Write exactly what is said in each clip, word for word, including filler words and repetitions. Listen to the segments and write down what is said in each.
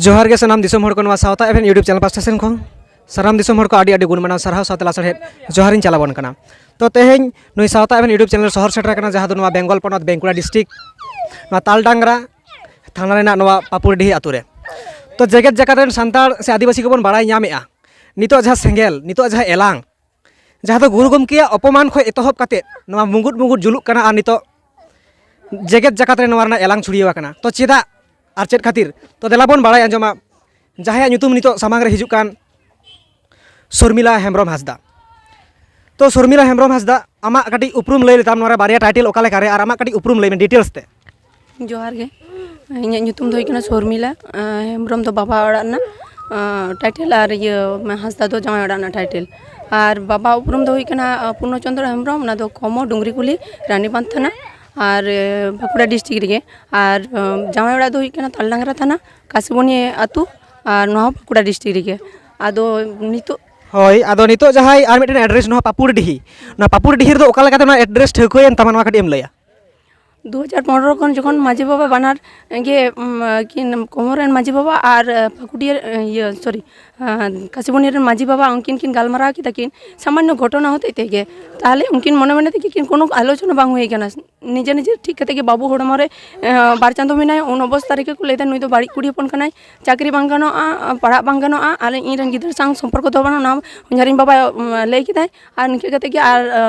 ᱡᱚᱦᱟᱨ ᱜᱮ ᱥᱟᱱᱟᱢ ᱫᱤᱥᱚᱢ ᱦᱚᱲ ᱠᱚ, ᱱᱚᱣᱟ ᱥᱟᱶᱛᱟ ᱮᱵᱷᱮᱱ YouTube ᱪᱮᱱᱮᱞ ᱯᱟᱥᱴᱟ ᱥᱮᱱ ᱠᱷᱚᱱ ᱥᱟᱱᱟᱢ ᱫᱤᱥᱚᱢ ᱦᱚᱲ ᱠᱚ ᱟᱹᱰᱤ ᱟᱹᱰᱤ ᱜᱩᱱ ᱢᱟᱱᱟᱣ ᱥᱟᱨᱦᱟᱣ ᱥᱟᱶᱛᱮ ᱞᱟᱥᱟᱲᱦᱮᱫ ᱡᱚᱦᱟᱨᱤᱧ ᱪᱟᱞᱟᱵᱚᱱ ᱠᱟᱱᱟ᱾ ᱛᱚ ᱛᱮᱦᱮᱧ ᱱᱩᱭ ᱥᱟᱶᱛᱟ ᱮᱵᱷᱮᱱ YouTube ᱪᱮᱱᱮᱞ ᱥᱚᱦᱚᱨ ᱥᱮᱴᱮᱨ ᱟᱠᱟᱱᱟ, ᱡᱟᱦᱟᱸ ᱫᱚ ᱱᱚᱣᱟ ᱵᱮᱝᱜᱚᱞ ᱯᱚᱱᱚᱛ ᱵᱟᱸᱠᱩᱲᱟ ᱰᱤᱥᱴᱨᱤᱠᱴ, ᱱᱚᱣᱟ ᱛᱟᱞᱰᱟᱝᱨᱟ ᱛᱷᱟᱱᱟ ᱨᱮᱱᱟᱜ ᱱᱚᱣᱟ ᱯᱟᱯᱩᱨᱰᱤᱦᱤ ᱟᱛᱳ ᱨᱮ᱾ ᱛᱚ ᱡᱮᱜᱮᱛ ᱡᱟᱠᱟᱛ ᱨᱮᱱ ᱥᱟᱱᱛᱟᱲ ᱥᱮ ᱟᱹᱫᱤᱵᱟᱹᱥᱤ ᱠᱚᱵᱚᱱ ᱵᱟᱲᱟᱭ ᱧᱟᱢᱮᱫᱼᱟ, ᱱᱤᱛᱚᱜ ᱡᱟᱦᱟᱸ ᱥᱮᱸᱜᱮᱞ, ᱱᱤᱛᱚᱜ ᱡᱟᱦᱟᱸ ᱮᱞᱟᱝ, ᱡᱟᱦᱟᱸ ᱫᱚ ᱜᱩᱨᱩ ᱜᱚᱢᱠᱮᱭᱟᱜ ᱚᱯᱚᱢᱟᱱ ᱠᱷᱚᱱ ᱮᱛᱚᱦᱚᱵ ᱠᱟᱛᱮ ᱱᱚᱣᱟ ᱢᱩᱸᱜᱩᱫ ᱢᱩᱸᱜᱩᱫ ᱡᱩᱞᱩᱜ ᱠᱟᱱᱟ, ᱟᱨ ᱱᱤᱛᱚᱜ ᱡᱮᱜᱮᱛ ᱡᱟᱠᱟᱛ ᱨᱮ ᱱᱚᱣᱟ ᱨᱮᱱᱟᱜ ᱮᱞᱟᱝ ᱪᱷᱩᱲᱭᱟᱹᱣ ᱟᱠᱟᱱᱟ᱾ ᱛᱚ ᱪᱮᱫᱟᱜ ᱟᱨ ᱪᱮᱫ ᱠᱷᱟᱹᱛᱤᱨ? ᱛᱚ ᱫᱮᱞᱟ ᱵᱚᱱ ᱵᱟᱲᱟᱭ ᱟᱸᱡᱚᱢᱟ, ᱡᱟᱦᱟᱸᱭᱟᱜ ᱧᱩᱛᱩᱢ ᱱᱤᱛᱚᱜ ᱥᱟᱢᱟᱝ ᱨᱮ ᱦᱤᱡᱩᱜ ᱠᱟᱱ ᱥᱚᱨᱢᱤᱞᱟ ᱦᱮᱢᱵᱨᱚᱢ ᱦᱟᱸᱥᱫᱟ᱾ ᱛᱚ ᱥᱚᱨᱢᱤᱞᱟ ᱦᱮᱢᱵᱨᱚᱢ ᱦᱟᱸᱥᱫᱟ, ᱟᱢᱟᱜ ᱠᱟᱹᱴᱤᱡ ᱩᱯᱨᱩᱢ ᱞᱟᱹᱭ ᱞᱮᱛᱟᱢ, ᱱᱚᱣᱟ ᱨᱮ ᱵᱟᱨᱭᱟ ᱴᱟᱭᱴᱮᱞ ᱚᱠᱟ ᱞᱮᱠᱟ ᱨᱮ, ᱟᱨ ᱟᱢᱟᱜ ᱠᱟᱹᱴᱤᱡ ᱩᱯᱨᱩᱢ ᱞᱟᱹᱭ ᱢᱮ ᱰᱤᱴᱮᱞᱥ ᱛᱮ᱾ ᱡᱚᱦᱟᱨ ᱜᱮ᱾ ᱤᱧᱟᱹᱜ ᱧᱩᱛᱩᱢ ᱫᱚ ᱦᱩᱭᱩᱜ ᱠᱟᱱᱟ ᱥᱚᱨᱢᱤᱞᱟ, ᱟᱸ, ᱦᱮᱢᱵᱨᱚᱢ ᱫᱚ ᱵᱟᱵᱟ ᱚᱲᱟᱜ ᱨᱮᱱᱟᱜ, ᱟᱸ, ᱴᱟᱭᱴᱮᱞ, ᱟᱨ ᱤᱭᱟᱹ ᱦᱟᱸᱥᱫᱟ ᱫᱚ ᱡᱟᱶᱟᱭ ᱚᱲᱟᱜ ᱨᱮᱱᱟᱜ ᱴᱟᱭᱴᱮᱞ᱾ ᱟᱨ ᱵᱟᱵᱟ ᱩᱯᱨᱩᱢ ᱫᱚ ᱦᱩᱭᱩᱜ ᱠᱟᱱᱟ, ᱟᱸ, ᱯᱩᱨᱱᱚ ᱪᱚᱱᱫᱨᱚ ᱦᱮᱢᱵᱨᱚᱢ, ᱚᱱᱟ ᱫᱚ ᱠᱷᱚᱢᱚ ᱰᱩᱝᱨᱤᱠᱩᱞᱤ, ᱨᱟᱱᱤᱵᱟᱸᱫᱷ ᱛᱷᱟᱱᱟ, ᱟᱨ, ᱟᱸ, ᱵᱟᱸᱠᱩᱲᱟ ᱰᱤᱥᱴᱨᱤᱠᱴ ᱨᱮᱜᱮ᱾ ᱟᱨ, ᱟᱸ, ᱡᱟᱶᱟᱭ ᱚᱲᱟᱜ ᱫᱚ ᱦᱩᱭᱩᱜ ᱠᱟᱱᱟ ᱛᱟᱞᱰᱟᱝᱨᱟ ᱛᱷᱟᱱᱟ, ᱠᱟᱥᱤᱵᱚᱱᱤ ᱟᱹᱛᱩ, ᱟᱨ ᱱᱚᱣᱟ ᱦᱚᱸ ᱵᱟᱸᱠᱩᱲᱟ ᱰᱤᱥᱴᱨᱤᱠᱴ ᱨᱮᱜᱮ᱾ ᱟᱫᱚ ᱱᱤᱛᱚᱜ ᱦᱳᱭ, ᱟᱫᱚ ᱱᱤᱛᱚᱜ ᱡᱟᱦᱟᱸᱭ ᱟᱨ ᱢᱤᱫᱴᱮᱱ ᱮᱰᱨᱮᱥ, ᱱᱚᱣᱟ ᱯᱟᱯᱩᱨᱰᱤᱦᱤ, ᱱᱚᱣᱟ ᱯᱟᱯᱩᱨᱰᱤᱦᱤ ᱨᱮᱫᱚ ᱚᱠᱟ ᱞᱮᱠᱟᱛᱮ ᱱᱚᱣᱟ ᱮᱰᱨᱮᱥ ᱴᱷᱟᱹᱣᱠᱟᱹᱭᱮᱱ ᱛᱟᱢᱟ, ᱱᱚᱣᱟ ᱠᱟᱹᱴᱤᱡ ᱮᱢ ᱞᱟᱹᱭᱟ? ᱫᱩ ᱦᱟᱡᱟᱨ ᱯᱚᱱᱨᱚ ᱠᱷᱚᱱ ᱡᱚᱠᱷᱚᱱ ᱢᱟᱹᱡᱷᱤ ᱵᱟᱵᱟ ᱵᱟᱱᱟᱨ ᱜᱮ, ᱩᱢ, ᱠᱤᱱ ᱠᱚᱢᱚᱨ ᱨᱮᱱ ᱢᱟᱹᱡᱷᱤ ᱵᱟᱵᱟ ᱟᱨ, ᱟᱸ, ᱯᱟᱹᱠᱩᱲᱤᱭᱟᱹ, ᱤᱭᱟᱹ, ᱥᱚᱨᱤ, ᱟᱸ, ᱠᱟᱥᱤᱵᱚᱱᱤ ᱨᱮᱱ ᱢᱟᱹᱡᱷᱤ ᱵᱟᱵᱟ, ᱩᱱᱠᱤᱱ ᱠᱤᱱ ᱜᱟᱞᱢᱟᱨᱟᱣ ᱠᱮᱫᱟ ᱠᱤᱱ ᱥᱟᱢᱟᱱᱱᱚ ᱜᱷᱚᱴᱚᱱᱟ ᱦᱚᱛᱮᱡ ᱛᱮᱜᱮ᱾ ᱛᱟᱦᱚᱞᱮ ᱩᱱᱠᱤᱱ ᱢᱚᱱᱮ ᱢᱚᱱᱮ ᱛᱮᱜᱮ ᱠᱤᱱ ᱠᱳᱱᱳ ᱟᱞᱳᱪᱚᱱᱟ ᱵᱟᱝ ᱦᱩᱭ ᱠᱟᱱᱟ᱾ ᱱᱤᱡᱮ ᱱᱤᱡᱮ ᱴᱷᱤᱠ ᱠᱟᱛᱮ ᱜᱮ ᱵᱟᱹᱵᱩ ᱦᱚᱲᱢᱚ ᱨᱮ, ᱟᱸ, ᱵᱟᱨ ᱪᱟᱸᱫᱚ ᱢᱮᱱᱟᱭᱟ, ᱩᱱ ᱚᱵᱚᱥᱛᱟ ᱨᱮᱜᱮ ᱠᱚ ᱞᱟᱹᱭᱫᱟ, "ᱱᱩᱭ ᱫᱚ ᱵᱟᱹᱲᱤᱡ ᱠᱩᱲᱤ ᱦᱚᱯᱚᱱ ᱠᱟᱱᱟᱭ, ᱪᱟᱹᱠᱨᱤ ᱵᱟᱝ ᱜᱟᱱᱚᱜᱼᱟ, ᱯᱟᱲᱦᱟᱜ ᱵᱟᱝ ᱜᱟᱱᱚᱜᱼᱟ, ᱟᱞᱮ ᱤᱧ ᱨᱮᱱ ᱜᱤᱫᱽᱨᱟᱹ ᱥᱟᱶ ᱥᱚᱢᱯᱚᱨᱠᱚ ᱫᱚᱦᱚ ᱵᱟᱹᱱᱩᱜᱼᱟ", ᱚᱱᱟ ᱦᱚᱧᱦᱟᱨᱤᱧ ᱵᱟᱵᱟ, ᱩᱢ, ᱞᱟᱹᱭ ᱠᱮᱫᱟᱭ᱾ ᱟᱨ ᱱᱤᱝᱠᱟᱹ ᱠᱟᱛᱮ ᱜᱮ ᱟᱨ,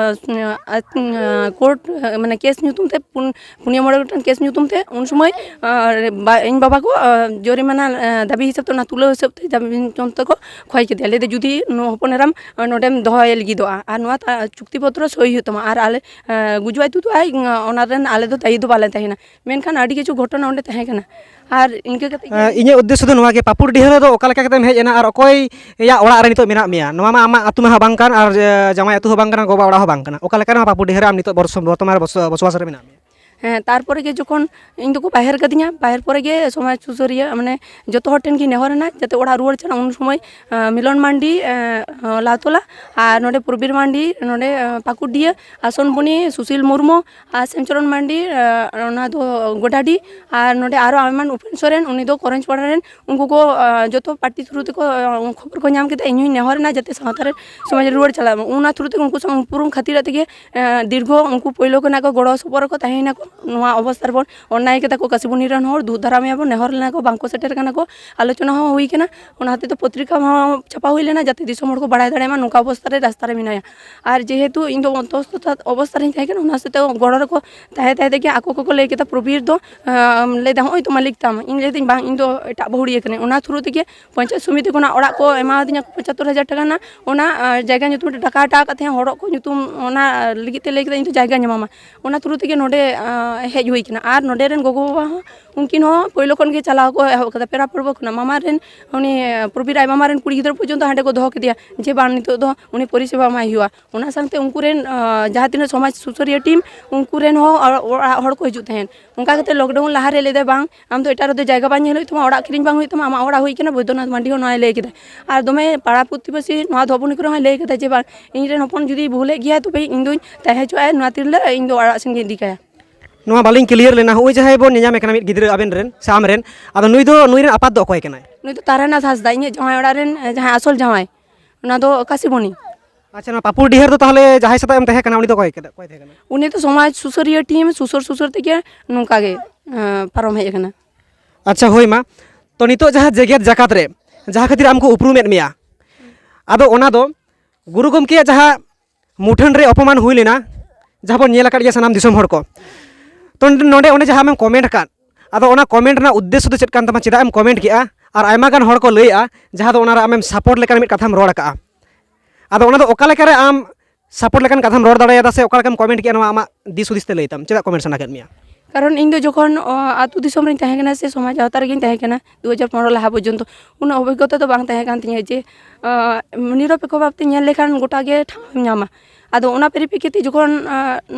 ᱟᱸ, ᱟᱸ, ᱠᱳᱨᱴ, ᱢᱟᱱᱮ ᱠᱮᱥ ᱧᱩᱛᱩᱢ ᱛᱮ, ᱯᱩᱱ-, ᱯᱩᱱᱭᱟᱹ ᱢᱚᱬᱮ ᱜᱚᱴᱟᱝ ᱠᱮᱥ ᱧᱩᱛᱩᱢ ᱛᱮ ᱩᱱ ᱥᱚᱢᱚᱭ, ᱟᱸ, ᱵᱟ-, ᱤᱧ ᱵᱟᱵᱟ ᱠᱚ, ᱟᱸ, ᱡᱚᱨᱤᱢᱟᱱᱟ, ᱟᱸ, ᱫᱟᱹᱵᱤ ᱦᱤᱥᱟᱹᱵ ᱛᱮ, ᱚᱱᱟ ᱛᱩᱞᱟᱹᱣ ᱦᱤᱥᱟᱹᱵ ᱛᱮ ᱫᱟᱹᱵᱤ ᱧᱩᱛᱩᱢ ᱛᱮᱠᱚ ᱠᱷᱚᱭ ᱠᱮᱫᱮᱭᱟ᱾ ᱞᱟᱹᱭᱫᱟ, "ᱡᱩᱫᱤ ᱱᱚᱣᱟ ᱦᱚᱯᱚᱱ ᱮᱨᱟᱢ, ᱟᱸ, ᱱᱚᱰᱮᱢ ᱫᱚᱦᱚᱭᱮ ᱞᱟᱹᱜᱤᱫᱚᱜᱼᱟ, ᱟᱨ ᱱᱚᱣᱟ ᱛᱟ-, ᱪᱩᱠᱛᱤ ᱯᱚᱛᱨᱚ ᱥᱳᱭ ᱦᱩᱭᱩᱜ ᱛᱟᱢᱟ, ᱟᱨ ᱟᱞᱮ, ᱟᱸ, ᱜᱩᱡᱩᱜ ᱟᱭ ᱛᱩᱫᱩᱜ ᱟᱭ, ᱚᱱᱟ ᱨᱮᱱ ᱟᱞᱮ ᱫᱚ ᱫᱟᱭᱤ ᱫᱚ ᱵᱟᱞᱮ ᱛᱟᱦᱮᱱᱟ᱾" ᱢᱮᱱᱠᱷᱟᱱ ᱟᱹᱰᱤ ᱠᱤᱪᱷᱩ ᱜᱷᱚᱴᱚᱱᱟ ᱚᱸᱰᱮ ᱛᱟᱦᱮᱸ ᱠᱟᱱᱟ᱾ ᱟᱨ ᱤᱱᱠᱟᱹ ᱠᱟᱛᱮ ᱜᱮ ᱮᱸ, ᱤᱧᱟᱹᱜ ᱩᱫᱽᱫᱮᱥᱥᱚ ᱫᱚ ᱱᱚᱣᱟ ᱜᱮ, ᱯᱟᱹᱯᱩᱨ ᱰᱤᱦᱟᱹ ᱨᱮᱫᱚ ᱚᱠᱟ ᱞᱮᱠᱟ ᱠᱟᱛᱮᱢ ᱦᱮᱡ ᱮᱱᱟ ᱟᱨ ᱚᱠᱚᱭ ᱭᱟᱜ ᱚᱲᱟᱜ ᱨᱮ ᱱᱤᱛᱚᱜ ᱢᱮᱱᱟᱜ ᱢᱮᱭᱟ? ᱱᱚᱣᱟ ᱢᱟ ᱟᱢᱟᱜ ᱟᱹᱛᱩ ᱢᱟ ᱦᱟᱸᱜ ᱵᱟᱝ ᱠᱟᱱ, ᱟᱨ, ᱮ, ᱡᱟᱶᱟᱭ ᱟᱹᱛᱩ ᱦᱚᱸ ᱵᱟᱝ ᱠᱟᱱᱟ, ᱜᱚ-ᱵᱟᱵᱟ ᱚᱲᱟᱜ ᱦᱚᱸ ᱵᱟᱝ ᱠᱟᱱᱟ᱾ ᱚᱠᱟ ᱞᱮᱠᱟ ᱱᱚᱣᱟ ᱯᱟᱹᱯᱩᱨ ᱰᱤᱦᱟᱹ ᱨᱮ ᱟᱢ ᱱᱤᱛᱚᱜ ᱵᱚᱨᱥᱚ-, ᱵᱚᱨᱛᱚᱢᱟᱱ ᱨᱮ ᱵᱚᱥᱚ-, ᱵᱚᱥᱚᱵᱟᱥ ᱨᱮ ᱢᱮᱱᱟᱜ ᱢᱮᱭᱟ? ᱦᱮᱸ, ᱛᱟᱨᱯᱚᱨᱮ ᱜᱮ ᱡᱚᱠᱷᱚᱱ ᱤᱧ ᱫᱚᱠᱚ ᱵᱟᱦᱮᱨ ᱠᱟᱫᱤᱧᱟ, ᱵᱟᱦᱮᱨ ᱯᱚᱨᱮ ᱜᱮ ᱥᱚᱢᱟᱡᱽ ᱥᱩᱥᱟᱹᱨᱤᱭᱟᱹ, ᱢᱟᱱᱮ, ᱡᱚᱛᱚ ᱦᱚᱲ ᱴᱷᱮᱱ ᱜᱮ ᱱᱮᱦᱚᱨ ᱮᱱᱟ ᱡᱟᱛᱮ ᱚᱲᱟᱜ ᱨᱩᱣᱟᱹᱲ ᱪᱟᱞᱟᱜ᱾ ᱩᱱ ᱥᱚᱢᱚᱭ, ᱟᱸ, ᱢᱤᱞᱚᱱ ᱢᱟᱱᱰᱤ, ᱟᱸ, ᱞᱟᱣᱛᱚᱞᱟ, ᱟᱨ ᱱᱚᱰᱮ ᱯᱨᱚᱵᱤᱨ ᱢᱟᱱᱰᱤ, ᱱᱚᱰᱮ, ᱟᱸ, ᱯᱟᱠᱩᱲᱰᱤᱭᱟᱹ, ᱟᱥᱚᱱᱵᱩᱱᱤ, ᱥᱩᱥᱤᱞ ᱢᱩᱨᱢᱩ, ᱟᱨ ᱥᱮᱢᱪᱚᱨᱚᱱ ᱢᱟᱱᱰᱤ, ᱟᱸ, ᱚᱱᱟ ᱫᱚ ᱜᱚᱰᱟᱰᱤ, ᱟᱨ ᱱᱚᱰᱮ ᱟᱨᱚ ᱟᱭᱢᱟᱱ ᱩᱯᱮᱱ ᱥᱚᱨᱮᱱ, ᱩᱱᱤ ᱫᱚ ᱠᱚᱨᱚᱧᱡᱽᱯᱟᱲᱟ ᱨᱮᱱ, ᱩᱱᱠᱩ ᱠᱚ, ᱟᱸ, ᱡᱚᱛᱚ ᱯᱟᱨᱴᱤ ᱛᱷᱨᱩ ᱛᱮᱠᱚ, ᱟᱸ, ᱠᱷᱚᱵᱚᱨ ᱠᱚ ᱧᱟᱢ ᱠᱮᱫᱟ, ᱤᱧ ᱦᱚᱧ ᱱᱮᱦᱚᱨ ᱮᱱᱟ ᱡᱟᱛᱮ ᱥᱟᱶᱛᱟ ᱨᱮ ᱥᱚᱢᱟᱡᱽ ᱨᱮ ᱨᱩᱣᱟᱹᱲ ᱪᱟᱞᱟᱜ ᱢᱟ᱾ ᱚᱱᱟ ᱛᱷᱨᱩ ᱛᱮᱜᱮ ᱩᱱᱠᱩ ᱥᱟᱶ ᱩᱯᱨᱩᱢ ᱠᱷᱟᱹᱛᱤᱨᱟᱜ ᱛᱮᱜᱮ ᱮᱸ, ᱫᱤᱨᱜᱷᱚ ᱩᱱᱠᱩ ᱯᱳᱭᱞᱳ ᱠᱷᱚᱱᱟᱜ ᱠᱚ ᱜᱚᱲᱚ ᱥᱚᱯᱚᱦᱚᱫ ᱨᱮᱠᱚ ᱛᱟᱦᱮᱸᱭᱮᱱᱟ ᱠᱚ᱾ ᱱᱚᱣᱟ ᱚᱵᱚᱥᱛᱟ ᱨᱮᱵᱚᱱ ᱚᱱᱱᱟᱭ ᱠᱮᱫᱟ ᱠᱚ, ᱠᱟᱥᱤᱵᱩᱱᱤ ᱨᱮᱱ ᱦᱚᱲ ᱫᱩᱜ ᱫᱟᱨᱟᱢᱮᱭᱟ ᱵᱚᱱ, ᱱᱮᱦᱚᱨ ᱞᱮᱱᱟ ᱠᱚ, ᱵᱟᱝᱠᱚ ᱥᱮᱴᱮᱨ ᱠᱟᱱᱟ ᱠᱚ, ᱟᱞᱳᱪᱚᱱᱟ ᱦᱚᱸ ᱦᱩᱭ ᱠᱟᱱᱟ᱾ ᱚᱱᱟ ᱦᱚᱛᱮᱡ ᱛᱮ ᱯᱚᱛᱨᱤᱠᱟ ᱦᱚᱸ ᱪᱷᱟᱯᱟ ᱦᱩᱭ ᱞᱮᱱᱟ ᱡᱟᱛᱮ ᱫᱤᱥᱚᱢ ᱦᱚᱲ ᱠᱚ ᱵᱟᱲᱟᱭ ᱫᱟᱲᱮᱭᱟᱜ ᱢᱟ ᱱᱚᱝᱠᱟ ᱚᱵᱚᱥᱛᱟ ᱨᱮ ᱨᱟᱥᱛᱟ ᱨᱮ ᱢᱮᱱᱟᱭᱟ᱾ ᱟᱨ ᱡᱮᱦᱮᱛᱩ ᱤᱧ ᱫᱚ ᱚᱱᱛᱚᱥᱛᱚ ᱚᱵᱚᱥᱛᱟ ᱨᱮᱧ ᱛᱟᱦᱮᱸ ᱠᱟᱱᱟ, ᱚᱱᱟ ᱦᱚᱛᱮᱡ ᱛᱮ ᱜᱚᱲᱚ ᱨᱮᱠᱚ ᱛᱟᱦᱮᱸ ᱛᱟᱦᱮᱸ ᱛᱮᱜᱮ ᱟᱠᱚ ᱠᱚᱠᱚ ᱞᱟᱹᱭ ᱠᱮᱫᱟ, "ᱯᱨᱚᱵᱤᱨ ᱫᱚ", ᱟᱸ, ᱞᱟᱹᱭᱫᱟ, "ᱦᱚᱸᱜᱼᱚᱭ ᱛᱚ ᱢᱟᱹᱞᱤᱠ ᱛᱟᱢ", ᱤᱧ ᱞᱟᱹᱭᱫᱟᱹᱧ, "ᱵᱟᱝ, ᱤᱧ ᱫᱚ ᱮᱴᱟᱜ ᱵᱟᱹᱦᱩᱲᱤᱭᱟᱹ ᱠᱟᱹᱱᱟᱹᱧ", ᱚᱱᱟ ᱛᱷᱨᱩ ᱛᱮᱜᱮ ᱯᱚᱧᱪᱟᱭᱮᱛ ᱥᱚᱢᱤᱛᱤ ᱠᱷᱚᱱᱟᱜ ᱚᱲᱟᱜ ᱠᱚ ᱮᱢᱟᱣᱟᱫᱤᱧᱟ ᱠᱚ ᱯᱚᱸᱪᱟᱛᱛᱳᱨ ᱦᱟᱡᱟᱨ ᱴᱟᱠᱟ ᱨᱮᱱᱟᱜ᱾ ᱚᱱᱟ, ᱟᱸ, ᱡᱟᱭᱜᱟ ᱧᱩᱛᱩᱢ ᱢᱤᱫᱴᱮᱱ ᱴᱟᱠᱟ ᱦᱟᱛᱟᱣ ᱠᱟᱛᱮ ᱦᱚᱲ ᱠᱚ ᱧᱩᱛᱩᱢ, ᱚᱱᱟ, ᱟᱸ, ᱞᱟᱹᱜᱤᱫ ᱛᱮ ᱞᱟᱹᱭ ᱠᱮᱫᱟ, "ᱤᱧ ᱫᱚ ᱡᱟᱭᱜᱟᱧ ᱮᱢᱟᱢᱟ", ᱚᱱᱟ ᱛᱷᱨᱩ ᱛᱮᱜᱮ ᱱᱚᱰᱮ, ᱟᱸ, ᱦᱮᱡ ᱦᱩᱭ ᱠᱟᱱᱟ᱾ ᱟᱨ ᱱᱚᱰᱮ ᱨᱮᱱ ᱜᱚᱜᱚ ᱵᱟᱵᱟ ᱦᱚᱸ, ᱩᱱᱠᱤᱱ ᱦᱚᱸ ᱯᱳᱭᱞᱳ ᱠᱷᱚᱱ ᱜᱮ ᱪᱟᱞᱟᱣ ᱠᱚ ᱮᱦᱚᱵ ᱠᱟᱫᱟ᱾ ᱯᱮᱲᱟ ᱯᱟᱹᱨᱵᱷᱟᱹ ᱠᱷᱚᱱᱟᱜ ᱢᱟᱢᱟ ᱨᱮᱱ, ᱩᱱᱤ, ᱟᱸ, ᱯᱨᱚᱵᱤᱨ ᱟᱡ ᱢᱟᱢᱟ ᱨᱮᱱ ᱠᱩᱲᱤ ᱜᱤᱫᱽᱨᱟᱹ ᱯᱚᱨᱡᱚᱱᱛᱚ ᱦᱟᱸᱰᱮ ᱠᱚ ᱫᱚᱦᱚ ᱠᱮᱫᱮᱭᱟ ᱡᱮ, "ᱵᱟᱝ, ᱱᱤᱛᱚᱜ ᱫᱚ ᱩᱱᱤ ᱯᱚᱨᱤᱥᱮᱵᱟ ᱮᱢᱟᱭ ᱦᱩᱭᱩᱜᱼᱟ᱾" ᱚᱱᱟ ᱥᱟᱶᱛᱮ ᱩᱱᱠᱩ ᱨᱮᱱ, ᱟᱸ, ᱡᱟᱦᱟᱸ ᱛᱤᱱᱟᱹᱜ ᱥᱚᱢᱟᱡᱽ ᱥᱩᱥᱟᱹᱨᱤᱭᱟᱹ ᱴᱤᱢ, ᱩᱱᱠᱩ ᱨᱮᱱ ᱦᱚᱸ ᱚᱲᱟᱜ ᱦᱚᱲ ᱠᱚ ᱦᱤᱡᱩᱜ ᱛᱟᱦᱮᱸᱫ᱾ ᱚᱱᱠᱟ ᱠᱟᱛᱮ ᱞᱚᱠᱰᱟᱣᱩᱱ ᱞᱟᱦᱟ ᱨᱮ ᱞᱟᱹᱭ ᱫᱟᱭ, "ᱵᱟᱝ, ᱟᱢ ᱫᱚ ᱮᱴᱟᱜ ᱨᱮᱫᱚ ᱡᱟᱭᱜᱟ ᱵᱟᱝ ᱧᱮᱞ ᱦᱩᱭᱩᱜ ᱛᱟᱢᱟ, ᱚᱲᱟᱜ ᱠᱤᱨᱤᱧ ᱵᱟᱝ ᱦᱩᱭᱩᱜ ᱛᱟᱢᱟ, ᱟᱢᱟᱜ ᱚᱲᱟᱜ ᱦᱩᱭ ᱠᱟᱱᱟ", ᱵᱳᱭᱫᱚᱱᱟᱛᱷ ᱢᱟᱱᱰᱤ ᱦᱚᱸ ᱱᱚᱣᱟᱭ ᱞᱟᱹᱭ ᱠᱮᱫᱟ᱾ ᱟᱨ ᱫᱚᱢᱮ ᱯᱟᱲᱟ ᱯᱨᱚᱛᱤᱵᱮᱥᱤ ᱱᱚᱣᱟ ᱫᱷᱚᱵᱚᱱᱤ ᱠᱚᱨᱮ ᱦᱚᱸᱭ ᱞᱟᱹᱭ ᱠᱮᱫᱟ ᱡᱮ, "ᱵᱟᱝ, ᱤᱧ ᱨᱮᱱ ᱦᱚᱯᱚᱱ ᱡᱩᱫᱤ ᱵᱷᱩᱞᱮᱫ ᱜᱮᱭᱟᱭ, ᱛᱚᱵᱮ ᱤᱧ ᱫᱩᱧ ᱛᱟᱦᱮᱸ ᱦᱚᱪᱚᱣᱟᱜᱼᱟ, ᱱᱚᱣᱟ ᱛᱤᱨᱞᱟᱹ ᱤᱧ ᱫᱚ ᱚᱲᱟᱜ ᱥᱮᱱ ᱜᱤᱧ ᱤᱫᱤ ᱠᱟᱭᱟ᱾" ᱱᱚᱣᱟ ᱵᱟᱹᱞᱤᱧ ᱠᱞᱤᱭᱟᱨ ᱞᱮᱱᱟ, ᱦᱚᱸᱜᱼᱚᱭ ᱡᱟᱦᱟᱸᱭ ᱵᱚᱱ ᱧᱮᱧᱟᱢᱮ ᱠᱟᱱᱟ ᱢᱤᱫ ᱜᱤᱫᱽᱨᱟᱹ ᱟᱵᱮᱱ ᱨᱮᱱ ᱥᱮ ᱟᱢ ᱨᱮᱱ, ᱟᱫᱚ ᱱᱩᱭ ᱫᱚ, ᱱᱩᱭ ᱨᱮᱱ ᱟᱯᱟᱛ ᱫᱚ ᱚᱠᱚᱭ ᱠᱟᱱᱟᱭ? ᱱᱩᱭ ᱫᱚ ᱛᱟᱨᱟᱱᱟᱛᱷ ᱦᱟᱸᱥᱫᱟ, ᱤᱧᱟᱹᱜ ᱡᱟᱶᱟᱭ ᱚᱲᱟᱜ ᱨᱮᱱ, ᱮ, ᱡᱟᱦᱟᱸᱭ ᱟᱥᱚᱞ ᱡᱟᱶᱟᱭ, ᱚᱱᱟ ᱫᱚ ᱠᱟᱥᱤᱵᱚᱱᱤ᱾ ᱟᱪᱪᱷᱟ, ᱱᱚᱣᱟ ᱯᱟᱯᱩᱲ ᱰᱤᱦᱟᱹᱨ ᱫᱚ ᱛᱟᱦᱚᱞᱮ ᱡᱟᱦᱟᱸᱭ ᱥᱟᱛᱮᱜ ᱮᱢ ᱛᱟᱦᱮᱸ ᱠᱟᱱᱟ, ᱩᱱᱤ ᱫᱚ ᱚᱠᱚᱭ ᱠᱟᱱᱟ, ᱚᱠᱚᱭ ᱛᱟᱦᱮᱸ ᱠᱟᱱᱟ? ᱩᱱᱤ ᱫᱚ ᱥᱚᱢᱟᱡᱽ ᱥᱩᱥᱟᱹᱨᱤᱭᱟᱹ ᱴᱤᱢ ᱥᱩᱥᱟᱹᱨ ᱥᱩᱥᱟᱹᱨ ᱛᱮᱜᱮ ᱱᱚᱝᱠᱟ ᱜᱮ, ᱮᱸ, ᱯᱟᱨᱚᱢ ᱦᱮᱡ ᱟᱠᱟᱱᱟ᱾ ᱟᱪᱪᱷᱟ, ᱦᱳᱭ ᱢᱟ, ᱛᱚ ᱱᱤᱛᱚᱜ ᱡᱟᱦᱟᱸ ᱡᱮᱜᱮᱛ ᱡᱟᱠᱟᱛ ᱨᱮ ᱡᱟᱦᱟᱸ ᱠᱷᱟᱹᱛᱤᱨ ᱟᱢ ᱠᱚ ᱩᱯᱨᱩᱢᱮᱫ ᱢᱮᱭᱟ, ᱟᱫᱚ ᱚᱱᱟ ᱫᱚ ᱜᱩᱨᱩ ᱜᱚᱢᱠᱮᱭᱟᱜ ᱡᱟᱦᱟᱸ ᱢᱩᱴᱷᱟᱹᱱ ᱨᱮ ᱚᱯᱚᱢᱟᱱ ᱦᱩᱭ ᱞᱮᱱᱟ, ᱡᱟᱦᱟᱸ ᱵᱚᱱ ᱧᱮᱞ ᱟᱠᱟᱫ ᱜᱮᱭᱟ ᱥᱟᱱᱟᱢ ᱫᱤᱥᱚᱢ ᱦᱚᱲ ᱠᱚ, ᱛᱚ ᱱᱚᱰᱮ ᱚᱱᱮ ᱡᱟᱦᱟᱸ ᱟᱢᱮᱢ ᱠᱚᱢᱮᱱᱴ ᱟᱠᱟᱫ, ᱟᱫᱚ ᱚᱱᱟ ᱠᱚᱢᱮᱱᱴ ᱨᱮᱱᱟᱜ ᱩᱫᱽᱫᱮᱥᱥᱚ ᱫᱚ ᱪᱮᱫ ᱠᱟᱱ ᱛᱟᱢᱟ, ᱪᱮᱫᱟᱜ ᱮᱢ ᱠᱚᱢᱮᱱᱴ ᱠᱮᱜᱼᱟ? ᱟᱨ ᱟᱭᱢᱟ ᱜᱟᱱ ᱦᱚᱲ ᱠᱚ ᱞᱟᱹᱭᱮᱜᱼᱟ ᱡᱟᱦᱟᱸ ᱫᱚ ᱚᱱᱟ ᱨᱮ ᱟᱢᱮᱢ ᱥᱟᱯᱳᱨᱴ ᱞᱮᱠᱟᱱ ᱢᱤᱫ ᱠᱟᱛᱷᱟᱢ ᱨᱚᱲ ᱟᱠᱟᱜᱼᱟ, ᱟᱫᱚ ᱚᱱᱟ ᱫᱚ ᱚᱠᱟ ᱞᱮᱠᱟᱨᱮ ᱟᱢ ᱥᱟᱯᱳᱨᱴ ᱞᱮᱠᱟᱱ ᱠᱟᱛᱷᱟᱢ ᱨᱚᱲ ᱫᱟᱲᱮᱭᱟᱫᱟ ᱥᱮ ᱚᱠᱟ ᱞᱮᱠᱟᱢ ᱠᱚᱢᱮᱱᱴ ᱠᱮᱜᱼᱟ, ᱱᱚᱣᱟ ᱟᱢᱟᱜ ᱫᱤᱥ ᱦᱩᱫᱤᱥ ᱛᱮ ᱞᱟᱹᱭ ᱛᱟᱢ, ᱪᱮᱫᱟᱜ ᱠᱚᱢᱮᱱᱴ ᱥᱟᱱᱟ ᱠᱮᱫ ᱢᱮᱭᱟ? ᱠᱟᱨᱚᱱ ᱤᱧ ᱫᱚ ᱡᱚᱠᱷᱚᱱ, ᱚ, ᱟᱹᱛᱩ ᱫᱤᱥᱚᱢ ᱨᱤᱧ ᱛᱟᱦᱮᱸ ᱠᱟᱱᱟ ᱥᱮ ᱥᱚᱢᱟᱡᱽ ᱟᱣᱛᱟ ᱨᱮᱜᱤᱧ ᱛᱟᱦᱮᱸ ᱠᱟᱱᱟ ᱫᱩ ᱦᱟᱡᱟᱨ ᱯᱚᱱᱨᱚ ᱞᱟᱦᱟ ᱯᱚᱨᱡᱚᱱᱛᱚ, ᱩᱱᱟᱹᱜ ᱚᱵᱷᱤᱜᱽᱜᱚᱛᱟ ᱫᱚ ᱵᱟᱝ ᱛᱟᱦᱮᱸ ᱠᱟᱱ ᱛᱤᱧᱟᱹ ᱡᱮ, ᱚ, ᱱᱤᱨᱚᱯᱮᱠᱠᱷᱚ ᱵᱷᱟᱵᱽᱛᱮ ᱧᱮᱞ ᱞᱮᱠᱷᱟᱱ ᱜᱚᱴᱟ ᱜᱮ ᱴᱷᱟᱶ ᱮᱢ ᱧᱟᱢᱟ᱾ ᱟᱫᱚ ᱚᱱᱟ ᱯᱚᱨᱤᱯᱮᱠᱠᱷᱤ ᱛᱮ ᱡᱚᱠᱷᱚᱱ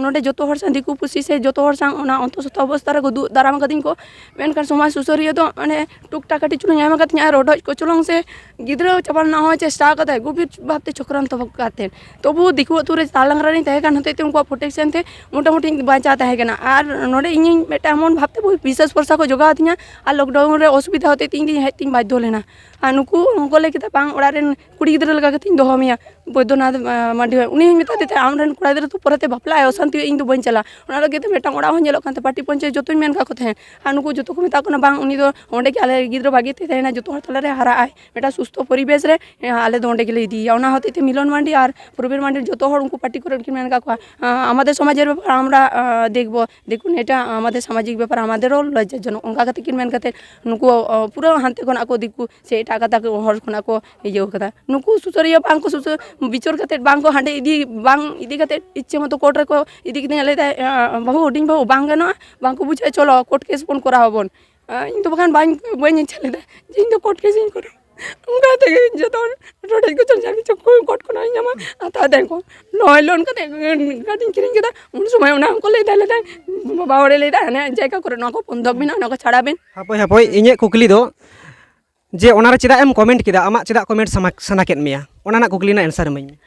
ᱱᱚᱰᱮ ᱡᱚᱛᱚ ᱦᱚᱲ ᱥᱟᱶ, ᱫᱤᱠᱩ ᱯᱩᱥᱤ ᱥᱮ ᱡᱚᱛᱚ ᱦᱚᱲ ᱥᱟᱶ ᱚᱱᱟ ᱚᱱᱛᱚᱥᱚᱛᱛᱚ ᱚᱵᱚᱥᱛᱟ ᱨᱮᱠᱚ ᱫᱩᱜ ᱫᱟᱨᱟᱢ ᱟᱠᱟᱫᱤᱧ ᱠᱚ, ᱢᱮᱱᱠᱷᱟᱱ ᱥᱚᱢᱟᱡᱽ ᱥᱩᱥᱟᱹᱨᱤᱭᱟᱹ ᱫᱚ ᱢᱟᱱᱮ ᱴᱩᱠ ᱴᱟᱠ ᱠᱟᱹᱴᱤᱡ ᱪᱩᱞᱩᱝ ᱮᱢ ᱟᱠᱟᱫᱤᱧᱟ ᱟᱨ ᱨᱚᱰᱚᱡ ᱠᱚᱪᱞᱚᱱ ᱥᱮ ᱜᱤᱫᱽᱨᱟᱹ ᱪᱟᱵᱟ ᱨᱮᱱᱟᱜ ᱦᱚᱸ ᱪᱮᱥᱴᱟ ᱟᱠᱟᱫᱟᱭ ᱜᱚᱵᱷᱤᱨ ᱵᱷᱟᱵᱽᱛᱮ ᱪᱚᱠᱨᱟᱱᱛᱚ ᱠᱟᱛᱮ᱾ ᱛᱚᱵᱩ ᱫᱤᱠᱩ ᱟᱹᱛᱩ ᱨᱮ ᱛᱟᱞᱟᱝᱨᱟ ᱨᱤᱧ ᱛᱟᱦᱮᱸ ᱠᱟᱱ ᱦᱚᱛᱮᱡ ᱛᱮ ᱩᱱᱠᱩᱣᱟᱜ ᱯᱨᱚᱴᱮᱠᱥᱮᱱ ᱛᱮ ᱢᱚᱴᱟᱢᱩᱴᱤ ᱤᱧ ᱵᱟᱧᱪᱟᱣ ᱛᱟᱦᱮᱸ ᱠᱟᱱᱟ᱾ ᱟᱨ ᱱᱚᱰᱮ ᱤᱧᱤᱧ ᱢᱤᱫᱴᱟᱝ ᱮᱢᱚᱱ ᱵᱷᱟᱵᱽᱛᱮ ᱵᱤᱥᱥᱟᱥ ᱵᱷᱚᱨᱥᱟ ᱠᱚ ᱡᱚᱜᱟᱣ ᱟᱹᱫᱤᱧᱟ, ᱟᱨ ᱞᱚᱠᱰᱟᱣᱩᱱ ᱨᱮ ᱚᱥᱩᱵᱤᱫᱷᱟ ᱦᱚᱛᱮᱡ ᱛᱮ ᱤᱧ ᱦᱮᱡ ᱛᱤᱧ ᱵᱟᱫᱽᱫᱷᱚ ᱞᱮᱱᱟ᱾ ᱟᱨ ᱱᱩᱠᱩ ᱩᱱᱠᱩ ᱞᱟᱹᱭ ᱠᱮᱫᱟ, "ᱵᱟᱝ, ᱚᱲᱟᱜ ᱨᱮᱱ ᱠᱩᱲᱤ ᱜᱤᱫᱽᱨᱟᱹ ᱞᱮᱠᱟ ᱠᱟᱛᱮᱧ ᱫᱚᱦᱚ ᱢᱮᱭᱟ, ᱵᱳᱭᱫᱚᱱᱟᱛᱷ ᱢᱟᱹᱰᱤ ᱦᱚᱲ, ᱩᱱᱤ ᱦᱚᱸᱧ ᱢᱮᱛᱟ ᱫᱮ ᱛᱟᱦᱮᱸᱫ, ᱟᱢ ᱨᱮᱱ ᱠᱚᱲᱟ ᱜᱤᱫᱽᱨᱟᱹ ᱫᱚ ᱯᱚᱨᱮᱛᱮ ᱵᱟᱯᱞᱟᱜ ᱟᱭ, ᱚᱥᱟᱱᱛᱤ ᱦᱩᱭᱩᱜᱼᱟ, ᱤᱧ ᱫᱚ ᱵᱟᱹᱧ ᱪᱟᱞᱟᱜᱼᱟ᱾" ᱚᱱᱟ ᱞᱟᱹᱜᱤᱫ ᱛᱮ ᱢᱤᱫᱴᱟᱝ ᱚᱲᱟᱜ ᱦᱚᱸ ᱧᱮᱞᱚᱜ ᱠᱟᱱ ᱛᱟᱦᱮᱸᱫ, ᱯᱟᱨᱴᱤ ᱯᱚᱧᱪᱟᱭᱮᱛ ᱡᱚᱛᱚᱧ ᱢᱮᱱ ᱠᱟᱜ ᱠᱚ ᱛᱟᱦᱮᱸᱫ᱾ ᱟᱨ ᱱᱩᱠᱩ ᱡᱚᱛᱚ ᱠᱚ ᱢᱮᱛᱟ ᱠᱚ ᱠᱟᱱᱟ, "ᱵᱟᱝ, ᱩᱱᱤ ᱫᱚ ᱚᱸᱰᱮ ᱜᱮ ᱟᱞᱮ ᱜᱤᱫᱽᱨᱟᱹ ᱵᱷᱟᱜᱮ ᱛᱮ ᱛᱟᱦᱮᱱᱟ, ᱡᱚᱛᱚ ᱦᱚᱲ ᱛᱟᱞᱟᱨᱮ ᱦᱟᱨᱟᱜ ᱟᱭ, ᱢᱤᱫᱴᱟᱝ ᱥᱩᱥᱛᱷᱚ ᱯᱚᱨᱤᱵᱮᱥ ᱨᱮ ᱟᱞᱮ ᱫᱚ ᱚᱸᱰᱮ ᱜᱮᱞᱮ ᱤᱫᱤᱭᱮᱭᱟ᱾" ᱚᱱᱟ ᱦᱚᱛᱮᱡ ᱛᱮ ᱢᱤᱞᱚᱱ ᱢᱟᱱᱰᱤ ᱟᱨ ᱯᱨᱚᱵᱤᱨ ᱢᱟᱱᱰᱤ ᱡᱚᱛᱚ ᱦᱚᱲ ᱩᱱᱠᱩ ᱯᱟᱨᱴᱤ ᱠᱚᱨᱮᱱ ᱠᱤᱱ ᱢᱮᱱ ᱠᱟᱜ ᱠᱚᱣᱟ, "আমাদের সমাজের ব্যাপার আমরা দেখব, দেখুন, এটা আমাদের সামাজিক ব্যাপার, আমাদেরও লজ্জাজনক", ᱚᱱᱠᱟ ᱠᱟᱛᱮ ᱠᱤᱱ ᱢᱮᱱ ᱠᱟᱛᱮ ᱱᱩᱠᱩ ᱯᱩᱨᱟᱹ ᱦᱟᱱᱛᱮ ᱠᱷᱚᱱᱟᱜ ᱠᱚ ᱫᱤᱠᱩ ᱥᱮ ᱮᱴᱟᱜ ᱜᱟᱛᱟᱠ ᱦᱚᱲ ᱠᱷᱚᱱᱟᱜ ᱠᱚ ᱤᱭᱟᱹ ᱠᱟᱫᱟ᱾ ᱱᱩᱠᱩ ᱥᱩᱥᱟᱹᱨᱤᱭᱟᱹ ᱵᱟᱝ ᱠᱚ ᱥᱩᱥᱟᱹᱨ, ᱵᱤᱪᱟᱹᱨ ᱠᱟᱛᱮ ᱵᱟᱝ ᱠᱚ ᱦᱟᱸᱰᱮ ᱤᱫᱤ, ᱵᱟᱝ ᱤᱫᱤ ᱠᱟᱛᱮ ᱤᱪᱪᱷᱟᱹ ᱢᱚᱛᱚ ᱠᱳᱨᱴ ᱨᱮᱠᱚ ᱤᱫᱤ ᱠᱤᱫᱤᱧᱟ᱾ ᱞᱟᱹᱭ ᱫᱟᱭ, "ᱵᱟᱹᱦᱩ, ᱦᱩᱰᱤᱧ ᱵᱟᱹᱦᱩ, ᱵᱟᱝ ᱜᱟᱱᱚᱜᱼᱟ, ᱵᱟᱝ ᱠᱚ ᱵᱩᱡᱷᱟᱹᱣᱟ, ᱪᱚᱞᱚ ᱠᱳᱨᱴ ᱠᱮᱥ ᱵᱚᱱ ᱠᱚᱨᱟᱣ ᱟᱵᱚᱱ᱾" ᱤᱧ ᱫᱚ ᱵᱟᱠᱷᱟᱱ ᱵᱟᱹᱧ, ᱵᱟᱹᱧ ᱤᱪᱪᱷᱟᱹ ᱞᱮᱫᱟ ᱡᱮ ᱤᱧ ᱫᱚ ᱠᱳᱨᱴ ᱠᱮᱥ ᱤᱧ ᱠᱚᱨᱟᱣᱟ᱾ ᱚᱱᱠᱟ ᱛᱮᱜᱮ ᱡᱚᱛᱚ ᱦᱚᱲ ᱨᱚᱰᱚᱡ ᱠᱚᱪᱚᱞ ᱡᱟᱹᱨᱤ ᱪᱚ ᱠᱳᱨᱴ ᱠᱷᱚᱱᱟᱜ ᱤᱧ ᱧᱟᱢᱟ, ᱦᱟᱛᱟᱣ ᱫᱟᱭ ᱠᱚ᱾ ᱱᱚᱜᱼᱚᱭ ᱞᱳᱱ ᱠᱟᱛᱮ ᱜᱟᱹᱰᱤᱧ ᱠᱤᱨᱤᱧ ᱠᱮᱫᱟ, ᱩᱱ ᱥᱚᱢᱚᱭ ᱚᱱᱟ ᱦᱚᱸᱠᱚ ᱞᱟᱹᱭ ᱫᱟ, ᱞᱟᱹᱭ ᱫᱟ, ᱵᱟᱵᱟ ᱦᱚᱲᱮ ᱞᱟᱹᱭ ᱫᱟ, ᱦᱟᱱᱮ ᱡᱟᱭᱜᱟ ᱠᱚᱨᱮ ᱱᱚᱣᱟ ᱠᱚ ᱵᱚᱱᱫᱷᱚᱠ ᱢᱮᱱᱟᱜᱼᱟ, ᱚᱱᱟ ᱠᱚ ᱪᱷᱟᱲᱟ ᱵᱮᱱ᱾ ᱦᱟᱯᱳᱭ, ᱦᱟᱯᱳᱭ, ᱤᱧᱟᱹᱜ ᱠᱩᱠᱞᱤ ᱫᱚ ᱡᱮ ᱚᱱᱟᱨᱮ ᱪᱮᱫᱟᱜ ᱮᱢ ᱠᱚᱢᱮᱱᱴ ᱠᱮᱫᱟ? ᱟᱢᱟᱜ ᱪᱮᱫᱟᱜ ᱠᱚᱢᱮᱱᱴ ᱥᱟᱱᱟ, ᱥᱟᱱᱟ ᱠᱮᱫ ᱢᱮᱭᱟ? ᱚᱱᱟ ᱨᱮᱱᱟᱜ ᱠᱩᱠᱞᱤ ᱨᱮᱱᱟᱜ ᱮᱱᱥᱟᱨ ᱤᱢᱟᱹᱧ ᱢᱮ᱾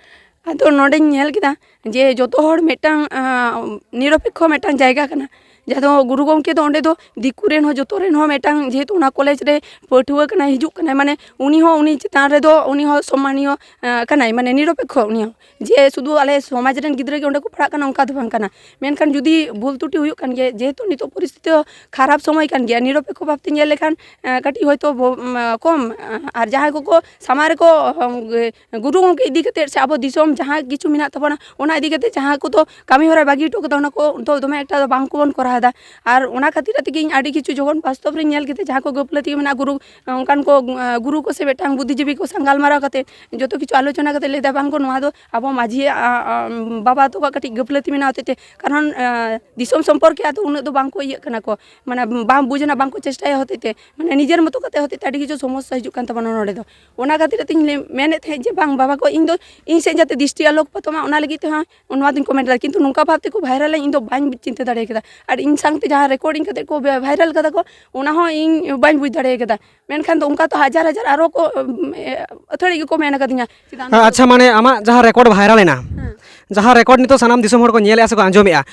ᱟᱫᱚ ᱱᱚᱰᱮᱧ ᱧᱮᱞ ᱠᱮᱫᱟ ᱡᱮ ᱡᱚᱛᱚ ᱦᱚᱲ ᱢᱤᱫᱴᱟᱝ, ᱟᱸ, ᱱᱤᱨᱚᱯᱮᱠᱠᱷᱚ ᱢᱤᱫᱴᱟᱝ ᱡᱟᱭᱜᱟ ᱠᱟᱱᱟ, ᱡᱟᱦᱟᱸ ᱫᱚ ᱜᱩᱨᱩ ᱜᱚᱢᱠᱮ ᱫᱚ ᱚᱸᱰᱮ ᱫᱚ ᱫᱤᱠᱩ ᱨᱮᱱ ᱦᱚᱸ, ᱡᱚᱛᱚ ᱨᱮᱱ ᱦᱚᱸ ᱢᱤᱫᱴᱟᱝ, ᱡᱮᱦᱮᱛᱩ ᱚᱱᱟ ᱠᱚᱞᱮᱡᱽ ᱨᱮ ᱯᱟᱹᱴᱷᱩᱣᱟᱹ ᱠᱟᱱᱟᱭ, ᱦᱤᱡᱩᱜ ᱠᱟᱱᱟᱭ, ᱢᱟᱱᱮ ᱩᱱᱤ ᱦᱚᱸ ᱩᱱᱤ ᱪᱮᱛᱟᱱ ᱨᱮᱫᱚ ᱩᱱᱤ ᱦᱚᱸ ᱥᱚᱢᱢᱟᱱᱤᱭᱚ, ᱟᱸ, ᱠᱟᱱᱟᱭ, ᱢᱟᱱᱮ ᱱᱤᱨᱚᱯᱮᱠᱠᱷᱚ ᱩᱱᱤ ᱦᱚᱸ, ᱡᱮ ᱥᱩᱫᱷᱩ ᱟᱞᱮ ᱥᱚᱢᱟᱡᱽ ᱨᱮᱱ ᱜᱤᱫᱽᱨᱟᱹ ᱜᱮ ᱚᱸᱰᱮ ᱠᱚ ᱯᱟᱲᱦᱟᱜ ᱠᱟᱱᱟ, ᱚᱱᱠᱟ ᱫᱚ ᱵᱟᱝ ᱠᱟᱱᱟ᱾ ᱢᱮᱱᱠᱷᱟᱱ ᱡᱩᱫᱤ ᱵᱷᱩᱞ ᱛᱨᱩᱴᱤ ᱦᱩᱭᱩᱜ ᱠᱟᱱ ᱜᱮᱭᱟ, ᱡᱮᱦᱮᱛᱩ ᱱᱤᱛᱚᱜ ᱯᱚᱨᱤᱥᱛᱷᱤᱛᱤ ᱦᱚᱸ ᱠᱷᱟᱨᱟᱯ ᱥᱚᱢᱚᱭ ᱠᱟᱱ ᱜᱮᱭᱟ, ᱱᱤᱨᱚᱯᱮᱠᱠᱷᱚ ᱵᱷᱟᱵᱽᱛᱮ ᱧᱮᱞ ᱞᱮᱠᱷᱟᱱ, ᱟᱸ, ᱠᱟᱹᱴᱤᱡ ᱦᱚᱭᱛᱳ ᱵᱚ-, ᱩᱢ, ᱠᱚᱢ, ᱟᱸ, ᱟᱨ ᱡᱟᱦᱟᱸᱭ ᱠᱚᱠᱚ ᱥᱟᱢᱟᱝ ᱨᱮᱠᱚ, ᱩᱢ, ᱜᱩᱨᱩ ᱜᱚᱢᱠᱮ ᱤᱫᱤ ᱠᱟᱛᱮᱫ ᱥᱮ ᱟᱵᱚ ᱫᱤᱥᱚᱢ ᱡᱟᱦᱟᱸ ᱠᱤᱪᱷᱩ ᱢᱮᱱᱟᱜ ᱛᱟᱵᱚᱱᱟ, ᱚᱱᱟ ᱤᱫᱤ ᱠᱟᱛᱮᱫ ᱡᱟᱦᱟᱸ ᱠᱚᱫᱚ ᱠᱟᱹᱢᱤ ᱦᱚᱨᱟ ᱵᱟᱹᱜᱤ ᱦᱚᱴᱚ ᱠᱟᱫᱟ, ᱚᱱᱟ ᱠᱚ ᱫᱚ ᱫᱚᱢᱮ ᱮᱠᱴᱟ ᱫᱚ ᱵᱟᱝ ᱠᱚᱵᱚᱱ ᱠᱚᱨᱟᱣ ᱮᱫᱟ᱾ ᱟᱨ ᱚᱱᱟ ᱠᱷᱟᱹᱛᱤᱨ ᱛᱮᱜᱮ ᱤᱧ ᱟᱹᱰᱤ ᱠᱤᱪᱷᱩ ᱡᱚᱠᱷᱚᱱ ᱵᱟᱥᱛᱚᱵ ᱨᱤᱧ ᱧᱮᱞ ᱠᱮᱫᱟ, ᱡᱟᱦᱟᱸ ᱠᱚ ᱜᱟᱹᱯᱞᱟᱹᱛᱤ ᱢᱮᱱᱟᱜᱼᱟ, ᱜᱩᱨᱩ, ᱚᱱᱠᱟᱱ ᱠᱚ, ᱜᱩᱨᱩ ᱠᱚ ᱥᱮ ᱢᱤᱫᱴᱟᱝ ᱵᱩᱫᱽᱫᱷᱤᱡᱤᱵᱤ ᱠᱚ ᱥᱟᱝᱜᱟᱞᱢᱟᱨᱟᱣ ᱠᱟᱛᱮ ᱡᱚᱛᱚ ᱠᱤᱪᱷᱩ ᱟᱞᱳᱪᱚᱱᱟ ᱠᱟᱛᱮ ᱞᱟᱹᱭ ᱮᱫᱟ, ᱵᱟᱝ ᱠᱚ, ᱱᱚᱣᱟ ᱫᱚ ᱟᱵᱚ ᱢᱟᱹᱡᱷᱤ, ᱟ, ᱟ, ᱵᱟᱵᱟ ᱛᱟᱠᱚᱣᱟᱜ ᱠᱟᱹᱴᱤᱡ ᱜᱟᱹᱯᱞᱟᱹᱛᱤ ᱢᱮᱱᱟᱜ ᱦᱚᱛᱮᱡ ᱛᱮ, ᱠᱟᱨᱚᱱ, ᱟ, ᱫᱤᱥᱚᱢ ᱥᱚᱢᱯᱚᱨᱠᱮ ᱟᱫᱚ ᱩᱱᱟᱹᱜ ᱫᱚ ᱵᱟᱝ ᱠᱚ ᱤᱭᱟᱹᱜ ᱠᱟᱱᱟ ᱠᱚ, ᱢᱟᱱᱮ ᱵᱟᱝ ᱵᱩᱡᱽ ᱨᱮᱱᱟᱜ ᱵᱟᱝ ᱠᱚ ᱪᱮᱥᱴᱟᱭᱟ ᱦᱚᱛᱮᱡ ᱛᱮ, ᱢᱟᱱᱮ ᱱᱤᱡᱮᱨ ᱢᱚᱛᱚ ᱠᱟᱛᱮ ᱦᱚᱛᱮᱡ ᱛᱮ ᱟᱹᱰᱤ ᱠᱤᱪᱷᱩ ᱥᱚᱢᱚᱥᱥᱟ ᱦᱤᱡᱩᱜ ᱠᱟᱱ ᱛᱟᱵᱚᱱᱟ ᱱᱚᱰᱮ ᱫᱚ᱾ ᱚᱱᱟ ᱠᱷᱟᱹᱛᱤᱨ ᱛᱮᱧ ᱞᱟᱹᱭ, ᱢᱮᱱᱮᱫ ᱛᱟᱦᱮᱸᱫ ᱡᱮ ᱵᱟᱝ, ᱵᱟᱵᱟ ᱠᱚ, ᱤᱧ ᱫᱚ ᱤᱧ ᱥᱮᱫ ᱡᱟᱛᱮ ᱫᱨᱤᱥᱴᱤ ᱟᱞᱳᱠᱯᱟᱛᱚᱜ ᱢᱟ, ᱚᱱᱟ ᱞᱟᱹᱜᱤᱫ ᱛᱮᱦᱚᱸ ᱱᱚᱣᱟ ᱫᱚᱧ ᱠᱚᱢᱮᱱᱴ ᱮᱫᱟ, ᱠᱤᱱᱛᱩ ᱱᱚᱝᱠᱟ ᱵᱷᱟᱵᱽ ᱛᱮᱠᱚ ᱵᱷᱟᱭᱨᱟᱞᱟ, ᱤᱧ ᱫᱚ ᱵᱟᱹᱧ ᱪᱤᱱᱛᱟᱹ ᱫᱟᱲᱮ ᱠᱮᱫᱟ᱾ ᱟᱨ ᱤᱧ ᱥᱟᱶᱛᱮ ᱡᱟᱦᱟᱸ ᱨᱮᱠᱚᱨᱰᱤᱝ ᱠᱟᱛᱮ ᱠᱚ ᱵᱷᱟᱭᱨᱟᱞ ᱠᱟᱫᱟ ᱠᱚ, ᱚᱱᱟ ᱦᱚᱸ ᱤᱧ ᱵᱟᱹᱧ ᱵᱩᱡᱽ ᱫᱟᱲᱮ ᱠᱟᱫᱟ᱾ ᱢᱮᱱᱠᱷᱟᱱ ᱫᱚ ᱚᱱᱠᱟ ᱛᱚ ᱦᱟᱡᱟᱨ ᱦᱟᱡᱟᱨ ᱟᱨᱚ ᱠᱚ, ᱩᱢ, ᱮ, ᱟᱹᱛᱷᱟᱹᱲᱤ ᱜᱮᱠᱚ ᱢᱮᱱ ᱟᱠᱟᱫᱤᱧᱟ, ᱪᱮᱫᱟᱜ ᱟᱢ ᱫᱚ ᱟᱪᱪᱷᱟ, ᱢᱟᱱᱮ ᱟᱢᱟᱜ ᱡᱟᱦᱟᱸ ᱨᱮᱠᱚᱨᱰ ᱵᱷᱟᱭᱨᱟᱞ ᱮᱱᱟ, ᱦᱮᱸ᱾ ᱡᱟᱦᱟᱸ ᱨᱮᱠᱚᱨᱰ ᱱᱤᱛᱚᱜ ᱥᱟᱱᱟᱢ ᱫᱤᱥᱚᱢ ᱦᱚᱲ ᱠᱚ ᱧᱮᱞᱮᱫᱼᱟ ᱥᱮ ᱠᱚ ᱟᱸᱡᱚᱢᱮᱫᱼᱟ,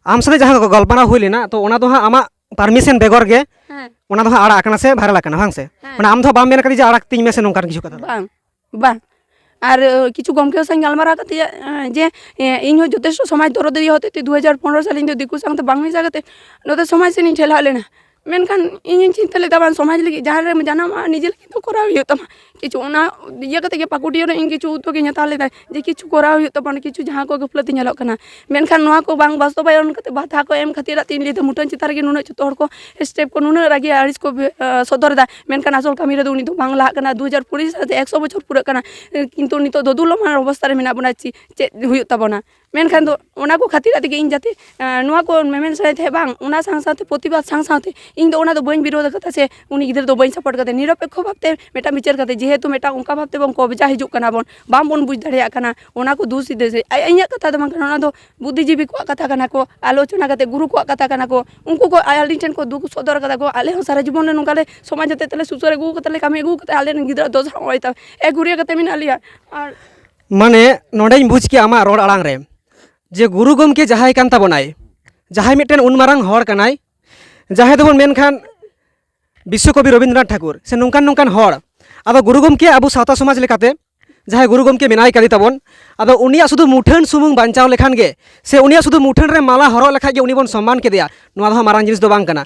ᱟᱢ ᱥᱟᱛᱮ ᱡᱟᱦᱟᱸ ᱠᱚ ᱜᱟᱞᱢᱟᱨᱟᱣ ᱦᱩᱭ ᱞᱮᱱᱟ, ᱛᱚ ᱚᱱᱟ ᱫᱚ ᱦᱟᱸᱜ ᱟᱢᱟᱜ ᱯᱟᱨᱢᱤᱥᱚᱱ ᱵᱮᱜᱚᱨ ᱜᱮ ᱦᱮᱸ᱾ ᱚᱱᱟ ᱫᱚ ᱦᱟᱸᱜ ᱟᱲᱟᱜ ᱟᱠᱟᱱᱟ ᱥᱮ ᱵᱷᱟᱭᱨᱟᱞ ᱟᱠᱟᱱᱟ, ᱵᱟᱝ ᱥᱮ? ᱦᱮᱸ᱾ ᱢᱟᱱᱮ ᱟᱢ ᱫᱚ ᱦᱟᱸᱜ ᱵᱟᱢ ᱢᱮᱱ ᱠᱟᱫᱟ ᱡᱮ ᱟᱲᱟᱜ ᱛᱤᱧ ᱢᱮ ᱥᱮ ᱱᱚᱝᱠᱟᱱ ᱠᱤᱪᱷᱩ ᱠᱟᱛᱷᱟ ᱫᱚ? ᱵᱟᱝ, ᱵᱟᱝ᱾ ᱟᱨ, ᱟᱹ, ᱠᱤᱪᱷᱩ ᱜᱚᱢᱠᱮ ᱥᱟᱶ ᱤᱧ ᱜᱟᱞᱢᱟᱨᱟᱣ ᱠᱟᱛᱮ, ᱟᱹ, ᱡᱮ, ᱮ, ᱤᱧ ᱦᱚᱸ ᱡᱚᱛᱷᱮᱥᱴᱚ ᱥᱚᱢᱟᱡᱽ ᱫᱚᱨᱚᱫᱤᱭᱟᱹ ᱦᱚᱛᱮᱡ ᱛᱮ ᱫᱩ ᱦᱟᱡᱟᱨ ᱯᱚᱱᱨᱚ ᱥᱟᱞ ᱤᱧ ᱫᱚ ᱫᱤᱠᱩ ᱥᱟᱶᱛᱮ ᱵᱟᱝ ᱢᱮᱥᱟ ᱠᱟᱛᱮ ᱱᱚᱛᱮ ᱥᱚᱢᱟᱡᱽ ᱥᱮᱫ ᱤᱧ ᱴᱷᱮᱞᱟᱣ ᱞᱮᱱᱟ᱾ ᱢᱮᱱᱠᱷᱟᱱ ᱤᱧᱤᱧ ᱪᱤᱱᱛᱟᱹ ᱞᱮᱫᱟ, ᱵᱟᱝ, ᱥᱚᱢᱟᱡᱽ ᱞᱟᱹᱜᱤᱫ ᱡᱟᱦᱟᱸ ᱨᱮᱢ ᱡᱟᱱᱟᱢᱚᱜᱼᱟ, ᱱᱤᱡᱮ ᱞᱟᱹᱜᱤᱫ ᱫᱚ ᱠᱚᱨᱟᱣ ᱦᱩᱭᱩᱜ ᱛᱟᱢᱟ᱾ ᱠᱤᱪᱷᱩ ᱚᱱᱟ ᱤᱭᱟᱹ ᱠᱟᱛᱮ ᱜᱮ ᱯᱟᱹᱠᱩᱲ ᱰᱤᱦᱟᱹ ᱨᱮ ᱤᱧ ᱠᱤᱪᱷᱩ ᱩᱫᱽᱫᱳᱜᱽ ᱤᱧ ᱦᱟᱛᱟᱣ ᱞᱮᱫᱟ ᱡᱮ ᱠᱤᱪᱷᱩ ᱠᱚᱨᱟᱣ ᱦᱩᱭᱩᱜ ᱛᱟᱵᱚᱱᱟ, ᱠᱤᱪᱷᱩ ᱡᱟᱦᱟᱸ ᱠᱚ ᱜᱟᱹᱯᱞᱟᱹᱛᱤ ᱧᱮᱞᱚᱜ ᱠᱟᱱᱟ᱾ ᱢᱮᱱᱠᱷᱟᱱ ᱱᱚᱣᱟ ᱠᱚ ᱵᱟᱝ ᱵᱟᱥᱛᱚᱵᱟᱭᱚᱱ ᱠᱟᱛᱮ ᱵᱟᱫᱷᱟ ᱠᱚ ᱮᱢ ᱠᱷᱟᱹᱛᱤᱨᱟᱜ ᱛᱮ ᱤᱧ ᱞᱟᱹᱭᱫᱟ, ᱢᱩᱴᱷᱟᱹᱱ ᱪᱮᱛᱟᱱ ᱨᱮᱜᱮ ᱱᱩᱱᱟᱹᱜ ᱡᱚᱛᱚ ᱦᱚᱲ ᱠᱚ ᱥᱴᱮᱯ ᱠᱚ ᱱᱩᱱᱟᱹᱜ ᱨᱟᱹᱜᱤ ᱟᱹᱲᱤᱥ ᱠᱚ ᱵᱮ-, ᱟ, ᱥᱚᱫᱚᱨ ᱮᱫᱟ, ᱢᱮᱱᱠᱷᱟᱱ ᱟᱥᱚᱞ ᱠᱟᱹᱢᱤ ᱨᱮᱫᱚ ᱩᱱᱤ ᱫᱚ ᱵᱟᱝ ᱞᱟᱦᱟᱜ ᱠᱟᱱᱟ᱾ ᱫᱩ ᱦᱟᱡᱟᱨ ᱠᱩᱲᱤ ᱥᱟᱞ ᱛᱮ ᱮᱠᱥᱚ ᱵᱚᱪᱷᱚᱨ ᱯᱩᱨᱟᱹᱜ ᱠᱟᱱᱟ, ᱠᱤᱱᱛᱩ ᱱᱤᱛᱚᱜ ᱫᱚᱫᱩᱞᱚᱢᱟᱱ ᱚᱵᱚᱥᱛᱟ ᱨᱮ ᱢᱮᱱᱟᱜ ᱵᱚᱱᱟ᱾ ᱪᱮ-, ᱪᱮᱫ ᱦᱩᱭᱩᱜ ᱛᱟᱵᱚᱱᱟ? ᱢᱮᱱᱠᱷᱟᱱ ᱫᱚ ᱚᱱᱟ ᱠᱚ ᱠᱷᱟᱹᱛᱤᱨᱟᱜ ᱛᱮᱜᱮ ᱤᱧ ᱡᱟᱛᱮ, ᱮᱸ, ᱱᱚᱣᱟ ᱠᱚ ᱢᱮᱢᱮᱱ ᱥᱟᱱᱟᱭᱮᱫ ᱛᱟᱦᱮᱸᱫ, ᱵᱟᱝ, ᱚᱱᱟ ᱥᱟᱶ ᱥᱟᱶᱛᱮ ᱯᱨᱚᱛᱤᱵᱟᱫ ᱥᱟᱶ ᱥᱟᱶᱛᱮ ᱤᱧ ᱫᱚ ᱚᱱᱟ ᱫᱚ ᱵᱟᱹᱧ ᱵᱤᱨᱳᱫ ᱟᱠᱟᱫᱟ ᱥᱮ ᱩᱱᱤ ᱜᱤᱫᱽᱨᱟᱹ ᱫᱚ ᱵᱟᱹᱧ ᱥᱟᱯᱳᱨᱴ ᱠᱟᱫᱮᱭᱟ᱾ ᱱᱤᱨᱚᱯᱮᱠᱠᱷᱚ ᱵᱷᱟᱵᱽᱛᱮ ᱢᱤᱫᱴᱟᱝ ᱵᱤᱪᱟᱹᱨ ᱠᱟᱛᱮ, ᱡᱮᱦᱮᱛᱩ ᱢᱤᱫᱴᱟᱝ ᱚᱱᱠᱟ ᱵᱷᱟᱵᱽᱛᱮ ᱵᱚᱱ ᱠᱚᱵᱽᱡᱟ ᱦᱤᱡᱩᱜ ᱠᱟᱱᱟ ᱵᱚᱱ, ᱵᱟᱝ ᱵᱚᱱ ᱵᱩᱡᱽ ᱫᱟᱲᱮᱭᱟᱜ ᱠᱟᱱᱟ, ᱚᱱᱟ ᱠᱚ ᱫᱩᱥᱤ ᱫᱮᱥᱮ ᱤᱧᱟᱹᱜ ᱠᱟᱛᱷᱟ ᱫᱚ ᱵᱟᱝ ᱠᱟᱱᱟ, ᱚᱱᱟ ᱫᱚ ᱵᱩᱫᱽᱫᱷᱤᱡᱤᱵᱤ ᱠᱚᱣᱟᱜ ᱠᱟᱛᱷᱟ ᱠᱟᱱᱟ ᱠᱚ, ᱟᱞᱳᱪᱚᱱᱟ ᱠᱟᱛᱮ ᱜᱩᱨᱩ ᱠᱚᱣᱟᱜ ᱠᱟᱛᱷᱟ ᱠᱟᱱᱟ ᱠᱚ, ᱩᱱᱠᱩ ᱠᱚ ᱟᱹᱞᱤᱧ ᱴᱷᱮᱱ ᱠᱚ ᱫᱩᱠ ᱥᱚᱫᱚᱨ ᱠᱟᱫᱟ ᱠᱚ, ᱟᱞᱮ ᱦᱚᱸ ᱥᱟᱨᱟ ᱡᱤᱵᱚᱱ ᱞᱮ ᱱᱚᱝᱠᱟ ᱞᱮ ᱥᱚᱢᱟᱡᱽ ᱦᱚᱛᱮᱡ ᱛᱮᱞᱮ ᱥᱩᱥᱟᱹᱨ ᱟᱹᱜᱩ ᱠᱟᱫᱟ ᱞᱮ, ᱠᱟᱹᱢᱤ ᱟᱹᱜᱩ ᱠᱟᱫᱟ, ᱟᱞᱮ ᱨᱮᱱ ᱜᱤᱫᱽᱨᱟᱹ ᱫᱚᱥᱟ ᱱᱚᱜᱼᱚᱭ ᱛᱟ ᱮ ᱜᱷᱩᱨᱤᱭᱟᱹ ᱠᱟᱛᱮ ᱢᱮᱱᱟᱜ ᱞᱮᱭᱟ᱾ ᱟᱨ ᱢᱟᱱᱮ ᱱᱚᱰᱮᱧ ᱵᱩᱡᱽ ᱠᱮᱜᱼᱟ ᱟᱢᱟᱜ ᱨᱚᱲ ᱟᱲᱟᱝ ᱨᱮ ᱡᱮ ᱜᱩᱨᱩ ᱜᱚᱢᱠᱮ ᱡᱟᱦᱟᱸᱭ ᱠᱟᱱ ᱛᱟᱵᱚᱱᱟᱭ, ᱡᱟᱦᱟᱸᱭ ᱢᱤᱫᱴᱮᱱ ᱩᱱ ᱢᱟᱨᱟᱝ ᱦᱚᱲ ᱠᱟᱱᱟᱭ, ᱡᱟᱦᱟᱸᱭ ᱫᱚᱵᱚᱱ ᱢᱮᱱᱠᱷᱟᱱ ᱵᱤᱥᱥᱚᱠᱚᱵᱤ ᱨᱚᱵᱤᱱᱫᱨᱚᱱᱟᱛᱷ ᱴᱷᱟᱠᱩᱨ ᱥᱮ ᱱᱚᱝᱠᱟᱱ ᱱᱚᱝᱠᱟᱱ ᱦᱚᱲ, ᱟᱫᱚ ᱜᱩᱨᱩ ᱜᱚᱢᱠᱮ ᱟᱵᱚ ᱥᱟᱶᱛᱟ ᱥᱚᱢᱟᱡᱽ ᱞᱮᱠᱟᱛᱮ ᱡᱟᱦᱟᱸᱭ ᱜᱩᱨᱩ ᱜᱚᱢᱠᱮ ᱢᱮᱱᱟᱭ ᱠᱟᱫᱮ ᱛᱟᱵᱚᱱ, ᱟᱫᱚ ᱩᱱᱤᱭᱟᱜ ᱥᱩᱫᱷᱩ ᱢᱩᱴᱷᱟᱹᱱ ᱥᱩᱢᱩᱝ ᱵᱟᱧᱪᱟᱣ ᱞᱮᱠᱷᱟᱱ ᱜᱮ ᱥᱮ ᱩᱱᱤᱭᱟᱜ ᱥᱩᱫᱷᱩ ᱢᱩᱴᱷᱟᱹᱱ ᱨᱮ ᱢᱟᱞᱟ ᱦᱚᱨᱚᱜ ᱞᱮᱠᱷᱟᱡ ᱜᱮ ᱩᱱᱤ ᱵᱚᱱ ᱥᱚᱱᱢᱟᱱ ᱠᱮᱫᱮᱭᱟ, ᱱᱚᱣᱟ ᱫᱚ ᱦᱟᱸᱜ ᱢᱟᱨᱟᱝ ᱡᱤᱱᱤᱥ ᱫᱚ ᱵᱟᱝ ᱠᱟᱱᱟ᱾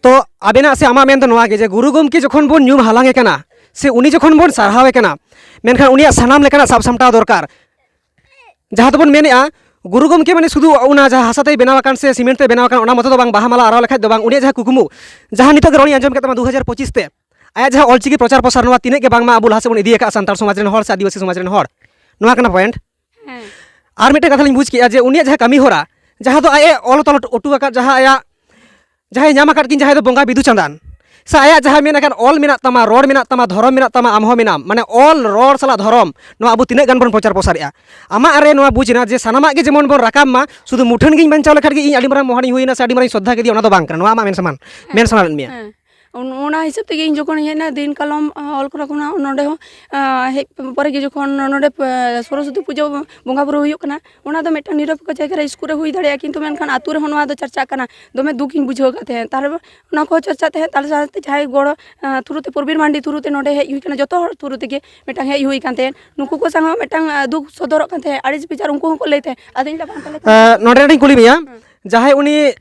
ᱛᱚ ᱟᱵᱮᱱᱟᱜ ᱥᱮ ᱟᱢᱟᱜ ᱢᱮᱱ ᱫᱚ ᱱᱚᱣᱟ ᱜᱮ ᱡᱮ ᱜᱩᱨᱩ ᱜᱚᱢᱠᱮ ᱡᱚᱠᱷᱚᱱ ᱵᱚᱱ ᱧᱩᱢ ᱦᱟᱞᱟᱝ ᱮ ᱠᱟᱱᱟ ᱥᱮ ᱩᱱᱤ ᱡᱚᱠᱷᱚᱱ ᱵᱚᱱ ᱥᱟᱨᱦᱟᱣᱮ ᱠᱟᱱᱟ, ᱢᱮᱱᱠᱷᱟᱱ ᱩᱱᱤᱭᱟᱜ ᱥᱟᱱᱟᱢ ᱞᱮᱠᱟᱱᱟᱜ ᱥᱟᱵ ᱥᱟᱢᱴᱟᱣ ᱫᱚᱨᱠᱟᱨ᱾ ᱡᱟᱦᱟᱸ ᱫᱚᱵᱚᱱ ᱢᱮᱱᱮᱫᱼᱟ, ᱜᱩᱨᱩ ᱜᱚᱢᱠᱮ ᱢᱟᱱᱮ ᱥᱩᱫᱷᱩ ᱚᱱᱟ ᱡᱟᱦᱟᱸ ᱦᱟᱥᱟ ᱛᱮᱭ ᱵᱮᱱᱟᱣ ᱟᱠᱟᱱ ᱥᱮ ᱥᱤᱢᱮᱱᱴ ᱛᱮ ᱵᱮᱱᱟᱣ ᱟᱠᱟᱱ, ᱚᱱᱟ ᱢᱚᱛᱚ ᱫᱚ ᱵᱟᱝ, ᱵᱟᱦᱟ ᱢᱟᱞᱟ ᱟᱨᱟᱣ ᱞᱮᱠᱷᱟᱡ ᱫᱚ ᱵᱟᱝ᱾ ᱩᱱᱤᱭᱟᱜ ᱡᱟᱦᱟᱸ ᱠᱩᱠᱢᱩ, ᱡᱟᱦᱟᱸ ᱱᱤᱛᱚᱜ ᱜᱮ ᱨᱚᱲᱤᱧ ᱟᱸᱡᱚᱢ ᱠᱮᱫ ᱛᱟᱢᱟ ᱫᱩ ᱦᱟᱡᱟᱨ ᱯᱚᱸᱪᱤᱥ ᱛᱮ, ᱟᱭᱟᱜ ᱡᱟᱦᱟᱸ ᱚᱞᱪᱤᱠᱤ ᱯᱨᱚᱪᱟᱨ ᱯᱨᱚᱥᱟᱨ, ᱱᱚᱣᱟ ᱛᱤᱱᱟᱹᱜ ᱜᱮ ᱵᱟᱝᱢᱟ ᱟᱵᱚ ᱞᱟᱦᱟ ᱥᱮᱫ ᱵᱚᱱ ᱤᱫᱤ ᱟᱠᱟᱫᱼᱟ ᱥᱟᱱᱛᱟᱲ ᱥᱚᱢᱟᱡᱽ ᱨᱮᱱ ᱦᱚᱲ ᱥᱮ ᱟᱹᱫᱤᱵᱟᱹᱥᱤ ᱥᱚᱢᱟᱡᱽ ᱨᱮᱱ ᱦᱚᱲ, ᱱᱚᱣᱟ ᱠᱟᱱᱟ ᱯᱚᱭᱮᱱᱴ᱾ ᱦᱮᱸ᱾ ᱟᱨ ᱢᱤᱫᱴᱮᱱ ᱠᱟᱛᱷᱟ ᱞᱤᱧ ᱵᱩᱡᱽ ᱠᱮᱫᱼᱟ ᱡᱮ ᱩᱱᱤᱭᱟᱜ ᱡᱟᱦᱟᱸ ᱠᱟᱹᱢᱤ ᱦᱚᱨᱟ, ᱡᱟᱦᱟᱸ ᱫᱚ ᱟᱡ ᱮ ᱚᱞ ᱛᱚᱞ ᱚᱴᱚ ᱟᱠᱟᱫ, ᱡᱟᱦᱟᱸ ᱟᱭᱟᱜ ᱡᱟᱦᱟᱸᱭ ᱧᱟᱢ ᱟᱠᱟᱫ ᱠᱤᱱ, ᱡᱟᱦᱟᱸᱭ ᱫᱚ ᱵᱚᱸᱜᱟ ᱵᱤᱫᱩ ᱪᱟᱸᱫᱟᱱ, ᱥᱮ ᱟᱭᱟᱜ ᱡᱟᱦᱟᱸ ᱢᱮᱱ ᱟᱠᱟᱫ, ᱚᱞ ᱢᱮᱱᱟᱜ ᱛᱟᱢᱟ, ᱨᱚᱲ ᱢᱮᱱᱟᱜ ᱛᱟᱢᱟ, ᱫᱷᱚᱨᱚᱢ ᱢᱮᱱᱟᱜ ᱛᱟᱢᱟ, ᱟᱢ ᱦᱚᱸ ᱢᱮᱱᱟᱢ, ᱢᱟᱱᱮ ᱚᱞ, ᱨᱚᱲ ᱥᱟᱞᱟᱜ ᱫᱷᱚᱨᱚᱢ, ᱱᱚᱣᱟ ᱟᱵᱚ ᱛᱤᱱᱟᱹᱜ ᱜᱟᱱ ᱵᱚᱱ ᱯᱨᱚᱪᱟᱨ ᱯᱨᱚᱥᱟᱨᱮᱜᱼᱟ? ᱟᱢᱟᱜ ᱨᱮ ᱱᱚᱣᱟ ᱵᱩᱡᱽ ᱮᱱᱟ ᱡᱮ ᱥᱟᱱᱟᱢᱟᱜ ᱜᱮ ᱡᱮᱢᱚᱱ ᱵᱚᱱ ᱨᱟᱠᱟᱵ ᱢᱟ, ᱥᱩᱫᱷᱩ ᱢᱩᱴᱷᱟᱹᱱ ᱜᱤᱧ ᱵᱟᱧᱪᱟᱣ ᱞᱮᱠᱷᱟᱱ ᱜᱮ ᱤᱧ ᱟᱹᱰᱤ ᱢᱟᱨᱟᱝ ᱢᱚᱦᱟᱱᱤᱧ ᱦᱩᱭᱮᱱᱟ ᱥᱮ ᱟᱹᱰᱤ ᱢᱟᱨᱟᱝ ᱥᱨᱚᱫᱷᱟ ᱠᱮᱫᱮᱭᱟ, ᱚᱱᱟ ᱫᱚ ᱵᱟᱝ ᱠᱟᱱᱟ᱾ ᱱᱚᱣᱟ ᱟᱢᱟᱜ ᱢᱮᱱ ᱥᱟᱢᱟᱱ, ᱢᱮᱱ ᱥᱟᱱᱟ ᱞᱮᱫ ᱢᱮᱭᱟ᱾ ᱦᱮᱸ᱾ ᱚᱱ-, ᱚᱱᱟ ᱦᱤᱥᱟᱹᱵ ᱛᱮᱜᱮ ᱤᱧ ᱡᱚᱠᱷᱚᱱᱤᱧ ᱦᱮᱡ ᱮᱱᱟ, ᱫᱤᱱ ᱠᱟᱞᱚᱢ, ᱟᱸ, ᱚᱞ ᱠᱚᱨᱟᱣ ᱠᱷᱚᱱᱟᱜ ᱱᱚᱰᱮ ᱦᱚᱸ, ᱟᱸ, ᱦᱮᱡ ᱯᱚᱨᱮ ᱜᱮ ᱡᱚᱠᱷᱚᱱ ᱱᱚᱰᱮ, ᱯᱮ-, ᱥᱚᱨᱚᱥᱚᱛᱤ ᱯᱩᱡᱟᱹ ᱵᱚᱸᱜᱟ ᱵᱩᱨᱩ ᱦᱩᱭᱩᱜ ᱠᱟᱱᱟ, ᱚᱱᱟ ᱫᱚ ᱢᱤᱫᱴᱟᱝ ᱱᱤᱨᱚᱯᱮᱠᱠᱷᱚ ᱡᱟᱭᱜᱟ ᱨᱮ ᱥᱠᱩᱞ ᱨᱮ ᱦᱩᱭ ᱫᱟᱲᱮᱭᱟᱜᱼᱟ, ᱠᱤᱱᱛᱩ ᱢᱮᱱᱠᱷᱟᱱ ᱟᱹᱛᱩ ᱨᱮᱦᱚᱸ ᱱᱚᱣᱟ ᱫᱚ ᱪᱟᱨᱪᱟᱜ ᱠᱟᱱᱟ, ᱫᱚᱢᱮ ᱫᱩᱠ ᱤᱧ ᱵᱩᱡᱷᱟᱹᱣ ᱠᱟᱫ ᱛᱟᱦᱮᱸᱫ᱾ ᱛᱟᱦᱞᱮ ᱚᱱᱟ ᱠᱚ ᱪᱟᱨᱪᱟᱜ ᱛᱟᱦᱮᱸᱫ, ᱛᱟᱦᱞᱮ ᱥᱟᱶᱛᱮ ᱡᱟᱦᱟᱸᱭ ᱜᱚᱲᱚ, ᱟᱸ, through ᱛᱮ ᱯᱨᱚᱵᱤᱨ ᱢᱟᱱᱰᱤ through ᱛᱮ ᱱᱚᱰᱮ ᱦᱮᱡ ᱦᱩᱭ ᱠᱟᱱᱟ, ᱡᱚᱛᱚ ᱦᱚᱲ through ᱛᱮᱜᱮ ᱢᱤᱫᱴᱟᱝ ᱦᱮᱡ ᱦᱩᱭ ᱠᱟᱱ ᱛᱟᱦᱮᱸᱫ, ᱱᱩᱠᱩ ᱠᱚ ᱥᱟᱶ ᱦᱚᱸ ᱢᱤᱫᱴᱟᱝ, ᱟᱸ, ᱫᱩᱠ ᱥᱚᱫᱚᱨᱚᱜ ᱠᱟᱱ ᱛᱟᱦᱮᱸᱫ, ᱟᱹᱲᱤᱥ ᱵᱮᱡᱟᱨ ᱩᱱᱠᱩ ᱦᱚᱸᱠᱚ ᱞᱟᱹᱭ ᱛᱟᱦᱮᱸᱫ᱾ ᱟᱫᱚ ᱤᱧ ᱫᱚ ᱵᱟᱝ ᱛᱟᱦᱞᱮ ᱠᱷᱟᱱ ᱟᱸ, ᱱᱚᱰᱮ ᱢᱤᱫᱴᱟᱝ ᱠᱩᱞᱤ ᱢᱮᱭᱟ, ᱦᱮᱸ᱾ ᱡᱟᱦᱟᱸᱭ ᱩᱱᱤ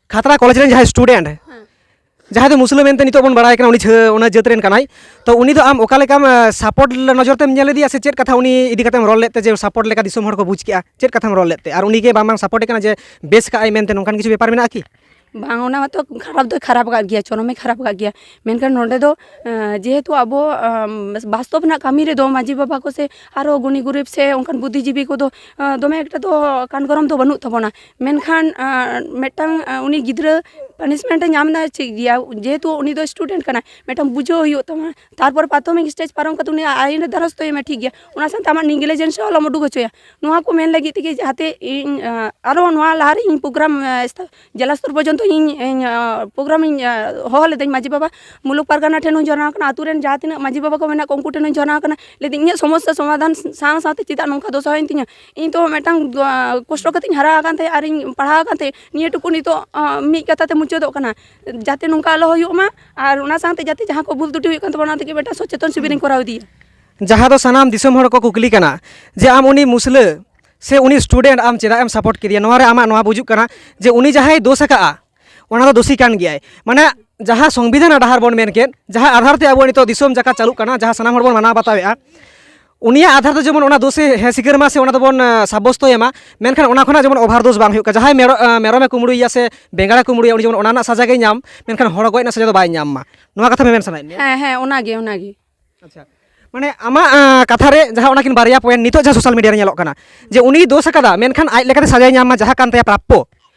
ᱠᱷᱟᱛᱲᱟ ᱠᱚᱞᱮᱡᱽ ᱨᱮᱱ ᱡᱟᱦᱟᱸᱭ student, ᱦᱮᱸ᱾ ᱡᱟᱦᱟᱸᱭ ᱫᱚ ᱢᱩᱥᱞᱟᱹ ᱢᱮᱱᱛᱮ ᱱᱤᱛᱚᱜ ᱵᱚᱱ ᱵᱟᱲᱟᱭ ᱠᱟᱱᱟ, ᱩᱱᱤ ᱡᱷᱟᱹ-, ᱚᱱᱟ ᱡᱟᱹᱛ ᱨᱮᱱ ᱠᱟᱱᱟᱭ, ᱛᱚ ᱩᱱᱤ ᱫᱚ ᱟᱢ ᱚᱠᱟ ᱞᱮᱠᱟᱢ, ᱟᱸ, support ᱱᱚᱡᱚᱨ ᱛᱮᱢ ᱧᱮᱞ ᱤᱫᱤᱭᱟ, ᱥᱮ ᱪᱮᱫ ᱠᱟᱛᱷᱟ ᱩᱱᱤ ᱤᱫᱤ ᱠᱟᱛᱮᱢ ᱨᱚᱲ ᱞᱮᱫ ᱛᱮ ᱡᱮ support ᱞᱮᱠᱟ ᱫᱤᱥᱚᱢ ᱦᱚᱲ ᱠᱚ ᱵᱩᱡᱽ ᱠᱮᱜᱼᱟ? ᱪᱮᱫ ᱠᱟᱛᱷᱟᱢ ᱨᱚᱲ ᱞᱮᱫ ᱛᱮ? ᱟᱨ ᱩᱱᱤ ᱜᱮ ᱵᱟᱝ ᱵᱟᱝ support ᱮ ᱠᱟᱱᱟ ᱡᱮ ᱵᱮᱥ ᱠᱟᱜᱼᱟᱭ ᱢᱮᱱᱛᱮ, ᱱᱚᱝᱠᱟᱱ ᱠᱤᱪᱷᱩ ᱵᱮᱯᱟᱨ ᱢᱮᱱᱟᱜᱼᱟ ᱠᱤ? ᱵᱟᱝ, ᱚᱱᱟ ᱢᱟᱛᱚ ᱠᱷᱟᱨᱟᱯ ᱫᱚᱭ ᱠᱷᱟᱨᱟᱯ ᱟᱠᱟᱫ ᱜᱮᱭᱟ, ᱪᱚᱨᱚᱢᱮ ᱠᱷᱟᱨᱟᱯ ᱟᱠᱟᱫ ᱜᱮᱭᱟ᱾ ᱢᱮᱱᱠᱷᱟᱱ ᱱᱚᱰᱮ ᱫᱚ, ᱟᱸ, ᱡᱮᱦᱮᱛᱩ ᱟᱵᱚ, ᱟᱸ, ᱵᱟᱥᱛᱚᱵ ᱨᱮᱱᱟᱜ ᱠᱟᱹᱢᱤ ᱨᱮᱫᱚ ᱢᱟᱹᱡᱷᱤ ᱵᱟᱵᱟ ᱠᱚ ᱥᱮ ᱟᱨᱚ ᱜᱩᱱᱤ ᱜᱩᱨᱤᱵ ᱥᱮ ᱚᱱᱠᱟᱱ ᱵᱩᱫᱽᱫᱷᱤᱡᱤᱵᱤ ᱠᱚᱫᱚ, ᱟᱸ, ᱫᱚᱢᱮ ᱮᱠᱴᱟ ᱫᱚ ᱠᱟᱱ ᱜᱚᱨᱚᱢ ᱫᱚ ᱵᱟᱹᱱᱩᱜ ᱛᱟᱵᱚᱱᱟ᱾ ᱢᱮᱱᱠᱷᱟᱱ, ᱟᱸ, ᱢᱤᱫᱴᱟᱝ, ᱟᱸ, ᱩᱱᱤ ᱜᱤᱫᱽᱨᱟᱹ punishment ᱮ ᱧᱟᱢ ᱮᱫᱟ ᱴᱷᱤᱠ ᱜᱮᱭᱟ, ᱡᱮᱦᱮᱛᱩ ᱩᱱᱤ ᱫᱚ student ᱠᱟᱱᱟᱭ, ᱢᱤᱫᱴᱟᱝ ᱵᱩᱡᱷᱟᱹᱣ ᱦᱩᱭᱩᱜ ᱛᱟᱢᱟ᱾ ᱛᱟᱨᱯᱚᱨ ᱯᱨᱟᱛᱷᱚᱢᱤᱠ stage ᱯᱟᱨᱚᱢ ᱠᱟᱛᱮ ᱩᱱᱤ ᱟᱭᱤᱱ ᱨᱮ ᱫᱷᱟᱨᱟᱥᱛ ᱮᱢᱟ, ᱴᱷᱤᱠ ᱜᱮᱭᱟ, ᱚᱱᱟ ᱥᱟᱶᱛᱮ ᱟᱢᱟᱜ negligence ᱦᱚᱸ ᱟᱞᱚᱢ ᱩᱰᱩᱠ ᱦᱚᱪᱚᱭᱟ᱾ ᱱᱚᱣᱟ ᱠᱚ ᱢᱮᱱ ᱞᱟᱹᱜᱤᱫ ᱛᱮᱜᱮ ᱡᱟᱦᱟᱸᱛᱮ ᱤᱧ, ᱟᱸ, ᱟᱨᱚ ᱱᱚᱣᱟ ᱞᱟᱦᱟᱨᱮ ᱤᱧ program, ᱟᱸ, ᱡᱮᱞᱟ ᱥᱛᱚᱨ ᱯᱚᱨᱡᱚᱱᱛᱚ ᱤᱧ, ᱤᱧ, ᱟᱸ, program ᱤᱧ, ᱟᱸ, ᱦᱚᱦᱚ ᱞᱮᱫᱟᱹᱧ ᱢᱟᱹᱡᱷᱤ ᱵᱟᱵᱟ, ᱢᱩᱞᱩᱠ ᱯᱟᱨᱜᱟᱱᱟ ᱴᱷᱮᱱ ᱦᱚᱸᱧ ᱡᱷᱚᱨᱱᱟ ᱟᱠᱟᱱᱟ, ᱟᱹᱛᱩ ᱨᱮᱱ ᱡᱟᱦᱟᱸ ᱛᱤᱱᱟᱹᱜ ᱢᱟᱹᱡᱷᱤ ᱵᱟᱵᱟ ᱠᱚ ᱢᱮᱱᱟᱜ ᱠᱚᱣᱟ ᱩᱱᱠᱩ ᱴᱷᱮᱱ ᱦᱚᱸᱧ ᱡᱷᱚᱨᱱᱟ ᱟᱠᱟᱱᱟ᱾ ᱞᱟᱹᱭᱫᱟᱹᱧ ᱤᱧᱟᱹᱜ ᱥᱚᱢᱚᱥᱥᱟ ᱥᱚᱢᱟᱫᱷᱟᱱ ᱥᱟᱶ ᱥᱟᱶᱛᱮ ᱪᱮᱫᱟᱜ ᱱᱚᱝᱠᱟ ᱫᱚᱥᱟ ᱦᱩᱭᱮᱱ ᱛᱤᱧᱟ? ᱤᱧ ᱛᱚ ᱢᱤᱫᱴᱟᱝ, ᱟᱸ, ᱠᱚᱥᱴᱚ ᱠᱟᱛᱮᱧ ᱦᱟᱨᱟ ᱟᱠᱟᱱ ᱛᱟᱦᱮᱸᱫ ᱟᱨᱤᱧ ᱯᱟᱲᱦᱟᱣ ᱟᱠᱟᱱ ᱛᱟᱦᱮᱸᱫ, ᱱᱤᱭᱟᱹ ᱴᱩᱠᱩ ᱱᱤᱛᱚᱜ, ᱟᱸ, ᱢᱤᱫ ᱠᱟᱛᱷᱟ ᱛᱮ ᱢᱩᱪᱟᱹᱫᱚᱜ ᱠᱟᱱᱟ, ᱡᱟᱛᱮ ᱱᱚᱝᱠᱟ ᱟᱞᱚ ᱦᱩᱭᱩᱜ ᱢᱟ᱾ ᱟᱨ ᱚᱱᱟ ᱥᱟᱶᱛᱮ ᱡᱟᱛᱮ ᱡᱟᱦᱟᱸ ᱠᱚ ᱵᱷᱩᱞ ᱛᱩᱴᱤ ᱦᱩᱭᱩᱜ ᱠᱟᱱ ᱛᱟᱵᱚᱱᱟ, ᱚᱱᱟ ᱛᱮᱜᱮ ᱢᱤᱫᱴᱟᱝ ᱥᱚᱪᱮᱛᱚᱱ ᱥᱤᱵᱤᱨᱤᱧ ᱠᱚᱨᱟᱣ ᱤᱫᱤᱭᱟ᱾ ᱡᱟᱦᱟᱸ ᱫᱚ ᱥᱟᱱᱟᱢ ᱫᱤᱥᱚᱢ ᱦᱚᱲ ᱠᱚ ᱠᱩᱠᱞᱤ ᱠᱟᱱᱟ ᱡᱮ ᱟᱢ ᱩᱱᱤ ᱢᱩᱥᱞᱟᱹ ᱥᱮ ᱩᱱᱤ student ᱟᱢ ᱪᱮᱫᱟᱜ ᱮᱢ support ᱠᱮᱫᱮᱭᱟ? ᱱᱚᱣᱟ ᱨᱮ ᱟᱢᱟᱜ ᱱᱚᱣᱟ ᱵᱩᱡᱩᱜ ᱠᱟᱱᱟ ᱡᱮ ᱩᱱᱤ ᱡᱟᱦᱟᱸᱭ ᱫᱳᱥ ᱟᱠᱟᱜᱼᱟ, ᱚᱱᱟ ᱫᱚ ᱫᱳᱥᱤ ᱠᱟᱱ ᱜᱮᱭᱟᱭ᱾ ᱢᱟᱱᱮ ᱡᱟᱦᱟᱸ ᱥᱚᱝᱵᱤᱫᱷᱟᱱ ᱰᱟᱦᱟᱨ ᱵᱚᱱ ᱢᱮᱱ ᱠᱮᱫ, ᱡᱟᱦᱟᱸ ᱟᱫᱷᱟᱨ ᱛᱮ ᱟᱵᱚ ᱱᱤᱛᱚᱜ ᱫᱤᱥᱚᱢ ᱡᱟᱠᱟᱛ ᱪᱟᱹᱞᱩᱜ ᱠᱟᱱᱟ, ᱡᱟᱦᱟᱸ ᱥᱟᱱᱟᱢ ᱦᱚᱲ ᱵᱚᱱ ᱢᱟᱱᱟᱣ ᱵᱟᱛᱟᱣᱮᱫᱼᱟ, ᱩᱱᱤᱭᱟᱜ ᱟᱫᱷᱟᱨ ᱛᱮ ᱡᱮᱢᱚᱱ ᱚᱱᱟ ᱫᱳᱥᱮ ᱦᱮᱸ ᱥᱤᱠᱟᱹᱨ ᱢᱟ ᱥᱮ ᱚᱱᱟ ᱫᱚᱵᱚᱱ, ᱮ, ᱥᱟᱵᱵᱚᱥᱛᱚᱭ ᱢᱟ, ᱢᱮᱱᱠᱷᱟᱱ ᱚᱱᱟ ᱠᱷᱚᱱᱟᱜ ᱡᱮᱢᱚᱱ ᱚᱵᱷᱟᱨ ᱫᱳᱥ ᱵᱟᱝ ᱦᱩᱭᱩᱜ ᱠᱟᱱᱟ᱾ ᱡᱟᱦᱟᱸᱭ ᱢᱮᱨᱚ-, ᱮ, ᱢᱮᱨᱚᱢᱮ ᱠᱩᱢᱵᱽᱲᱩᱭᱮᱭᱟ ᱥᱮ ᱵᱮᱸᱜᱟᱲᱮ ᱠᱩᱢᱵᱽᱲᱩᱭᱟ, ᱩᱱᱤ ᱡᱮᱢᱚᱱ ᱚᱱᱟ ᱨᱮᱱᱟᱜ ᱥᱟᱡᱟ ᱜᱮᱭ ᱧᱟᱢ, ᱢᱮᱱᱠᱷᱟᱱ ᱦᱚᱲ ᱜᱚᱡ ᱨᱮᱱᱟᱜ ᱥᱟᱡᱟ ᱫᱚ ᱵᱟᱭ ᱧᱟᱢ ᱢᱟ, ᱱᱚᱣᱟ ᱠᱟᱛᱷᱟ ᱢᱮᱢᱮᱱ ᱥᱟᱱᱟᱭᱮᱫ ᱢᱮᱭᱟ? ᱦᱮᱸ, ᱦᱮᱸ, ᱚᱱᱟᱜᱮ, ᱚᱱᱟᱜᱮ᱾ ᱟᱪᱪᱷᱟ, ᱢᱟᱱᱮ ᱟᱢᱟᱜ, ᱟ, ᱠᱟᱛᱷᱟ ᱨᱮ ᱡᱟᱦᱟᱸ ᱚᱱᱟᱠᱤᱱ ᱵᱟᱨᱭᱟ ᱯᱚᱭᱮᱱᱴ ᱱᱤᱛᱚᱜ ᱡᱟᱦᱟᱸ ᱥᱳᱥᱟᱞ ᱢᱤᱰᱤᱭᱟ ᱨᱮ ᱧᱮᱞᱚᱜ ᱠᱟᱱᱟ, ᱡᱮ ᱩᱱᱤ ᱫᱳᱥ ᱟᱠᱟᱫᱟ, ᱢᱮᱱᱠᱷᱟᱱ ᱟᱡ ᱞᱮᱠᱟᱛᱮ ᱥᱟᱡᱟᱭ ᱧᱟᱢ ᱢᱟ, ᱡᱟᱦᱟᱸ ᱠᱟᱱ ᱛᱟᱭᱟ ᱯᱨᱟᱯᱯᱚ᱾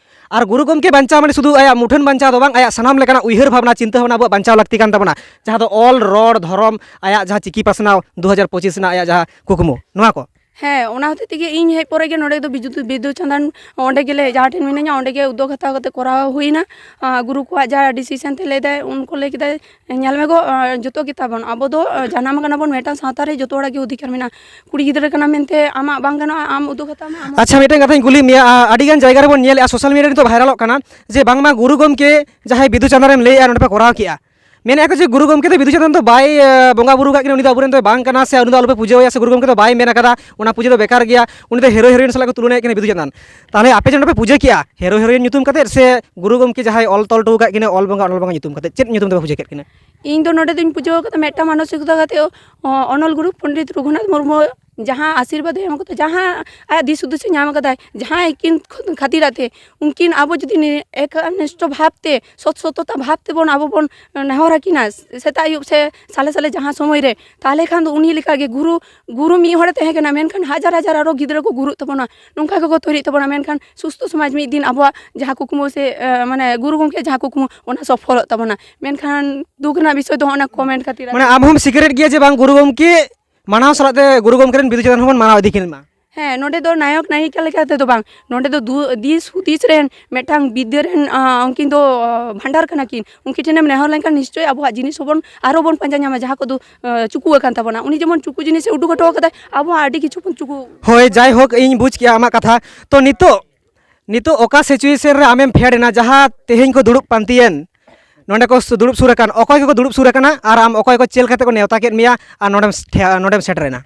ᱟᱨ ᱜᱩᱨᱩ ᱜᱚᱢᱠᱮ ᱵᱟᱧᱪᱟᱣ ᱢᱟᱱᱮ ᱥᱩᱫᱷᱩ ᱟᱭᱟᱜ ᱢᱩᱴᱷᱟᱹᱱ ᱵᱟᱧᱪᱟᱣ ᱫᱚ ᱵᱟᱝ, ᱟᱭᱟᱜ ᱥᱟᱱᱟᱢ ᱞᱮᱠᱟᱱᱟᱜ ᱩᱭᱦᱟᱹᱨ ᱵᱷᱟᱵᱽᱱᱟ, ᱪᱤᱱᱛᱟᱹ ᱵᱷᱟᱵᱽᱱᱟ ᱟᱵᱚᱣᱟᱜ ᱵᱟᱧᱪᱟᱣ ᱞᱟᱹᱠᱛᱤ ᱠᱟᱱ ᱛᱟᱵᱚᱱᱟ, ᱡᱟᱦᱟᱸ ᱫᱚ ᱚᱞ, ᱨᱚᱲ, ᱫᱷᱚᱨᱚᱢ, ᱟᱭᱟᱜ ᱡᱟᱦᱟᱸ ᱪᱤᱠᱤ ᱯᱟᱥᱱᱟᱣ ᱫᱩ ᱦᱟᱡᱟᱨ ᱯᱚᱸᱪᱤᱥ ᱨᱮᱱᱟᱜ ᱟᱭᱟᱜ ᱡᱟᱦᱟᱸ ᱠᱩᱠᱢᱩ, ᱱᱚᱣᱟ ᱠᱚ᱾ ᱦᱮᱸ, ᱚᱱᱟ ᱦᱚᱛᱮᱡ ᱛᱮᱜᱮ ᱤᱧ ᱦᱮᱡ ᱯᱚᱨᱮ ᱜᱮ ᱱᱚᱰᱮ ᱫᱚ ᱵᱤᱫᱩ, ᱵᱤᱫᱩ ᱪᱟᱸᱫᱟᱱ ᱚᱸᱰᱮ ᱜᱮᱞᱮ, ᱡᱟᱦᱟᱸ ᱴᱷᱮᱱ ᱢᱤᱱᱟᱹᱧᱟ, ᱚᱸᱰᱮ ᱜᱮ ᱩᱫᱽᱫᱳᱜᱽ ᱦᱟᱛᱟᱣ ᱠᱟᱛᱮ ᱠᱚᱨᱟᱣ ᱦᱩᱭᱱᱟ᱾ ᱟᱨ ᱜᱩᱨᱩ ᱠᱚᱣᱟᱜ ᱡᱟᱦᱟᱸ ᱰᱤᱥᱤᱥᱮᱱ ᱛᱮ ᱞᱟᱹᱭ ᱫᱟᱭ, ᱩᱱᱠᱩ ᱞᱟᱹᱭ ᱠᱮᱫᱟ, ᱧᱮᱞ ᱢᱮ ᱜᱚ, ᱟᱸ, ᱡᱚᱛᱚ ᱜᱮ ᱛᱟᱵᱚᱱ, ᱟᱵᱚ ᱫᱚ, ᱟᱸ, ᱡᱟᱱᱟᱢ ᱟᱠᱟᱱᱟ ᱵᱚᱱ ᱢᱤᱫᱴᱟᱝ ᱥᱟᱶᱛᱟ ᱨᱮ, ᱡᱚᱛᱚ ᱦᱚᱲᱟᱜ ᱜᱮ ᱚᱫᱷᱤᱠᱟᱨ ᱢᱮᱱᱟᱜᱼᱟ᱾ ᱠᱩᱲᱤ ᱜᱤᱫᱽᱨᱟᱹ ᱠᱟᱱᱟᱢ ᱢᱮᱱᱛᱮ ᱟᱢᱟᱜ ᱵᱟᱝ ᱜᱟᱱᱚᱜᱼᱟ, ᱟᱢ ᱩᱫᱩᱜ ᱦᱟᱛᱟᱣ ᱢᱮ, ᱟᱢ ᱟᱪᱪᱷᱟ, ᱢᱤᱫᱴᱟᱝ ᱠᱟᱛᱷᱟᱧ ᱠᱩᱞᱤ ᱢᱮᱭᱟ, ᱟ-, ᱟᱹᱰᱤ ᱜᱟᱱ ᱡᱟᱭᱜᱟ ᱨᱮᱵᱚᱱ ᱧᱮᱞᱮᱫᱼᱟ, ᱥᱳᱥᱟᱞ ᱢᱤᱰᱤᱭᱟ ᱨᱮ ᱱᱤᱛᱚᱜ ᱵᱷᱟᱭᱨᱟᱞᱚᱜ ᱠᱟᱱᱟ ᱡᱮ ᱵᱟᱝᱢᱟ ᱜᱩᱨᱩ ᱜᱚᱢᱠᱮ ᱡᱟᱦᱟᱸᱭ ᱵᱤᱫᱩ ᱪᱟᱸᱫᱟᱱᱮᱢ ᱞᱟᱹᱭᱮᱫᱼᱟ, ᱱᱚᱰᱮ ᱯᱮ ᱠᱚᱨᱟᱣ ᱠᱮᱜᱼᱟ, ᱢᱮᱱᱮᱫᱼᱟ ᱠᱚ ᱡᱮ ᱜᱩᱨᱩ ᱜᱚᱢᱠᱮ ᱫᱚ ᱵᱤᱫᱩ ᱪᱟᱸᱫᱟᱱ ᱫᱚ ᱵᱟᱭ, ᱮ, ᱵᱚᱸᱜᱟ ᱵᱩᱨᱩ ᱠᱟᱜ ᱠᱤᱱᱟ, ᱩᱱᱤ ᱫᱚ ᱟᱵᱚᱨᱮᱱ ᱫᱚ ᱵᱟᱝ ᱠᱟᱱᱟ, ᱥᱮ ᱩᱱᱤ ᱫᱚ ᱟᱞᱚᱯᱮ ᱯᱩᱡᱟᱹᱣᱟᱭᱟ, ᱥᱮ ᱜᱩᱨᱩ ᱜᱚᱢᱠᱮ ᱫᱚ ᱵᱟᱭ ᱢᱮᱱ ᱟᱠᱟᱫᱟ, ᱚᱱᱟ ᱯᱩᱡᱟᱹ ᱫᱚ ᱵᱮᱠᱟᱨ ᱜᱮᱭᱟ, ᱩᱱᱤ ᱫᱚ ᱦᱮᱨᱳ ᱦᱮᱨᱳᱭᱤᱱ ᱥᱟᱞᱟᱜ ᱠᱚ ᱛᱩᱞᱚᱱᱟᱭᱮᱫ ᱠᱤᱱᱟ ᱵᱤᱫᱩ ᱪᱟᱸᱫᱟᱱ᱾ ᱛᱟᱦᱚᱞᱮ ᱟᱯᱮ ᱡᱮ ᱱᱚᱰᱮ ᱯᱮ ᱯᱩᱡᱟᱹ ᱠᱮᱜᱼᱟ ᱦᱮᱨᱳ ᱦᱮᱨᱳᱭᱤᱱ ᱧᱩᱛᱩᱢ ᱠᱟᱛᱮᱫ, ᱥᱮ ᱜᱩᱨᱩ ᱜᱚᱢᱠᱮ ᱡᱟᱦᱟᱸᱭ ᱚᱞ ᱛᱚᱞ ᱦᱚᱴᱚ ᱟᱠᱟᱫ ᱠᱤᱱᱟ ᱚᱞ ᱵᱚᱸᱜᱟ, ᱚᱱᱚᱞ ᱵᱚᱸᱜᱟ ᱧᱩᱛᱩᱢ ᱠᱟᱛᱮᱫ, ᱪᱮᱫ ᱧᱩᱛᱩᱢ ᱛᱮᱯᱮ ᱯᱩᱡᱟᱹ ᱠᱮᱫ ᱠᱤᱱᱟ? ᱤᱧ ᱫᱚ ᱱᱚᱰᱮ ᱫᱚᱧ ᱯᱩᱡᱟᱹ ᱟᱠᱟᱫᱟ ᱢᱤᱫᱴᱟᱝ ᱢᱟᱱᱚᱥᱤᱠᱚᱛᱟ ᱠᱟᱛᱮ, ᱚ-, ᱚᱱᱚᱞ ᱜᱩᱨᱩ ᱯᱚᱱᱰᱤᱛ ᱨᱚᱜᱷᱩᱱᱟᱛᱷ ᱢᱩᱨᱢᱩ ᱡᱟᱦᱟᱸ ᱟᱥᱤᱨᱵᱟᱫᱽ ᱮ ᱮᱢ ᱠᱟᱫᱟ, ᱡᱟᱦᱟᱸ ᱟᱭᱟᱜ ᱫᱤᱥ ᱦᱩᱫᱤᱥ ᱮ ᱧᱟᱢ ᱠᱟᱫᱟᱭ, ᱡᱟᱦᱟᱸ ᱟᱹᱠᱤᱱ ᱠᱷᱟᱹᱛᱤᱨ ᱟᱛᱮ ᱩᱱᱠᱤᱱ ᱟᱵᱚ ᱡᱩᱫᱤ ᱱᱤ-, ᱮᱠᱟᱱᱤᱥᱴᱷᱚ ᱵᱷᱟᱵᱽ ᱛᱮ, ᱥᱚᱛ ᱥᱚᱛᱚᱛᱟ ᱵᱷᱟᱵᱽ ᱛᱮᱵᱚᱱ ᱟᱵᱚ ᱵᱚᱱ ᱱᱮᱦᱚᱨ ᱟᱹᱠᱤᱱᱟ ᱥᱮᱛᱟᱜ ᱟᱹᱭᱩᱵ ᱥᱮ ᱥᱟᱞᱮ ᱥᱟᱞᱮ ᱡᱟᱦᱟᱸ ᱥᱚᱢᱚᱭ ᱨᱮ, ᱛᱟᱦᱚᱞᱮ ᱠᱷᱟᱱ ᱫᱚ ᱩᱱᱤ ᱞᱮᱠᱟ ᱜᱮ ᱜᱩᱨᱩ, ᱜᱩᱨᱩ ᱢᱤᱫ ᱦᱚᱲᱮ ᱛᱟᱦᱮᱸ ᱠᱟᱱᱟ, ᱢᱮᱱᱠᱷᱟᱱ ᱦᱟᱡᱟᱨ ᱦᱟᱡᱟᱨ ᱟᱨᱚ ᱜᱤᱫᱽᱨᱟᱹ ᱠᱚ ᱜᱩᱨᱩᱜ ᱛᱟᱵᱚᱱᱟ, ᱱᱚᱝᱠᱟ ᱜᱮᱠᱚ ᱛᱚᱭᱨᱤᱜ ᱛᱟᱵᱚᱱᱟ, ᱢᱮᱱᱠᱷᱟᱱ ᱥᱩᱥᱛᱷᱚ ᱥᱚᱢᱟᱡᱽ ᱢᱤᱫ ᱫᱤᱱ ᱟᱵᱚᱣᱟᱜ ᱡᱟᱦᱟᱸ ᱠᱩᱠᱢᱩ ᱥᱮ, ᱮ, ᱢᱟᱱᱮ ᱜᱩᱨᱩ ᱜᱚᱢᱠᱮ ᱡᱟᱦᱟᱸ ᱠᱩᱠᱢᱩ, ᱚᱱᱟ ᱥᱚᱯᱷᱚᱞᱚᱜ ᱛᱟᱵᱚᱱᱟ᱾ ᱢᱮᱱᱠᱷᱟᱱ ᱫᱩᱠ ᱨᱮᱱᱟᱜ ᱵᱤᱥᱚᱭ ᱫᱚ ᱚᱱᱟ ᱠᱚᱢᱮᱱᱴ ᱠᱷᱟᱹᱛᱤᱨ ᱢᱟᱱᱮ ᱟᱢ ᱦᱚᱸᱢ ᱥᱤᱠᱟᱹᱨᱮᱫ ᱜᱮᱭᱟ ᱡᱮ ᱵᱟᱝ ᱜᱩᱨᱩ ᱜᱚᱢᱠᱮ ᱢᱟᱱᱟᱣ ᱥᱟᱞᱟᱜ ᱛᱮ ᱜᱩᱨᱩ ᱜᱚᱢᱠᱮ ᱨᱮᱱ ᱵᱤᱫᱩ ᱪᱟᱸᱫᱟᱱ ᱦᱚᱸᱵᱚᱱ ᱢᱟᱱᱟᱣ ᱤᱫᱤ ᱠᱤᱱ ᱢᱟ᱾ ᱦᱮᱸ, ᱱᱚᱰᱮ ᱫᱚ ᱱᱟᱭᱚᱠ ᱱᱟᱭᱤᱠᱟ ᱞᱮᱠᱟ ᱛᱮᱫᱚ ᱵᱟᱝ, ᱱᱚᱰᱮ ᱫᱚ ᱫᱩ-, ᱫᱤᱥ ᱦᱩᱫᱤᱥ ᱨᱮᱱ ᱢᱤᱫᱴᱟᱝ ᱵᱤᱫᱽᱫᱟᱹ ᱨᱮᱱ, ᱟᱸ, ᱩᱱᱠᱤᱱ ᱫᱚ, ᱟᱸ, ᱵᱷᱟᱱᱰᱟᱨ ᱠᱟᱱᱟ ᱠᱤᱱ᱾ ᱩᱱᱠᱤᱱ ᱴᱷᱮᱱᱮᱢ ᱱᱮᱦᱚᱨ ᱞᱮᱱᱠᱷᱟᱱ ᱱᱤᱥᱪᱳᱭ ᱟᱵᱚᱣᱟᱜ ᱡᱤᱱᱤᱥ ᱦᱚᱸᱵᱚᱱ ᱟᱨᱦᱚᱸ ᱵᱚᱱ ᱯᱟᱸᱡᱟ ᱧᱟᱢᱟ, ᱡᱟᱦᱟᱸ ᱠᱚᱫᱚ, ᱟᱸ, ᱪᱩᱠᱩ ᱟᱠᱟᱱ ᱛᱟᱵᱚᱱᱟ᱾ ᱩᱱᱤ ᱡᱮᱢᱚᱱ ᱪᱩᱠᱩ ᱡᱤᱱᱤᱥᱮ ᱩᱰᱩᱠ ᱦᱚᱴᱚ ᱠᱟᱫᱟᱭ, ᱟᱵᱚᱣᱟᱜ ᱟᱹᱰᱤ ᱠᱤᱪᱷᱩ ᱵᱚᱱ ᱪᱩᱠᱩ᱾ ᱦᱳᱭ, ᱡᱟᱭᱦᱳᱠ, ᱤᱧ ᱵᱩᱡᱽ ᱠᱮᱜᱼᱟ ᱟᱢᱟᱜ ᱠᱟᱛᱷᱟ᱾ ᱛᱚ ᱱᱤᱛᱚᱜ, ᱱᱤᱛᱚᱜ ᱚᱠᱟ ᱥᱤᱪᱩᱭᱮᱥᱚᱱ ᱨᱮ ᱟᱢᱮᱢ ᱯᱷᱮᱰ ᱮᱱᱟ, ᱡᱟᱦᱟᱸ ᱛᱮᱦᱮᱧ ᱠᱚ ᱫᱩᱲᱩᱵ ᱯᱟᱱᱛᱮᱭᱮᱱ, ᱱᱚᱰᱮ ᱠᱚ ᱥᱩ-, ᱫᱩᱲᱩᱵ ᱥᱩᱨ ᱟᱠᱟᱱ, ᱚᱠᱚᱭ ᱠᱚᱠᱚ ᱫᱩᱲᱩᱵ ᱥᱩᱨ ᱟᱠᱟᱱᱟ ᱟᱨ ᱟᱢ ᱚᱠᱚᱭ ᱠᱚ ᱪᱮᱫ ᱞᱮᱠᱟᱛᱮ ᱠᱚ ᱱᱮᱣᱛᱟ ᱠᱮᱫ ᱢᱮᱭᱟ ᱟᱨ ᱱᱚᱰᱮᱢ ᱥᱴᱷᱮ-, ᱱᱚᱰᱮᱢ ᱥᱮᱴᱮᱨᱮᱱᱟ?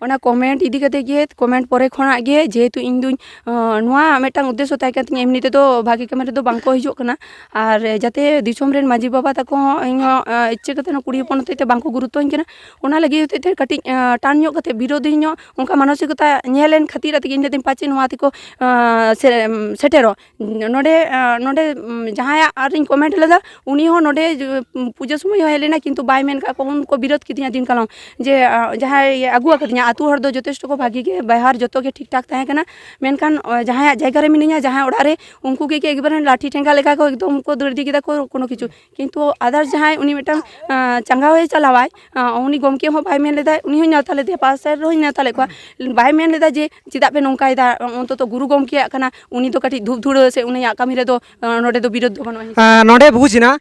ᱚᱱᱟ ᱠᱚᱢᱮᱱᱴ ᱤᱫᱤ ᱠᱟᱛᱮ ᱜᱮ, ᱠᱚᱢᱮᱱᱴ ᱯᱚᱨᱮ ᱠᱷᱚᱱᱟᱜ ᱜᱮ, ᱡᱮᱦᱮᱛᱩ ᱤᱧ ᱫᱩᱧ, ᱟᱸ, ᱱᱚᱣᱟ ᱢᱤᱫᱴᱟᱝ ᱩᱫᱽᱫᱮᱥᱥᱚ ᱛᱟᱦᱮᱸ ᱠᱟᱱ ᱛᱤᱧᱟᱹ, ᱮᱢᱱᱤ ᱛᱮᱫᱚ ᱵᱷᱟᱜᱮ ᱠᱟᱹᱢᱤ ᱨᱮᱫᱚ ᱵᱟᱝ ᱠᱚ ᱦᱤᱡᱩᱜ ᱠᱟᱱᱟ᱾ ᱟᱨ ᱡᱟᱛᱮ ᱫᱤᱥᱚᱢ ᱨᱮᱱ ᱢᱟᱹᱡᱷᱤ ᱵᱟᱵᱟ ᱛᱟᱠᱚ ᱦᱚᱸ ᱤᱧ ᱦᱚᱸ, ᱟᱸ, ᱤᱪᱪᱷᱟᱹ ᱠᱟᱛᱮ ᱦᱚᱸ ᱠᱩᱲᱤ ᱦᱚᱯᱚᱱ ᱦᱚᱛᱮᱡ ᱛᱮ ᱵᱟᱝ ᱠᱚ ᱜᱩᱨᱩᱛᱛᱚᱧ ᱠᱟᱱᱟ᱾ ᱚᱱᱟ ᱞᱟᱹᱜᱤᱫ ᱦᱚᱛᱮᱡ ᱛᱮ ᱠᱟᱹᱴᱤᱡ, ᱟᱸ, ᱴᱟᱱ ᱧᱚᱜ ᱠᱟᱛᱮ, ᱵᱤᱨᱳᱫᱷᱤ ᱧᱚᱜ ᱚᱱᱠᱟ ᱢᱟᱱᱚᱥᱤᱠᱚᱛᱟ ᱧᱮᱞ ᱮᱱ ᱠᱷᱟᱹᱛᱤᱨ ᱟᱛᱮ ᱜᱮ ᱤᱧ ᱞᱟᱹᱭ ᱫᱟᱹᱧ ᱯᱟᱪᱮ ᱱᱚᱣᱟ ᱛᱮᱠᱚ, ᱟᱸ, ᱥᱮ-, ᱥᱮᱴᱮᱨᱚᱜ᱾ ᱱᱚᱰᱮ, ᱟᱸ, ᱱᱚᱰᱮ, ᱩᱢ, ᱡᱟᱦᱟᱸᱭᱟᱜ ᱟᱨᱤᱧ ᱠᱚᱢᱮᱱᱴ ᱞᱮᱫᱟ, ᱩᱱᱤ ᱦᱚᱸ ᱱᱚᱰᱮ ᱡᱩ-, ᱩᱢ, ᱯᱩᱡᱟᱹ ᱥᱚᱢᱚᱭ ᱦᱚᱸ ᱦᱮᱡ ᱞᱮᱱᱟ, ᱠᱤᱱᱛᱩ ᱵᱟᱭ ᱢᱮᱱ ᱠᱟᱜ ᱠᱚ, ᱩᱱᱠᱩ ᱵᱤᱨᱳᱫ ᱠᱤᱫᱤᱧᱟ ᱫᱤᱱ ᱠᱟᱞᱚᱢ, ᱡᱮ, ᱟᱸ, ᱡᱟᱦᱟᱸᱭ ᱟᱹᱜᱩ ᱟᱠᱟᱫᱤᱧᱟ, ᱟᱹᱛᱩ ᱦᱚᱲ ᱫᱚ ᱡᱚᱛᱷᱮᱥᱴᱚ ᱠᱚ ᱵᱷᱟᱜᱤ ᱜᱮ, ᱵᱮᱣᱦᱟᱨ ᱡᱚᱛᱚ ᱜᱮ ᱴᱷᱤᱠ ᱴᱷᱟᱠ ᱛᱟᱦᱮᱸ ᱠᱟᱱᱟ, ᱢᱮᱱᱠᱷᱟᱱ, ᱚ, ᱡᱟᱦᱟᱸᱭᱟᱜ ᱡᱟᱭᱜᱟ ᱨᱮ ᱢᱤᱱᱟᱹᱧᱟ, ᱡᱟᱦᱟᱸᱭ ᱚᱲᱟᱜ ᱨᱮ, ᱩᱱᱠᱩ ᱜᱮ ᱮᱠᱵᱟᱨᱮ ᱞᱟᱴᱷᱤ ᱴᱷᱮᱸᱜᱟ ᱞᱮᱠᱟ ᱠᱚ ᱮᱠᱫᱚᱢ ᱠᱚ ᱫᱟᱹᱲ ᱤᱫᱤ ᱠᱮᱫᱟ ᱠᱚ, ᱠᱳᱱᱳ ᱠᱤᱪᱷᱩ᱾ ᱠᱤᱱᱛᱩ others ᱡᱟᱦᱟᱸᱭ ᱩᱱᱤ ᱢᱤᱫᱴᱟᱝ, ᱟᱸ, ᱪᱟᱸᱜᱟᱣᱮ ᱪᱟᱞᱟᱣᱟᱭ, ᱟᱸ, ᱩᱱᱤ ᱜᱚᱢᱠᱮ ᱦᱚᱸ ᱵᱟᱭ ᱢᱮᱱ ᱞᱮᱫᱟ, ᱩᱱᱤ ᱦᱚᱸᱧ ᱱᱮᱣᱛᱟ ᱞᱮᱫᱮᱭᱟ, ᱯᱟᱥᱮᱨ ᱨᱮᱦᱚᱸᱧ ᱱᱮᱣᱛᱟ ᱞᱮᱫ ᱠᱚᱣᱟ, ᱵᱟᱭ ᱢᱮᱱ ᱞᱮᱫᱟ ᱡᱮ ᱪᱮᱫᱟᱜ ᱯᱮ ᱱᱚᱝᱠᱟᱭᱮᱫᱟ, ᱚᱱᱛᱚᱛᱚ ᱜᱩᱨᱩ ᱜᱚᱢᱠᱮᱭᱟᱜ ᱠᱟᱱᱟ, ᱩᱱᱤ ᱫᱚ ᱠᱟᱹᱴᱤᱡ ᱫᱷᱩᱯ ᱫᱷᱩᱲᱟᱹ ᱥᱮ ᱩᱱᱤᱭᱟᱜ ᱠᱟᱹᱢᱤ ᱨᱮᱫᱚ, ᱟᱸ, ᱱᱚᱰᱮ ᱫᱚ ᱵᱤᱨᱳᱫ ᱫᱚ ᱵᱟᱹᱱᱩᱜᱼᱟ᱾ ᱟᱸ, ᱱᱚᱰᱮ ᱵᱩᱡᱽ ᱮᱱᱟ,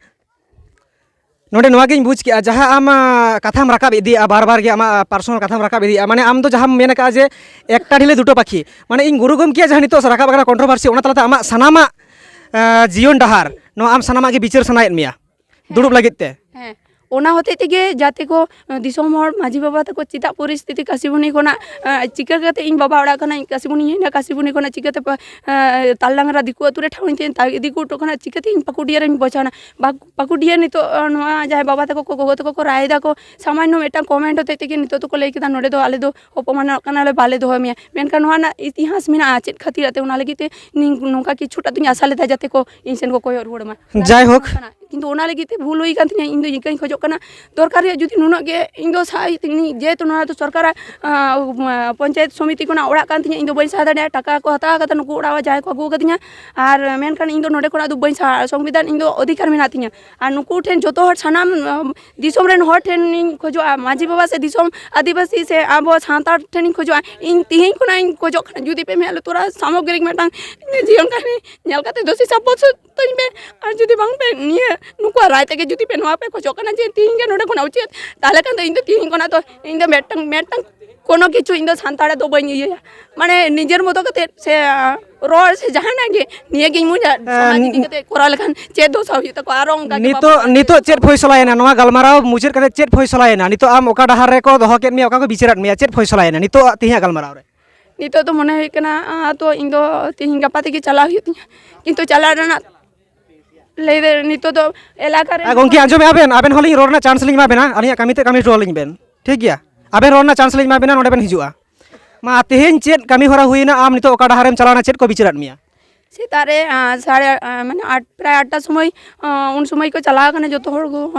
ᱱᱚᱰᱮ ᱱᱚᱣᱟ ᱜᱤᱧ ᱵᱩᱡᱽ ᱠᱮᱜᱼᱟ, ᱡᱟᱦᱟᱸ ᱟᱢ, ᱟᱸ, ᱠᱟᱛᱷᱟᱢ ᱨᱟᱠᱟᱵ ᱤᱫᱤᱭᱮᱜᱼᱟ, ᱵᱟᱨ ᱵᱟᱨ ᱜᱮ ᱟᱢᱟᱜ personal ᱠᱟᱛᱷᱟᱢ ᱨᱟᱠᱟᱵ ᱤᱫᱤᱭᱮᱜᱼᱟ, ᱢᱟᱱᱮ ᱟᱢ ᱫᱚ ᱡᱟᱦᱟᱸᱢ ᱢᱮᱱ ᱟᱠᱟᱫᱼᱟ ᱡᱮ ᱮᱠᱴᱟ ᱰᱷᱤᱞᱮ ᱫᱩᱴᱳ ᱯᱟᱠᱷᱤ, ᱢᱟᱱᱮ ᱤᱧ ᱜᱩᱨᱩ ᱜᱚᱢᱠᱮᱭᱟᱜ ᱡᱟᱦᱟᱸ ᱱᱤᱛᱚᱜ ᱨᱟᱠᱟᱵ ᱟᱠᱟᱱᱟ controversy, ᱚᱱᱟ ᱛᱟᱞᱟᱛᱮ ᱟᱢᱟᱜ ᱥᱟᱱᱟᱢᱟᱜ, ᱟᱸ, ᱡᱤᱭᱚᱱ ᱰᱟᱦᱟᱨ, ᱱᱚᱣᱟ ᱟᱢ ᱥᱟᱱᱟᱢᱟᱜ ᱜᱮ ᱵᱤᱪᱟᱹᱨ ᱥᱟᱱᱟᱭᱮᱫ ᱢᱮᱭᱟ ᱫᱩᱲᱩᱵ ᱞᱟᱹᱜᱤᱫ ᱛᱮ? ᱦᱮᱸ, ᱚᱱᱟ ᱦᱚᱛᱮᱡ ᱛᱮᱜᱮ ᱡᱟᱛᱮ ᱠᱚ, ᱟᱸ, ᱫᱤᱥᱚᱢ ᱦᱚᱲ, ᱢᱟᱹᱡᱷᱤ ᱵᱟᱵᱟ ᱛᱟᱠᱚ ᱪᱮᱫᱟᱜ ᱯᱚᱨᱤᱥᱛᱷᱤᱛᱤ ᱠᱟᱥᱤᱵᱩᱱᱤ ᱠᱷᱚᱱᱟᱜ, ᱟᱸ, ᱪᱤᱠᱟᱹ ᱠᱟᱛᱮ ᱤᱧ ᱵᱟᱵᱟ ᱚᱲᱟᱜ ᱠᱷᱚᱱᱟᱜ ᱤᱧ ᱠᱟᱥᱤᱵᱩᱱᱤᱧ ᱦᱮᱡ ᱮᱱᱟ, ᱠᱟᱥᱤᱵᱩᱱᱤ ᱠᱷᱚᱱᱟᱜ ᱪᱤᱠᱟᱹᱛᱮ ᱯᱟ-, ᱟᱸ, ᱛᱟᱞᱰᱟᱝᱨᱟ ᱫᱤᱠᱩ ᱟᱹᱛᱩ ᱨᱮ ᱴᱷᱟᱶ ᱤᱧ ᱛᱟᱦᱮᱸ, ᱫᱤᱠᱩ ᱟᱹᱛᱩ ᱠᱷᱚᱱᱟᱜ ᱪᱤᱠᱟᱹᱛᱮ ᱤᱧ ᱯᱟᱠᱩᱰᱤᱭᱟᱹ ᱨᱮᱧ ᱯᱳᱪᱷᱟᱣᱱᱟ? ᱵᱟᱠ-, ᱯᱟᱠᱩᱰᱤᱭᱟᱹ ᱱᱤᱛᱚᱜ, ᱟᱸ, ᱱᱚᱣᱟ ᱡᱟᱦᱟᱸᱭ ᱵᱟᱵᱟ ᱛᱟᱠᱚ ᱠᱚ, ᱜᱚᱜᱚ ᱛᱟᱠᱚ ᱠᱚ ᱨᱟᱭ ᱫᱟᱠᱚ, ᱥᱟᱢᱟᱱᱱᱚ ᱢᱤᱫᱴᱟᱝ ᱠᱚᱢᱮᱱᱴ ᱦᱚᱛᱮᱡ ᱛᱮᱜᱮ ᱱᱤᱛᱚᱜ ᱫᱚᱠᱚ ᱞᱟᱹᱭ ᱠᱮᱫᱟ, ᱱᱚᱰᱮ ᱫᱚ ᱟᱞᱮ ᱫᱚ ᱚᱯᱚᱢᱟᱱᱚᱜ ᱠᱟᱱᱟᱞᱮ, ᱵᱟᱞᱮ ᱫᱚᱦᱚᱭ ᱢᱮᱭᱟ᱾ ᱢᱮᱱᱠᱷᱟᱱ ᱱᱚᱣᱟ ᱨᱮᱱᱟᱜ ᱤᱛᱤᱦᱟᱥ ᱢᱮᱱᱟᱜᱼᱟ, ᱪᱮᱫ ᱠᱷᱟᱹᱛᱤᱨ ᱟᱛᱮ, ᱚᱱᱟ ᱞᱟᱹᱜᱤᱫ ᱛᱮ ᱱᱤᱝ-, ᱱᱚᱝᱠᱟ ᱠᱤᱪᱷᱩᱴᱟ ᱫᱚᱧ ᱟᱥᱟ ᱞᱮᱫᱟ ᱡᱟᱛᱮ ᱠᱚ ᱤᱧ ᱥᱮᱱ ᱠᱚ ᱠᱚᱭᱚᱜ ᱨᱩᱣᱟᱹᱲ ᱢᱟ᱾ ᱡᱟᱭᱦᱳᱠ᱾ ᱠᱤᱱᱛᱩ ᱚᱱᱟ ᱞᱟᱹᱜᱤᱫ ᱛᱮ ᱵᱷᱩᱞ ᱦᱩᱭ ᱟᱠᱟᱱ ᱛᱤᱧᱟᱹ᱾ ᱤᱧ ᱫᱚ ᱤᱱᱠᱟᱹᱧ ᱠᱷᱚᱡᱚᱜ ᱠᱟᱱᱟ, ᱫᱚᱨᱠᱟᱨ ᱨᱮᱭᱟᱜ ᱡᱩᱫᱤ ᱱᱩᱱᱟᱹᱜ ᱜᱮ ᱤᱧ ᱫᱚ ᱥᱟᱦᱟ ᱤᱭᱟᱹ ᱛᱤᱧ, ᱡᱮᱦᱮᱛᱩ ᱱᱚᱣᱟ ᱫᱚ ᱥᱚᱨᱠᱟᱨᱟᱜ, ᱟᱸ, ᱯᱚᱧᱪᱟᱭᱮᱛ ᱥᱚᱢᱤᱛᱤ ᱠᱷᱚᱱᱟᱜ ᱚᱲᱟᱜ ᱠᱟᱱ ᱛᱤᱧᱟᱹ, ᱤᱧ ᱫᱚ ᱵᱟᱹᱧ ᱥᱟᱦᱟ ᱫᱟᱲᱮᱭᱟᱜᱼᱟ, ᱴᱟᱠᱟ ᱠᱚ ᱦᱟᱛᱟᱣ ᱠᱟᱫᱟ ᱱᱩᱠᱩ ᱚᱲᱟᱜ ᱦᱚᱲ ᱡᱟᱦᱟᱸᱭ ᱠᱚ ᱟᱹᱜᱩ ᱟᱠᱟᱫᱤᱧᱟ᱾ ᱟᱨ ᱢᱮᱱᱠᱷᱟᱱ ᱤᱧ ᱫᱚ ᱱᱚᱰᱮ ᱠᱷᱚᱱᱟᱜ ᱫᱚ ᱵᱟᱹᱧ ᱥᱟᱦᱟᱜᱼᱟ, ᱥᱚᱝᱵᱤᱫᱷᱟᱱ ᱤᱧ ᱫᱚ ᱚᱫᱷᱤᱠᱟᱨ ᱢᱮᱱᱟᱜ ᱛᱤᱧᱟᱹ᱾ ᱟᱨ ᱱᱩᱠᱩ ᱴᱷᱮᱱ ᱡᱚᱛᱚ ᱦᱚᱲ ᱥᱟᱱᱟᱢ, ᱟᱸ, ᱫᱤᱥᱚᱢ ᱨᱮᱱ ᱦᱚᱲ ᱴᱷᱮᱱ ᱤᱧ ᱠᱷᱚᱡᱚᱜᱼᱟ, ᱢᱟᱹᱡᱷᱤ ᱵᱟᱵᱟ ᱥᱮ ᱫᱤᱥᱚᱢ ᱟᱹᱫᱤᱵᱟᱹᱥᱤ ᱥᱮ ᱟᱵᱚ ᱥᱟᱱᱛᱟᱲ ᱴᱷᱮᱱᱤᱧ ᱠᱷᱚᱡᱚᱜᱼᱟ, ᱤᱧ ᱛᱤᱦᱤᱧ ᱠᱷᱚᱱᱟᱜ ᱤᱧ ᱠᱷᱚᱡᱚᱜ ᱠᱟᱱᱟ, ᱡᱩᱫᱤ ᱯᱮ ᱢᱮᱫ ᱞᱩᱛᱩᱨᱟ ᱥᱟᱢᱚᱜᱨᱤᱠ ᱢᱤᱫᱴᱟᱝ ᱤᱧᱟᱹᱜ ᱡᱤᱭᱚᱱ ᱠᱟᱹᱦᱱᱤ ᱧᱮᱞ ᱠᱟᱛᱮ ᱫᱳᱥᱤ ᱥᱟᱵᱚᱛ ᱛᱟᱹᱧ ᱯᱮ᱾ ᱟᱨ ᱡᱩᱫᱤ ᱵᱟᱝ ᱯᱮ ᱱᱤᱭᱟᱹ ᱱᱩᱠᱩᱣᱟᱜ ᱨᱟᱭ ᱛᱮᱜᱮ ᱡᱩᱫᱤ ᱯᱮ ᱱᱚᱣᱟ ᱯᱮ ᱠᱷᱚᱡᱚᱜ ᱠᱟᱱᱟ ᱡᱮ ᱛᱤᱦᱤᱧ ᱜᱮ ᱱᱚᱰᱮ ᱠᱷᱚᱱᱟᱜ ᱩᱪᱤᱛ, ᱛᱟᱦᱚᱞᱮ ᱠᱷᱟᱱ ᱫᱚ ᱤᱧ ᱫᱚ ᱛᱤᱦᱤᱧ ᱠᱷᱚᱱᱟᱜ ᱫᱚ ᱤᱧ ᱫᱚ ᱢᱤᱫᱴᱟᱝ, ᱢᱤᱫᱴᱟᱝ ᱠᱳᱱᱳ ᱠᱤᱪᱷᱩ ᱤᱧ ᱫᱚ ᱥᱟᱱᱛᱟᱲ ᱫᱚ ᱵᱟᱹᱧ ᱤᱭᱟᱹᱭᱟ, ᱢᱟᱱᱮ ᱱᱤᱡᱮᱨ ᱢᱚᱛᱚ ᱠᱟᱛᱮ ᱥᱮ ᱨᱚᱲ ᱥᱮ ᱡᱟᱦᱟᱱᱟᱜ ᱜᱮ, ᱱᱤᱭᱟᱹ ᱜᱤᱧ ᱢᱚᱱᱮᱭᱟ ᱥᱚᱢᱟᱡᱽ ᱤᱫᱤ ᱠᱟᱛᱮ ᱠᱚᱨᱟᱣ ᱞᱮᱠᱷᱟᱱ ᱪᱮᱫ ᱫᱚᱥᱟ ᱦᱩᱭᱩᱜ ᱛᱟᱠᱚᱣᱟ? ᱟᱨᱚ ᱚᱱᱠᱟ ᱜᱮ ᱱᱤᱛᱚᱜ ᱵᱟᱵᱟ ᱱᱤᱛᱚᱜ ᱪᱮᱫ ᱯᱷᱚᱭᱥᱚᱞᱟᱭᱮᱱᱟ? ᱱᱚᱣᱟ ᱜᱟᱞᱢᱟᱨᱟᱣ ᱢᱩᱪᱟᱹᱫ ᱠᱟᱛᱮ ᱪᱮᱫ ᱯᱷᱚᱭᱥᱚᱞᱟᱭᱮᱱᱟ? ᱱᱤᱛᱚᱜ ᱟᱢ ᱚᱠᱟ ᱰᱟᱦᱟᱨ ᱨᱮᱠᱚ ᱫᱚᱦᱚ ᱠᱮᱫ ᱢᱮᱭᱟ, ᱚᱠᱟ ᱠᱚ ᱵᱤᱪᱟᱹᱨᱟᱫ ᱢᱮᱭᱟ, ᱪᱮᱫ ᱯᱷᱚᱭᱥᱚᱞᱟᱭᱮᱱᱟ ᱱᱤᱛᱚᱜ ᱛᱮᱦᱮᱧᱟᱜ ᱜᱟᱞᱢᱟᱨᱟᱣ ᱨᱮ? ᱱᱤᱛᱚᱜ ᱫᱚ ᱢᱚᱱᱮ ᱦᱩᱭᱩᱜ ᱠᱟᱱᱟ, ᱟᱸ, ᱛᱚ ᱤᱧ ᱫᱚ ᱛᱮᱦᱮᱧ ᱜᱟᱯᱟ ᱛᱮᱜᱮ ᱪᱟᱞᱟᱣ ᱦᱩᱭᱩᱜ ᱛᱤᱧᱟᱹ, ᱠᱤᱱᱛᱩ ᱪᱟᱞᱟᱜ ᱨᱮᱱᱟᱜ ᱞᱟᱹᱭ ᱫᱟᱹᱧ ᱱᱤᱛᱚᱜ ᱫᱚ ᱮᱞᱟᱠᱟ ᱨᱮ ᱟᱨ ᱜᱚᱢᱠᱮ, ᱟᱸᱡᱚᱢᱮᱫᱼᱟ ᱵᱮᱱ? ᱟᱵᱮᱱ ᱦᱚᱸᱞᱤᱧ ᱨᱚᱲ ᱨᱮᱱᱟᱜ ᱪᱟᱱᱥ ᱞᱤᱧ ᱮᱢᱟ ᱵᱮᱱᱟ, ᱟᱹᱞᱤᱧᱟᱜ ᱠᱟᱹᱢᱤ ᱛᱮ ᱠᱟᱹᱢᱤ ᱦᱚᱴᱚ ᱟᱹᱞᱤᱧ ᱵᱮᱱ, ᱴᱷᱤᱠ ᱜᱮᱭᱟ? ᱟᱵᱮᱱ ᱨᱚᱲ ᱨᱮᱱᱟᱜ ᱪᱟᱱᱥ ᱞᱤᱧ ᱮᱢᱟ ᱵᱮᱱᱟ, ᱱᱚᱰᱮ ᱵᱮᱱ ᱦᱤᱡᱩᱜᱼᱟ᱾ ᱢᱟ, ᱛᱮᱦᱮᱧ ᱪᱮᱫ ᱠᱟᱹᱢᱤ ᱦᱚᱨᱟ ᱦᱩᱭᱮᱱᱟ? ᱟᱢ ᱱᱤᱛᱚᱜ ᱚᱠᱟ ᱰᱟᱦᱟᱨᱮᱢ ᱪᱟᱞᱟᱣᱱᱟ? ᱪᱮᱫ ᱠᱚ ᱵᱤᱪᱟᱹᱨᱟᱫ ᱢᱮᱭᱟ? ᱥᱮᱛᱟᱜ ᱨᱮ, ᱟᱸ, ᱥᱟᱲᱮ, ᱟᱸ, ᱢᱟᱱᱮ ᱟᱴ, ᱯᱨᱟᱭ ᱟᱴᱴᱟ ᱥᱚᱢᱚᱭ, ᱟᱸ, ᱩᱱ ᱥᱚᱢᱚᱭ ᱠᱚ ᱪᱟᱞᱟᱣ ᱟᱠᱟᱱᱟ ᱡᱚᱛᱚ ᱦᱚᱲ ᱜᱚ-,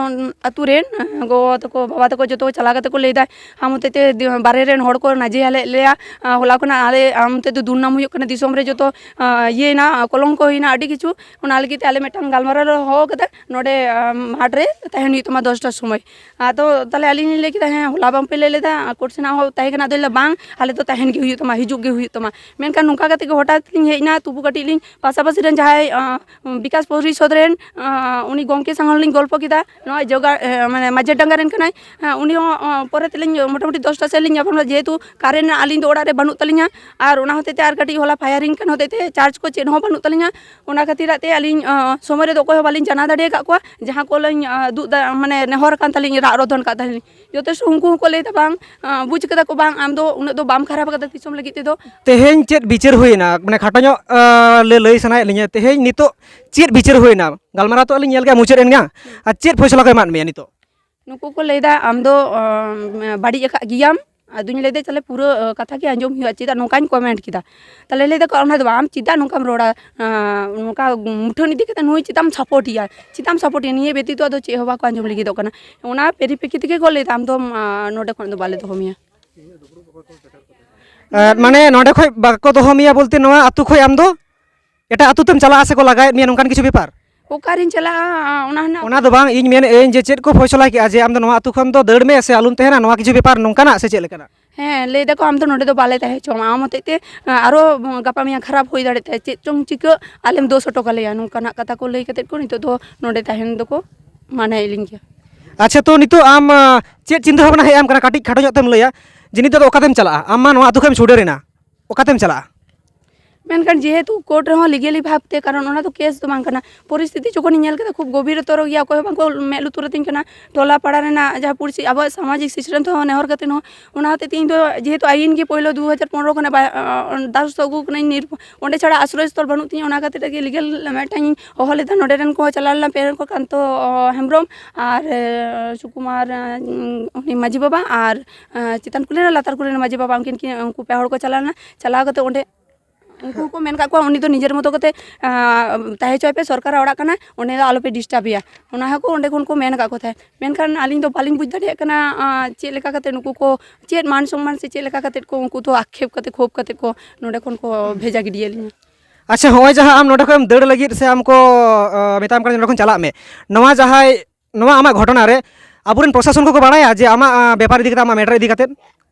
ᱟᱹᱛᱩ ᱨᱮᱱ, ᱟᱸ, ᱜᱚᱜᱚ ᱛᱟᱠᱚ, ᱵᱟᱵᱟ ᱛᱟᱠᱚ ᱡᱚᱛᱚ ᱠᱚ ᱪᱟᱞᱟᱣ ᱠᱟᱛᱮ ᱠᱚ ᱞᱟᱹᱭ ᱮᱫᱟ, ᱟᱢ ᱦᱚᱛᱮᱡ ᱛᱮ ᱫᱤ-, ᱵᱟᱨᱦᱮ ᱨᱮᱱ ᱦᱚᱲ ᱠᱚ ᱱᱟᱡᱮᱦᱟᱞᱮᱫ ᱞᱮᱭᱟ, ᱟᱸ, ᱦᱚᱞᱟ ᱠᱷᱚᱱᱟᱜ ᱟᱞᱮ ᱟᱢ ᱦᱚᱛᱮᱡ ᱛᱮ ᱫᱩᱨᱱᱟᱢ ᱦᱩᱭᱩᱜ ᱠᱟᱱᱟ, ᱫᱤᱥᱚᱢ ᱨᱮ ᱡᱚᱛᱚ, ᱟᱸ, ᱤᱭᱟᱹᱭᱮᱱᱟ, ᱠᱚᱞᱚᱝᱠᱚ ᱦᱩᱭᱱᱟ ᱟᱹᱰᱤ ᱠᱤᱪᱷᱩ᱾ ᱚᱱᱟ ᱞᱟᱹᱜᱤᱫ ᱛᱮ ᱟᱞᱮ ᱢᱤᱫᱴᱟᱝ ᱜᱟᱞᱢᱟᱨᱟᱣ ᱞᱮ ᱦᱚᱦᱚ ᱟᱠᱟᱫᱟ, ᱱᱚᱰᱮ, ᱟᱸ, ᱢᱟᱴᱷ ᱨᱮ ᱛᱟᱦᱮᱱ ᱦᱩᱭᱩᱜ ᱛᱟᱢᱟ ᱫᱚᱥᱴᱟ ᱥᱚᱢᱚᱭ᱾ ᱟᱫᱚ ᱛᱟᱦᱞᱮ ᱟᱹᱞᱤᱧ ᱞᱤᱧ ᱞᱟᱹᱭ ᱠᱮᱫᱟ, ᱦᱮᱸ, ᱦᱚᱞᱟ ᱵᱟᱝᱯᱮ ᱞᱟᱹᱭ ᱞᱮᱫᱟ, ᱠᱳᱨᱴ ᱥᱮᱱᱟᱜ ᱦᱚᱸ ᱛᱟᱦᱮᱸ ᱠᱟᱱᱟ᱾ ᱟᱫᱚᱧ ᱞᱟᱹᱭᱫᱟ, ᱵᱟᱝ, ᱟᱞᱮ ᱫᱚ ᱛᱟᱦᱮᱱ ᱜᱮ ᱦᱩᱭᱩᱜ ᱛᱟᱢᱟ, ᱦᱤᱡᱩᱜ ᱜᱮ ᱦᱩᱭᱩᱜ ᱛᱟᱢᱟ᱾ ᱢᱮᱱᱠᱷᱟᱱ ᱱᱚᱝᱠᱟ ᱠᱟᱛᱮ ᱜᱮ ᱦᱚᱴᱟᱛ ᱞᱤᱧ ᱦᱮᱡ ᱮᱱᱟ, ᱛᱚᱵᱩ ᱠᱟᱹᱴᱤᱡ ᱞᱤᱧ ᱯᱟᱥᱟᱯᱟᱥᱤ ᱨᱮᱱ ᱡᱟᱦᱟᱸᱭ, ᱟᱸ, ᱵᱤᱠᱟᱥ ᱯᱚᱨᱤᱥᱚᱫᱽ ᱨᱮᱱ, ᱟᱸ, ᱩᱱᱤ ᱜᱚᱢᱠᱮ ᱥᱟᱶ ᱦᱚᱸᱞᱤᱧ ᱜᱚᱞᱯᱚ ᱠᱮᱫᱟ, ᱱᱚᱜᱼᱚᱭ ᱡᱚᱜᱟ-, ᱮ, ᱢᱟᱱᱮ ᱢᱟᱡᱷᱮᱨ ᱰᱟᱸᱜᱟ ᱨᱮᱱ ᱠᱟᱱᱟᱭ᱾ ᱦᱮᱸ, ᱩᱱᱤ ᱦᱚᱸ, ᱟᱸ, ᱯᱚᱨᱮ ᱛᱮᱞᱤᱧ ᱢᱚᱴᱟᱢᱩᱴᱤ ᱫᱚᱥᱴᱟ ᱥᱮᱫ ᱞᱤᱧ ᱧᱟᱯᱟᱢ ᱮᱱᱟ, ᱡᱮᱦᱮᱛᱩ ᱠᱟᱨᱮᱱᱴ ᱨᱮᱱᱟᱜ ᱟᱹᱞᱤᱧ ᱫᱚ ᱚᱲᱟᱜ ᱨᱮ ᱵᱟᱹᱱᱩᱜ ᱛᱟᱹᱞᱤᱧᱟ, ᱟᱨ ᱚᱱᱟ ᱦᱚᱛᱮᱡ ᱛᱮ ᱟᱨ ᱠᱟᱹᱴᱤᱡ ᱦᱚᱞᱟ ᱯᱷᱟᱭᱟᱨᱤᱝ ᱠᱟᱱ ᱦᱚᱛᱮᱡ ᱛᱮ ᱪᱟᱨᱡᱽ ᱠᱚ ᱪᱮᱫ ᱦᱚᱸ ᱵᱟᱹᱱᱩᱜ ᱛᱟᱹᱞᱤᱧᱟ᱾ ᱚᱱᱟ ᱠᱷᱟᱹᱛᱤᱨᱟᱜ ᱛᱮ ᱟᱹᱞᱤᱧ, ᱟᱸ, ᱥᱚᱢᱚᱭ ᱨᱮᱫᱚ ᱚᱠᱚᱭ ᱦᱚᱸ ᱵᱟᱹᱞᱤᱧ ᱡᱟᱱᱟᱣ ᱫᱟᱲᱮ ᱟᱠᱟᱫ ᱠᱚᱣᱟ, ᱡᱟᱦᱟᱸ ᱠᱚ ᱞᱤᱧ, ᱟᱸ, ᱫᱩᱜ ᱫᱟ-, ᱢᱟᱱᱮ ᱱᱮᱦᱚᱨ ᱟᱠᱟᱱ ᱛᱟᱹᱞᱤᱧ, ᱨᱟᱜ ᱨᱚᱫᱷᱚᱱ ᱟᱠᱟᱫ ᱛᱟᱹᱞᱤᱧ᱾ ᱡᱚᱛᱷᱮᱥᱴᱚ ᱩᱱᱠᱩ ᱦᱚᱸᱠᱚ ᱞᱟᱹᱭ ᱮᱫᱟ, ᱵᱟᱝ, ᱟᱸ, ᱵᱩᱡᱽ ᱠᱟᱫᱟ ᱠᱚ, ᱵᱟᱝ, ᱟᱢ ᱫᱚ ᱩᱱᱟᱹᱜ ᱫᱚ ᱵᱟᱢ ᱠᱷᱟᱨᱟᱯ ᱟᱠᱟᱫᱟ ᱫᱤᱥᱚᱢ ᱞᱟᱹᱜᱤᱫ ᱛᱮᱫᱚ᱾ ᱛᱮᱦᱮᱧ ᱪᱮᱫ ᱵᱤᱪᱟᱹᱨ ᱦᱩᱭᱮᱱᱟ? ᱢᱟᱱᱮ ᱠᱷᱟᱴᱚ ᱧᱚᱜ, ᱟᱸ, ᱞᱟᱹᱭ, ᱞᱟᱹᱭ ᱥᱟᱱᱟᱭᱮᱫ ᱞᱤᱧᱟᱹ, ᱛᱮᱦᱮᱧ ᱱᱤᱛᱚᱜ ᱪᱮᱫ ᱵᱤᱪᱟᱹᱨ ᱦᱩᱭᱮᱱᱟ? ᱜᱟᱞᱢᱟᱨᱟᱣ ᱛᱚ ᱟᱹᱞᱤᱧ ᱧᱮᱞ ᱠᱮᱫᱟ, ᱢᱩᱪᱟᱹᱫ ᱮᱱ ᱜᱮᱭᱟ, ᱟᱨ ᱪᱮᱫ ᱯᱷᱚᱭᱥᱚᱞᱟ ᱠᱚ ᱮᱢᱟᱫ ᱢᱮᱭᱟ ᱱᱤᱛᱚᱜ? ᱱᱩᱠᱩ ᱠᱚ ᱞᱟᱹᱭᱫᱟ, "ᱟᱢ ᱫᱚ, ᱟᱸ, ᱵᱟᱹᱲᱤᱡ ᱟᱠᱟᱫ ᱜᱮᱭᱟᱢ᱾" ᱟᱫᱚᱧ ᱞᱟᱹᱭᱫᱟ, "ᱛᱟᱦᱞᱮ ᱯᱩᱨᱟᱹ, ᱟᱸ, ᱠᱟᱛᱷᱟ ᱜᱮ ᱟᱸᱡᱚᱢ ᱦᱩᱭᱩᱜᱼᱟ, ᱪᱮᱫᱟᱜ ᱱᱚᱝᱠᱟᱧ ᱠᱚᱢᱮᱱᱴ ᱠᱮᱫᱟ?" ᱛᱟᱦᱞᱮ ᱞᱟᱹᱭ ᱫᱟᱠᱚ, "ᱚᱱᱟ ᱫᱚ ᱵᱟᱝ, ᱟᱢ ᱪᱮᱫᱟᱜ ᱱᱚᱝᱠᱟᱢ ᱨᱚᱲᱟ? ᱟᱸ, ᱱᱚᱝᱠᱟ ᱢᱩᱴᱷᱟᱹᱱ ᱤᱫᱤ ᱠᱟᱛᱮ ᱱᱩᱭ ᱪᱮᱫᱟᱜ ᱮᱢ ᱥᱟᱯᱳᱨᱴ ᱮᱭᱟ? ᱪᱮᱫᱟᱜ ᱮᱢ ᱥᱟᱯᱳᱨᱴ ᱮᱭᱟ?" ᱱᱤᱭᱟᱹ ᱵᱮᱛᱤᱛᱚ ᱟᱫᱚ ᱪᱮᱫ ᱦᱚᱸ ᱵᱟᱠᱚ ᱟᱸᱡᱚᱢ ᱞᱟᱹᱜᱤᱫᱚᱜ ᱠᱟᱱᱟ᱾ ᱚᱱᱟ ᱯᱮᱨᱤᱯᱮᱠᱠᱷᱤ ᱛᱮᱜᱮ ᱠᱚ ᱞᱟᱹᱭᱫᱟ, "ᱟᱢ ᱫᱚ, ᱟᱸ, ᱱᱚᱰᱮ ᱠᱷᱚᱱ ᱫᱚ ᱵᱟᱞᱮ ᱫᱚᱦᱚ ᱢᱮᱭᱟ᱾" ᱟᱨ ᱢᱟᱱᱮ ᱱᱚᱰᱮ ᱠᱷᱚᱡ ᱵᱟᱠᱚ ᱫᱚᱦᱚ ᱢᱮᱭᱟ ᱵᱚᱞᱛᱮ ᱱᱚᱣᱟ ᱟᱹᱛᱩ ᱠᱷᱚᱡ ᱟᱢ ᱫᱚ ᱮᱴᱟᱜ ᱟᱹᱛᱩ ᱛᱮᱢ ᱪᱟᱞᱟᱜᱼᱟ ᱥᱮ ᱠᱚ ᱞᱟᱜᱟᱭᱮᱫ ᱢᱮᱭᱟ, ᱱᱚᱝᱠᱟᱱ ᱠᱤᱪᱷᱩ ᱵᱮᱯᱟᱨ? ᱚᱠᱟᱨᱤᱧ ᱪᱟᱞᱟᱜᱼᱟ, ᱚᱱᱟ ᱦᱮᱱᱟᱜ ᱚᱱᱟ ᱫᱚ ᱵᱟᱝ, ᱤᱧ ᱢᱮᱱᱮᱫ ᱟᱹᱧ ᱡᱮ ᱪᱮᱫ ᱠᱚ ᱯᱷᱚᱭᱥᱚᱞᱟ ᱠᱮᱜᱼᱟ ᱡᱮ ᱟᱢ ᱫᱚ ᱱᱚᱣᱟ ᱟᱹᱛᱩ ᱠᱷᱚᱱ ᱫᱚ ᱫᱟᱹᱲ ᱢᱮ ᱥᱮ ᱟᱞᱚᱢ ᱛᱟᱦᱮᱱᱟ, ᱱᱚᱣᱟ ᱠᱤᱪᱷᱩ ᱵᱮᱯᱟᱨ ᱱᱚᱝᱠᱟᱱᱟᱜ ᱥᱮ ᱪᱮᱫ ᱞᱮᱠᱟᱱᱟᱜ? ᱦᱮᱸ, ᱞᱟᱹᱭ ᱫᱟᱠᱚ, "ᱟᱢ ᱫᱚ ᱱᱚᱰᱮ ᱫᱚ ᱵᱟᱞᱮ ᱛᱟᱦᱮᱸ ᱦᱚᱪᱚᱣᱟᱢᱟ, ᱟᱢ ᱦᱚᱛᱮᱡ ᱛᱮ, ᱟᱸ, ᱟᱨᱚ ᱜᱟᱯᱟ ᱢᱮᱭᱟᱝ ᱠᱷᱟᱨᱟᱯ ᱦᱩᱭ ᱫᱟᱲᱮᱭᱟᱜ ᱛᱟᱭᱟ, ᱪᱮᱫ ᱪᱚᱝ ᱪᱤᱠᱟᱹᱜ, ᱟᱞᱮᱢ ᱫᱳᱥ ᱦᱚᱴᱚ ᱠᱟᱞᱮᱭᱟ", ᱱᱚᱝᱠᱟᱱᱟᱜ ᱠᱟᱛᱷᱟ ᱠᱚ ᱞᱟᱹᱭ ᱠᱟᱛᱮᱫ ᱠᱚ ᱱᱤᱛᱚᱜ ᱫᱚ ᱱᱚᱰᱮ ᱛᱟᱦᱮᱱ ᱫᱚᱠᱚ ᱢᱟᱱᱟᱭᱮᱫ ᱞᱤᱧ ᱜᱮᱭᱟ᱾ ᱟᱪᱪᱷᱟ, ᱛᱚ ᱱᱤᱛᱚᱜ ᱟᱢ, ᱟᱸ, ᱪᱮᱫ ᱪᱤᱱᱛᱟᱹ ᱵᱷᱟᱵᱽᱱᱟ ᱦᱮᱡ ᱟᱢ ᱠᱟᱱᱟ, ᱠᱟᱹᱴᱤᱡ ᱠᱷᱟᱴᱚ ᱧᱚᱜ ᱛᱮᱢ ᱞᱟᱹᱭᱟ ᱡᱮ ᱱᱤᱛᱚᱜ ᱫᱚ ᱚᱠᱟᱛᱮᱢ ᱪᱟᱞᱟᱜᱼᱟ? ᱟᱢ ᱢᱟ ᱱᱚᱣᱟ ᱟᱹᱛᱩ ᱠᱷᱚᱱᱮᱢ ᱪᱷᱩᱰᱟᱹᱨ ᱮᱱᱟ, ᱚᱠᱟᱛᱮᱢ ᱪᱟᱞᱟᱜᱼᱟ? ᱢᱮᱱᱠᱷᱟᱱ ᱡᱮᱦᱮᱛᱩ ᱠᱳᱨᱴ ᱨᱮᱦᱚᱸ ᱞᱤᱜᱮᱞᱤ ᱵᱷᱟᱵᱽᱛᱮ, ᱠᱟᱨᱚᱱ ᱚᱱᱟ ᱫᱚ ᱠᱮᱥ ᱫᱚ ᱵᱟᱝ ᱠᱟᱱᱟ, ᱯᱚᱨᱤᱥᱛᱷᱤᱛᱤ ᱡᱚᱠᱷᱚᱱᱤᱧ ᱧᱮᱞ ᱠᱮᱫᱟ ᱠᱷᱩᱵ ᱜᱚᱵᱷᱤᱨ ᱛᱚᱨᱚ ᱜᱮᱭᱟ, ᱚᱠᱚᱭ ᱦᱚᱸ ᱵᱟᱝᱠᱚ ᱢᱮᱫ ᱞᱩᱛᱩᱨ ᱟᱹᱛᱤᱧ ᱠᱟᱱᱟ᱾ ᱴᱚᱞᱟ ᱯᱟᱲᱟ ᱨᱮᱱᱟᱜ ᱡᱟᱦᱟᱸ ᱯᱩᱲᱥᱤ ᱟᱵᱚᱣᱟᱜ ᱥᱟᱢᱟᱡᱤᱠ ᱥᱤᱥᱴᱮᱢ ᱛᱮᱦᱚᱸ ᱱᱮᱦᱚᱨ ᱠᱟᱛᱮ ᱦᱚᱸ, ᱚᱱᱟ ᱦᱚᱛᱮᱡ ᱛᱮ ᱤᱧ ᱫᱚ ᱡᱮᱦᱮᱛᱩ ᱟᱭᱤᱱ ᱜᱮ ᱯᱳᱭᱞᱳ ᱫᱩ ᱦᱟᱡᱟᱨ ᱯᱚᱱᱨᱚ ᱠᱷᱚᱱᱟᱜ ᱵᱟ-, ᱟᱸ, ᱫᱟᱨᱚᱥᱛ ᱟᱹᱜᱩ ᱠᱟᱹᱱᱟᱹᱧ, ᱱᱤᱨ-, ᱚᱸᱰᱮ ᱪᱷᱟᱲᱟ ᱟᱥᱨᱚᱭ ᱥᱛᱷᱚᱞ ᱵᱟᱹᱱᱩᱜ ᱛᱤᱧᱟᱹ, ᱚᱱᱟ ᱠᱷᱟᱹᱛᱤᱨ ᱛᱮᱜᱮ ᱞᱤᱜᱮᱞ ᱢᱤᱫᱴᱟᱝ ᱤᱧ ᱦᱚᱦᱚ ᱞᱮᱫᱟ᱾ ᱱᱚᱰᱮ ᱨᱮᱱ ᱠᱚ ᱪᱟᱞᱟᱣ ᱞᱮᱱᱟ, ᱯᱮ ᱦᱚᱲ ᱠᱚ, ᱠᱟᱱᱛᱚ ᱦᱮᱢᱵᱨᱚᱢ ᱟᱨ, ᱮ, ᱥᱩᱠᱩᱢᱟᱨ, ᱮ, ᱩᱱᱤ ᱢᱟᱹᱡᱷᱤ ᱵᱟᱵᱟ ᱟᱨ, ᱮ, ᱪᱮᱛᱟᱱ ᱠᱩᱞᱦᱤ ᱨᱮᱱ ᱞᱟᱛᱟᱨ ᱠᱩᱞᱦᱤ ᱨᱮᱱ ᱢᱟᱹᱡᱷᱤ ᱵᱟᱵᱟ, ᱩᱱᱠᱤᱱ ᱠᱤᱱ, ᱩᱱᱠᱩ ᱯᱮ ᱦᱚᱲ ᱠᱚ ᱪᱟᱞᱟᱣ ᱞᱮᱱᱟ᱾ ᱪᱟᱞᱟᱣ ᱠᱟᱛᱮ ᱚᱸᱰᱮ ᱩᱱᱠᱩ ᱠᱚ ᱢᱮᱱ ᱠᱟᱜ ᱠᱚᱣᱟ, ᱩᱱᱤ ᱫᱚ ᱱᱤᱡᱮᱨ ᱢᱚᱛᱚ ᱠᱟᱛᱮ, ᱟᱸ, ᱛᱟᱦᱮᱸ ᱦᱚᱪᱚᱭ ᱯᱮ, ᱥᱚᱨᱠᱟᱨᱟᱜ ᱚᱲᱟᱜ ᱠᱟᱱᱟ, ᱚᱸᱰᱮ ᱫᱚ ᱟᱞᱚᱯᱮ ᱰᱤᱥᱴᱟᱵᱮᱭᱟ᱾ ᱚᱱᱟ ᱦᱚᱸᱠᱚ ᱚᱸᱰᱮ ᱠᱷᱚᱱ ᱠᱚ ᱢᱮᱱ ᱠᱟᱜ ᱠᱚ ᱛᱟᱦᱮᱸᱫ᱾ ᱢᱮᱱᱠᱷᱟᱱ ᱟᱹᱞᱤᱧ ᱫᱚ ᱵᱟᱹᱞᱤᱧ ᱵᱩᱡᱽ ᱫᱟᱲᱮᱭᱟᱜ ᱠᱟᱱᱟ, ᱟᱸ, ᱪᱮᱫ ᱞᱮᱠᱟ ᱠᱟᱛᱮ ᱱᱩᱠᱩ ᱠᱚ, ᱪᱮᱫ ᱢᱟᱱ ᱥᱚᱢᱢᱟᱱ ᱥᱮ ᱪᱮᱫ ᱞᱮᱠᱟ ᱠᱟᱛᱮ ᱠᱚ, ᱩᱱᱠᱩ ᱫᱚ ᱟᱠᱷᱮᱯ ᱠᱟᱛᱮ, ᱠᱷᱳᱯ ᱠᱟᱛᱮ ᱠᱚ ᱱᱚᱸᱰᱮ ᱠᱷᱚᱱ ᱠᱚ ᱵᱷᱮᱡᱟ ᱜᱤᱰᱤᱭᱮᱫ ᱞᱤᱧᱟ᱾ ᱟᱪᱪᱷᱟ, ᱦᱚᱸᱜᱼᱚᱭ ᱡᱟᱦᱟᱸ ᱟᱢ ᱱᱚᱸᱰᱮ ᱠᱷᱚᱱ ᱮᱢ ᱫᱟᱹᱲ ᱞᱟᱹᱜᱤᱫ ᱥᱮ ᱟᱢ ᱠᱚ, ᱟᱸ, ᱢᱮᱛᱟᱢ ᱠᱟᱱᱟ ᱱᱚᱸᱰᱮ ᱠᱷᱚᱱ ᱪᱟᱞᱟᱜ ᱢᱮ, ᱱᱚᱣᱟ ᱡᱟᱦᱟᱸᱭ, ᱱᱚᱣᱟ ᱟᱢᱟᱜ ᱜᱷᱚᱴᱚᱱᱟ ᱨᱮ ᱟᱵᱚᱨᱮᱱ ᱯᱨᱚᱥᱟᱥᱚᱱ ᱠᱚᱠᱚ ᱵᱟᱲᱟᱭᱟ ᱡᱮ ᱟᱢᱟᱜ, ᱟᱸ, ᱵᱮᱯᱟᱨ ᱤᱫᱤ ᱠᱟᱛᱮ, ᱟᱢᱟᱜ ᱢᱮᱴᱟᱨ ᱤᱫᱤ ᱠᱟᱛᱮ?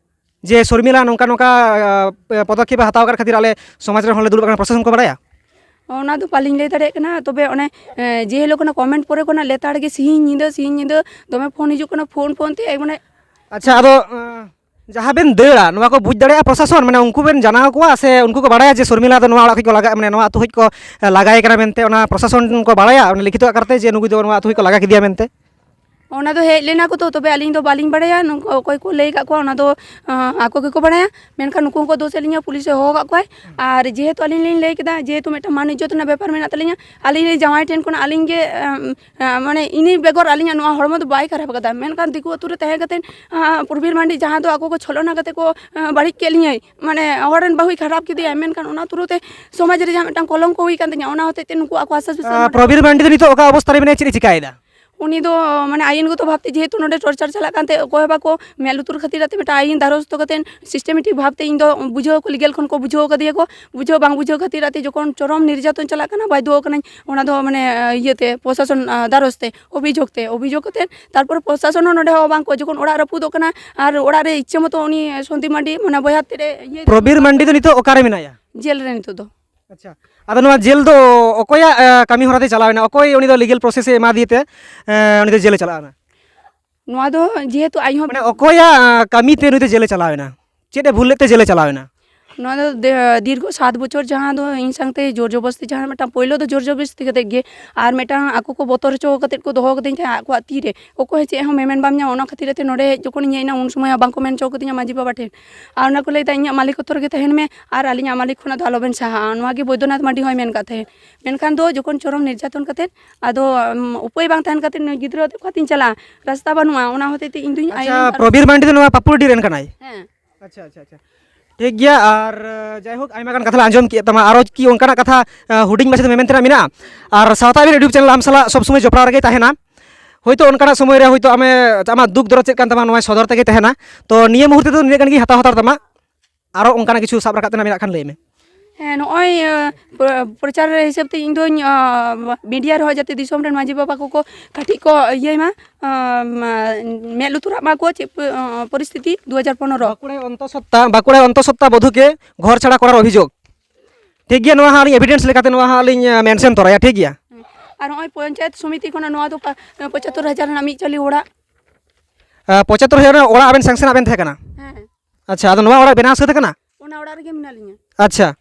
ᱡᱮ ᱥᱚᱨᱢᱤᱞᱟ ᱱᱚᱝᱠᱟ ᱱᱚᱝᱠᱟ, ᱟᱸ, ᱯᱚᱫᱚᱠᱷᱮᱯ ᱮ ᱦᱟᱛᱟᱣ ᱟᱠᱟᱫ ᱠᱷᱟᱹᱛᱤᱨ ᱟᱞᱮ ᱥᱚᱢᱟᱡᱽ ᱨᱮᱱ ᱦᱚᱲ ᱞᱮ ᱫᱩᱲᱩᱵ ᱟᱠᱟᱱᱟ, ᱯᱨᱚᱥᱟᱥᱚᱱ ᱠᱚ ᱵᱟᱲᱟᱭᱟ? ᱚᱱᱟ ᱫᱚ ᱵᱟᱹᱞᱤᱧ ᱞᱟᱹᱭ ᱫᱟᱲᱮᱭᱟᱜ ᱠᱟᱱᱟ᱾ ᱛᱚᱵᱮ ᱚᱱᱮ, ᱮᱸ, ᱡᱮ ᱦᱤᱞᱳᱜ ᱠᱷᱚᱱᱟᱜ ᱠᱚᱢᱮᱱᱴ ᱯᱚᱨᱮ ᱠᱷᱚᱱᱟᱜ ᱞᱮᱛᱟᱲ ᱜᱮ ᱥᱤᱧ ᱧᱤᱫᱟᱹ, ᱥᱤᱧ ᱧᱤᱫᱟᱹ ᱫᱚᱢᱮ ᱯᱷᱳᱱ ᱦᱤᱡᱩᱜ ᱠᱟᱱᱟ, ᱯᱷᱳᱱ, ᱯᱷᱳᱱ ᱛᱮ, ᱢᱟᱱᱮ ᱟᱪᱪᱷᱟ, ᱟᱫᱚ, ᱟᱸ, ᱡᱟᱦᱟᱸ ᱵᱮᱱ ᱫᱟᱹᱲᱟ, ᱱᱚᱣᱟ ᱠᱚ ᱵᱩᱡᱽ ᱫᱟᱲᱮᱭᱟᱜᱼᱟ ᱯᱨᱚᱥᱟᱥᱚᱱ? ᱢᱟᱱᱮ ᱩᱱᱠᱩ ᱵᱮᱱ ᱡᱟᱱᱟᱣ ᱠᱚᱣᱟ ᱥᱮ ᱩᱱᱠᱩ ᱠᱚ ᱵᱟᱲᱟᱭᱟ ᱡᱮ ᱥᱚᱨᱢᱤᱞᱟ ᱫᱚ ᱱᱚᱣᱟ ᱚᱲᱟᱜ ᱠᱷᱚᱡ ᱠᱚ ᱞᱟᱜᱟ, ᱢᱟᱱᱮ ᱱᱚᱣᱟ ᱟᱹᱛᱩ ᱠᱷᱚᱡ ᱠᱚ ᱞᱟᱜᱟᱭᱮ ᱠᱟᱱᱟ ᱢᱮᱱᱛᱮ, ᱚᱱᱟ ᱯᱨᱚᱥᱟᱥᱚᱱ ᱠᱚ ᱵᱟᱲᱟᱭᱟ, ᱚᱱᱟ ᱞᱤᱠᱷᱤᱛᱚ ᱟᱠᱟᱨ ᱛᱮ, ᱡᱮ ᱱᱩᱭ ᱫᱚ ᱱᱚᱣᱟ ᱟᱹᱛᱩ ᱠᱷᱚᱡ ᱠᱚ ᱞᱟᱜᱟ ᱠᱮᱫᱮᱭᱟ ᱢᱮᱱᱛᱮ? ᱚᱱᱟ ᱫᱚ ᱦᱮᱡ ᱞᱮᱱᱟ ᱠᱚ ᱛᱚ, ᱛᱚᱵᱮ ᱟᱹᱞᱤᱧ ᱫᱚ ᱵᱟᱹᱞᱤᱧ ᱵᱟᱲᱟᱭᱟ᱾ ᱱᱩᱠᱩ ᱚᱠᱚᱭ ᱠᱚ ᱞᱟᱹᱭ ᱠᱟᱜ ᱠᱚᱣᱟ, ᱚᱱᱟ ᱫᱚ, ᱟᱸ, ᱟᱠᱚ ᱜᱮᱠᱚ ᱵᱟᱲᱟᱭᱟ᱾ ᱢᱮᱱᱠᱷᱟᱱ ᱱᱩᱠᱩ ᱦᱚᱸᱠᱚ ᱫᱳᱥᱮᱫ ᱞᱤᱧᱟ, ᱯᱩᱞᱤᱥᱮ ᱦᱚᱦᱚ ᱠᱟᱜ ᱠᱚᱣᱟᱭ᱾ ᱟᱨ ᱡᱮᱦᱮᱛᱩ ᱟᱹᱞᱤᱧ ᱞᱤᱧ ᱞᱟᱹᱭ ᱠᱮᱫᱟ, ᱡᱮᱦᱮᱛᱩ ᱢᱤᱫᱴᱟᱝ ᱢᱟᱱ ᱤᱡᱽᱡᱚᱛ ᱨᱮᱱᱟᱜ ᱵᱮᱯᱟᱨ ᱢᱮᱱᱟᱜ ᱛᱟᱹᱞᱤᱧᱟ, ᱟᱹᱞᱤᱧ ᱨᱮᱱ ᱡᱟᱶᱟᱭ ᱴᱷᱮᱱ ᱠᱷᱚᱱᱟᱜ ᱟᱹᱞᱤᱧ ᱜᱮ, ᱟᱸ, ᱟᱸ, ᱢᱟᱱᱮ ᱤᱱᱟᱹ ᱵᱮᱜᱚᱨ ᱟᱹᱞᱤᱧᱟᱜ ᱱᱚᱣᱟ ᱦᱚᱲᱢᱚ ᱫᱚ ᱵᱟᱭ ᱠᱷᱟᱨᱟᱯ ᱠᱟᱫᱟ᱾ ᱢᱮᱱᱠᱷᱟᱱ ᱫᱤᱠᱩ ᱟᱹᱛᱩ ᱨᱮ ᱛᱟᱦᱮᱸ ᱠᱟᱛᱮᱫ, ᱟᱸ, ᱯᱨᱚᱵᱤᱨ ᱢᱟᱱᱰᱤ ᱡᱟᱦᱟᱸ ᱫᱚ ᱟᱠᱚ ᱠᱚ ᱪᱷᱚᱞᱚᱱᱟ ᱠᱟᱛᱮ ᱠᱚ, ᱟᱸ, ᱵᱟᱹᱲᱤᱡ ᱠᱮᱫ ᱞᱤᱧᱟᱹᱭ, ᱢᱟᱱᱮ ᱦᱚᱲ ᱨᱮᱱ ᱵᱟᱹᱦᱩᱭ ᱠᱷᱟᱨᱟᱯ ᱠᱮᱫᱮᱭᱟ, ᱢᱮᱱᱠᱷᱟᱱ ᱚᱱᱟ ᱛᱩᱨᱩ ᱛᱮ ᱥᱚᱢᱟᱡᱽ ᱨᱮ ᱡᱟᱦᱟᱸ ᱢᱤᱫᱴᱟᱝ ᱠᱚᱞᱚᱝᱠᱚ ᱦᱩᱭ ᱠᱟᱱ ᱛᱤᱧᱟ, ᱚᱱᱟ ᱦᱚᱛᱮᱡ ᱛᱮ ᱱᱩᱠᱩ ᱟᱠᱚ ᱟᱥᱟᱥ ᱵᱤᱥᱟᱥ ᱟᱸ, ᱱᱚᱰᱮ ᱯᱨᱚᱵᱤᱨ ᱢᱟᱱᱰᱤ ᱫᱚ ᱱᱤᱛᱚᱜ ᱚᱠᱟ ᱚᱵᱚᱥᱛᱟ ᱨᱮ ᱢᱮᱱᱟᱭᱟ, ᱪᱮᱫ ᱮ ᱪᱤᱠᱟᱭᱮᱫᱟ? ᱩᱱᱤ ᱫᱚ, ᱢᱟᱱᱮ, ᱟᱭᱤᱱ ᱜᱚᱛᱚ ᱵᱷᱟᱵᱽ ᱛᱮ ᱡᱮᱦᱮᱛᱩ ᱱᱚᱰᱮ ᱴᱚᱨᱪᱟᱨ ᱪᱟᱞᱟᱜ ᱠᱟᱱ ᱛᱮ, ᱚᱠᱚᱭ ᱦᱚᱸ ᱵᱟᱠᱚ ᱢᱮᱫ ᱞᱩᱛᱩᱨ ᱠᱷᱟᱹᱛᱤᱨ ᱟᱛᱮ ᱢᱤᱫᱴᱟᱝ ᱟᱭᱤᱱ ᱫᱟᱨᱚᱥᱛᱚ ᱠᱟᱛᱮ ᱥᱤᱥᱴᱮᱢᱮᱴᱤᱠ ᱵᱷᱟᱵᱽ ᱛᱮ ᱤᱧ ᱫᱚ ᱵᱩᱡᱷᱟᱹᱣ ᱠᱚ, ᱞᱤᱜᱮᱞ ᱠᱷᱚᱱ ᱠᱚ ᱵᱩᱡᱷᱟᱹᱣ ᱠᱟᱫᱮᱭᱟ ᱠᱚ᱾ ᱵᱩᱡᱷᱟᱹᱣ ᱵᱟᱝ ᱵᱩᱡᱷᱟᱹᱣ ᱠᱷᱟᱹᱛᱤᱨ ᱟᱛᱮ ᱡᱚᱠᱷᱚᱱ ᱪᱚᱨᱚᱢ ᱱᱤᱨᱡᱟᱛᱚᱱ ᱪᱟᱞᱟᱜ ᱠᱟᱱᱟ, ᱵᱟᱫᱽᱫᱷᱚ ᱠᱟᱹᱱᱟᱹᱧ ᱚᱱᱟ ᱫᱚ, ᱢᱟᱱᱮ, ᱤᱭᱟᱹᱛᱮ, ᱯᱨᱚᱥᱟᱥᱚᱱ, ᱟᱸ, ᱫᱟᱨᱚᱥ ᱛᱮ, ᱚᱵᱷᱤᱡᱳᱜᱽ ᱛᱮ, ᱚᱵᱷᱤᱡᱳᱜᱽ ᱠᱟᱛᱮ ᱛᱟᱨᱯᱚᱨᱮ ᱯᱨᱚᱥᱟᱥᱚᱱ ᱦᱚᱸ ᱱᱚᱰᱮ ᱦᱚᱸ ᱵᱟᱝ ᱠᱚ, ᱡᱚᱠᱷᱚᱱ ᱚᱲᱟᱜ ᱨᱟᱹᱯᱩᱫᱚᱜ ᱠᱟᱱᱟ ᱟᱨ ᱚᱲᱟᱜ ᱨᱮ ᱤᱪᱪᱷᱟᱹ ᱢᱚᱛᱚ ᱩᱱᱤ ᱥᱚᱱᱫᱤᱯ ᱢᱟᱱᱰᱤ, ᱢᱟᱱᱮ, ᱵᱚᱭᱦᱟ ᱛᱮᱫ ᱮ ᱤᱭᱟᱹᱭ ᱫᱟ᱾ ᱯᱨᱚᱵᱤᱨ ᱢᱟᱱᱰᱤ ᱫᱚ ᱱᱤᱛᱚᱜ ᱚᱠᱟᱨᱮ ᱢᱮᱱᱟᱭᱟ? ᱡᱮᱞ ᱨᱮ ᱱᱤᱛᱚᱜ ᱫᱚ᱾ ᱟᱪᱪᱷᱟ, ᱟᱫᱚ ᱱᱚᱣᱟ ᱡᱮᱞ ᱫᱚ ᱚᱠᱚᱭᱟᱜ, ᱮ, ᱠᱟᱹᱢᱤ ᱦᱚᱨᱟ ᱛᱮ ᱪᱟᱞᱟᱣ ᱮᱱᱟ? ᱚᱠᱚᱭ ᱩᱱᱤ ᱫᱚ ᱞᱤᱜᱮᱞ ᱯᱨᱚᱥᱮᱥ ᱮ ᱮᱢᱟ ᱫᱤᱭᱮ ᱛᱮ, ᱮ, ᱩᱱᱤ ᱫᱚ ᱡᱮᱞᱮ ᱪᱟᱞᱟᱣ ᱮᱱᱟ? ᱱᱚᱣᱟ ᱫᱚ ᱡᱮᱦᱮᱛᱩ ᱟᱡ ᱦᱚᱸ ᱢᱟᱱᱮ ᱚᱠᱚᱭᱟᱜ ᱟᱸ, ᱠᱟᱹᱢᱤ ᱛᱮ ᱱᱩᱭ ᱫᱚ ᱡᱮᱞᱮ ᱪᱟᱞᱟᱣ ᱮᱱᱟ? ᱪᱮᱫ ᱮ ᱵᱷᱩᱞ ᱞᱮᱫ ᱛᱮ ᱡᱮᱞᱮ ᱪᱟᱞᱟᱣ ᱮᱱᱟ? ᱱᱚᱣᱟ ᱫᱚ ᱫᱮ- ᱫᱤᱨᱜᱷᱚ ᱥᱟᱛ ᱵᱚᱪᱷᱚᱨ ᱡᱟᱦᱟᱸ ᱫᱚ ᱤᱧ ᱥᱟᱶᱛᱮ ᱡᱳᱨ ᱡᱚᱵᱚᱥᱛᱤ, ᱡᱟᱦᱟᱸ ᱢᱤᱫᱴᱟᱝ ᱯᱳᱭᱞᱳ ᱫᱚ ᱡᱳᱨ ᱡᱚᱵᱚᱥᱛᱤ ᱠᱟᱛᱮᱫ ᱜᱮ, ᱟᱨ ᱢᱤᱫᱴᱟᱝ ᱟᱠᱚ ᱠᱚ ᱵᱚᱛᱚᱨ ᱦᱚᱪᱚ ᱠᱟᱛᱮᱫ ᱠᱚ ᱫᱚᱦᱚ ᱠᱟᱹᱫᱤᱧ ᱛᱟᱦᱮᱸᱫ ᱟᱠᱚᱣᱟᱜ ᱛᱤ ᱨᱮ, ᱚᱠᱚᱭ ᱦᱚᱸ ᱪᱮᱫ ᱦᱚᱸ ᱢᱮᱢᱮᱱ ᱵᱟᱢ ᱧᱟᱢᱟ᱾ ᱚᱱᱟ ᱠᱷᱟᱹᱛᱤᱨ ᱛᱮ ᱱᱚᱰᱮ ᱦᱮᱡ ᱡᱚᱠᱷᱚᱱᱤᱧ ᱦᱮᱡ ᱮᱱᱟ, ᱩᱱ ᱥᱚᱢᱚᱭ ᱦᱚᱸ ᱵᱟᱝ ᱠᱚ ᱢᱮᱱ ᱦᱚᱪᱚ ᱠᱟᱹᱫᱤᱧᱟ ᱢᱟᱹᱡᱷᱤ ᱵᱟᱵᱟ ᱴᱷᱮᱱ᱾ ᱟᱨ ᱚᱱᱟ ᱠᱚ ᱞᱟᱹᱭᱫᱟ ᱤᱧᱟᱹᱜ ᱢᱟᱹᱞᱤᱠ ᱠᱚᱛᱚᱨ ᱜᱮ ᱛᱟᱦᱮᱱ ᱢᱮ ᱟᱨ ᱟᱹᱞᱤᱧᱟᱜ ᱢᱟᱹᱞᱤᱠ ᱠᱷᱚᱱᱟᱜ ᱫᱚ ᱟᱞᱚᱵᱮᱱ ᱥᱟᱦᱟᱜᱼᱟ, ᱱᱚᱣᱟ ᱜᱮ ᱵᱳᱭᱫᱚᱱᱟᱛᱷ ᱢᱟᱹᱱᱰᱤ ᱦᱚᱸᱭ ᱢᱮᱱ ᱠᱟᱫ ᱛᱟᱦᱮᱸᱫ᱾ ᱢᱮᱱᱠᱷᱟᱱ ᱫᱚ ᱡᱚᱠᱷᱚᱱ ᱪᱚᱨᱚᱢ ᱱᱤᱨᱡᱟᱛᱚᱱ ᱠᱟᱛᱮᱫ ᱟᱫᱚ, ᱩᱢ, ᱩᱯᱟᱹᱭ ᱵᱟᱝ ᱛᱟᱦᱮᱱ ᱠᱟᱛᱮᱫ ᱱᱩᱭ ᱜᱤᱫᱽᱨᱟᱹ ᱟᱛᱮᱫ ᱚᱠᱟᱛᱤᱧ ᱪᱟᱞᱟᱜᱼᱟ? ᱨᱟᱥᱛᱟ ᱵᱟᱹᱱᱩᱜᱼᱟ, ᱚᱱᱟ ᱦᱚᱛᱮᱡ ᱛᱮ ᱤᱧ ᱫᱩᱧ ᱟᱪᱪᱷᱟ, ᱟᱭᱱᱚᱢ ᱟᱨ ᱯᱨᱚᱵᱤᱨ ᱢᱟᱱᱰᱤ ᱫᱚ ᱱᱚᱣᱟ ᱯᱟᱹᱠᱩᱲᱰᱤ ᱨᱮᱱ ᱠᱟᱱᱟᱭ? ᱦᱮᱸ᱾ ᱟᱪᱪᱷᱟ, ᱟᱪᱪᱷᱟ, ᱟᱪᱪᱷᱟ᱾ ᱴᱷᱤᱠ ᱜᱮᱭᱟ, ᱟᱨ, ᱟᱸ, ᱡᱟᱭᱦᱳᱠ, ᱟᱭᱢᱟ ᱜᱟᱱ ᱠᱟᱛᱷᱟ ᱞᱮ ᱟᱸᱡᱚᱢ ᱠᱮᱫ ᱛᱟᱢᱟ᱾ ᱟᱨᱚ ᱠᱤ ᱚᱱᱠᱟᱱᱟᱜ ᱠᱟᱛᱷᱟ, ᱟᱸ, ᱦᱩᱰᱤᱧ ᱢᱟᱪᱷᱟ ᱛᱮ ᱢᱮᱢᱮᱱ ᱛᱮᱱᱟᱜ ᱢᱮᱱᱟᱜᱼᱟ? ᱟᱨ ᱥᱟᱶᱛᱟ ᱟᱹᱭᱩᱨ YouTube ᱪᱮᱱᱮᱞ ᱟᱢ ᱥᱟᱞᱟᱜ ᱥᱚᱵᱽ ᱥᱚᱢᱚᱭ ᱡᱚᱯᱲᱟᱣ ᱨᱮᱜᱮᱭ ᱛᱟᱦᱮᱱᱟ᱾ ᱦᱳᱭᱛᱳ ᱚᱱᱠᱟᱱᱟᱜ ᱥᱚᱢᱚᱭ ᱨᱮ ᱦᱳᱭᱛᱳ ᱟᱢᱮ, ᱟᱢᱟᱜ ᱫᱩᱠ ᱫᱚᱨᱚᱫ ᱪᱮᱫ ᱠᱟᱱ ᱛᱟᱢᱟ, ᱱᱚᱣᱟ ᱥᱚᱫᱚᱨ ᱛᱮᱜᱮᱭ ᱛᱟᱦᱮᱱᱟ᱾ ᱛᱚ ᱱᱤᱭᱟᱹ ᱢᱩᱦᱩᱨᱛᱮ ᱫᱚ ᱱᱤᱱᱟᱹᱜ ᱜᱟᱱ ᱜᱮ ᱦᱟᱛᱟᱣ ᱦᱟᱛᱟᱲ ᱛᱟᱢᱟ᱾ ᱟᱨᱚ ᱚᱱᱠᱟᱱᱟᱜ ᱠᱤᱪᱷᱩ ᱥᱟᱵ ᱨᱟᱠᱟᱵ ᱛᱮᱱᱟᱜ ᱢᱮᱱᱟᱜ ᱠᱷᱟᱱ ᱞᱟᱹᱭ ᱢᱮ᱾ ᱦᱮᱸ, ᱱᱚᱜᱼᱚᱭ, ᱟᱸ, ᱯᱨᱚ-, ᱯᱨᱚᱪᱟᱨ ᱦᱤᱥᱟᱹᱵ ᱛᱮ ᱤᱧ ᱫᱚᱧ, ᱟᱸ, ᱢᱤᱰᱤᱭᱟ ᱨᱮᱦᱚᱸ ᱡᱟᱛᱮ ᱫᱤᱥᱚᱢ ᱨᱮᱱ ᱢᱟᱹᱡᱷᱤ ᱵᱟᱵᱟ ᱠᱚᱠᱚ ᱠᱟᱹᱴᱤᱡ ᱠᱚ ᱤᱭᱟᱹᱭ ᱢᱟ, ᱟᱸ, ᱢᱟ-, ᱢᱮᱫ ᱞᱩᱛᱩᱨᱟᱜ ᱢᱟ ᱠᱚ ᱪᱮᱫ ᱯᱚ-, ᱟᱸ, ᱯᱚᱨᱤᱥᱛᱷᱤᱛᱤ ᱫᱩ ᱦᱟᱡᱟᱨ ᱯᱚᱱᱨᱚ᱾ ᱵᱟᱸᱠᱩᱲᱟᱭ ᱚᱱᱛᱚᱥᱚᱛᱛᱟ, ᱵᱟᱸᱠᱩᱲᱟᱭ ᱚᱱᱛᱚᱥᱚᱛᱛᱟ ᱵᱚᱫᱷᱩ ᱠᱮ ᱜᱷᱚᱨ ᱪᱷᱟᱲᱟ ᱠᱚᱨᱟᱨ ᱚᱵᱷᱤᱡᱳᱜᱽ᱾ ᱴᱷᱤᱠ ᱜᱮᱭᱟ, ᱱᱚᱣᱟ ᱦᱟᱸᱜ ᱟᱹᱞᱤᱧ ᱮᱵᱷᱤᱰᱮᱱᱥ ᱞᱮᱠᱟᱛᱮ ᱱᱚᱣᱟ ᱦᱟᱸᱜ ᱞᱤᱧ, ᱟᱸ, ᱢᱮᱱᱥᱮᱱ ᱛᱚᱨᱟᱭᱟ, ᱴᱷᱤᱠ ᱜᱮᱭᱟ? ᱦᱮᱸ᱾ ᱟᱨ ᱱᱚᱜᱼᱚᱭ ᱯᱚᱧᱪᱟᱭᱮᱛ ᱥᱚᱢᱤᱛᱤ ᱠᱷᱚᱱᱟᱜ ᱱᱚᱣᱟ ᱫᱚ ᱯᱟ-, ᱯᱚᱸᱪᱟᱛᱛᱳᱨ ᱦᱟᱡᱟᱨ ᱨᱮᱱᱟᱜ ᱢᱤᱫ ᱪᱟᱹᱞᱤ ᱚᱲᱟᱜ᱾ ᱟᱸ, ᱯᱚᱸᱪᱟᱛᱛᱳᱨ ᱦᱟᱡᱟᱨ ᱨᱮᱱᱟᱜ ᱚᱲᱟᱜ ᱟᱵᱮᱱ ᱥᱮᱝᱥᱮᱱᱟᱜ ᱵᱮᱱ ᱛᱟᱦᱮᱸ ᱠᱟᱱᱟ? ᱦᱮᱸ᱾ ᱟᱪᱪᱷᱟ, ᱟᱫᱚ ᱱᱚᱣᱟ ᱚᱲᱟᱜ ᱵᱮᱱᱟᱣ ᱥᱟᱹᱛ ᱟᱠᱟᱱᱟ? ᱚᱱᱟ ᱚᱲᱟᱜ ᱨᱮᱜᱮ ᱢᱮᱱᱟᱜ ᱞᱤᱧᱟ᱾ ᱟᱪᱪᱷᱟ᱾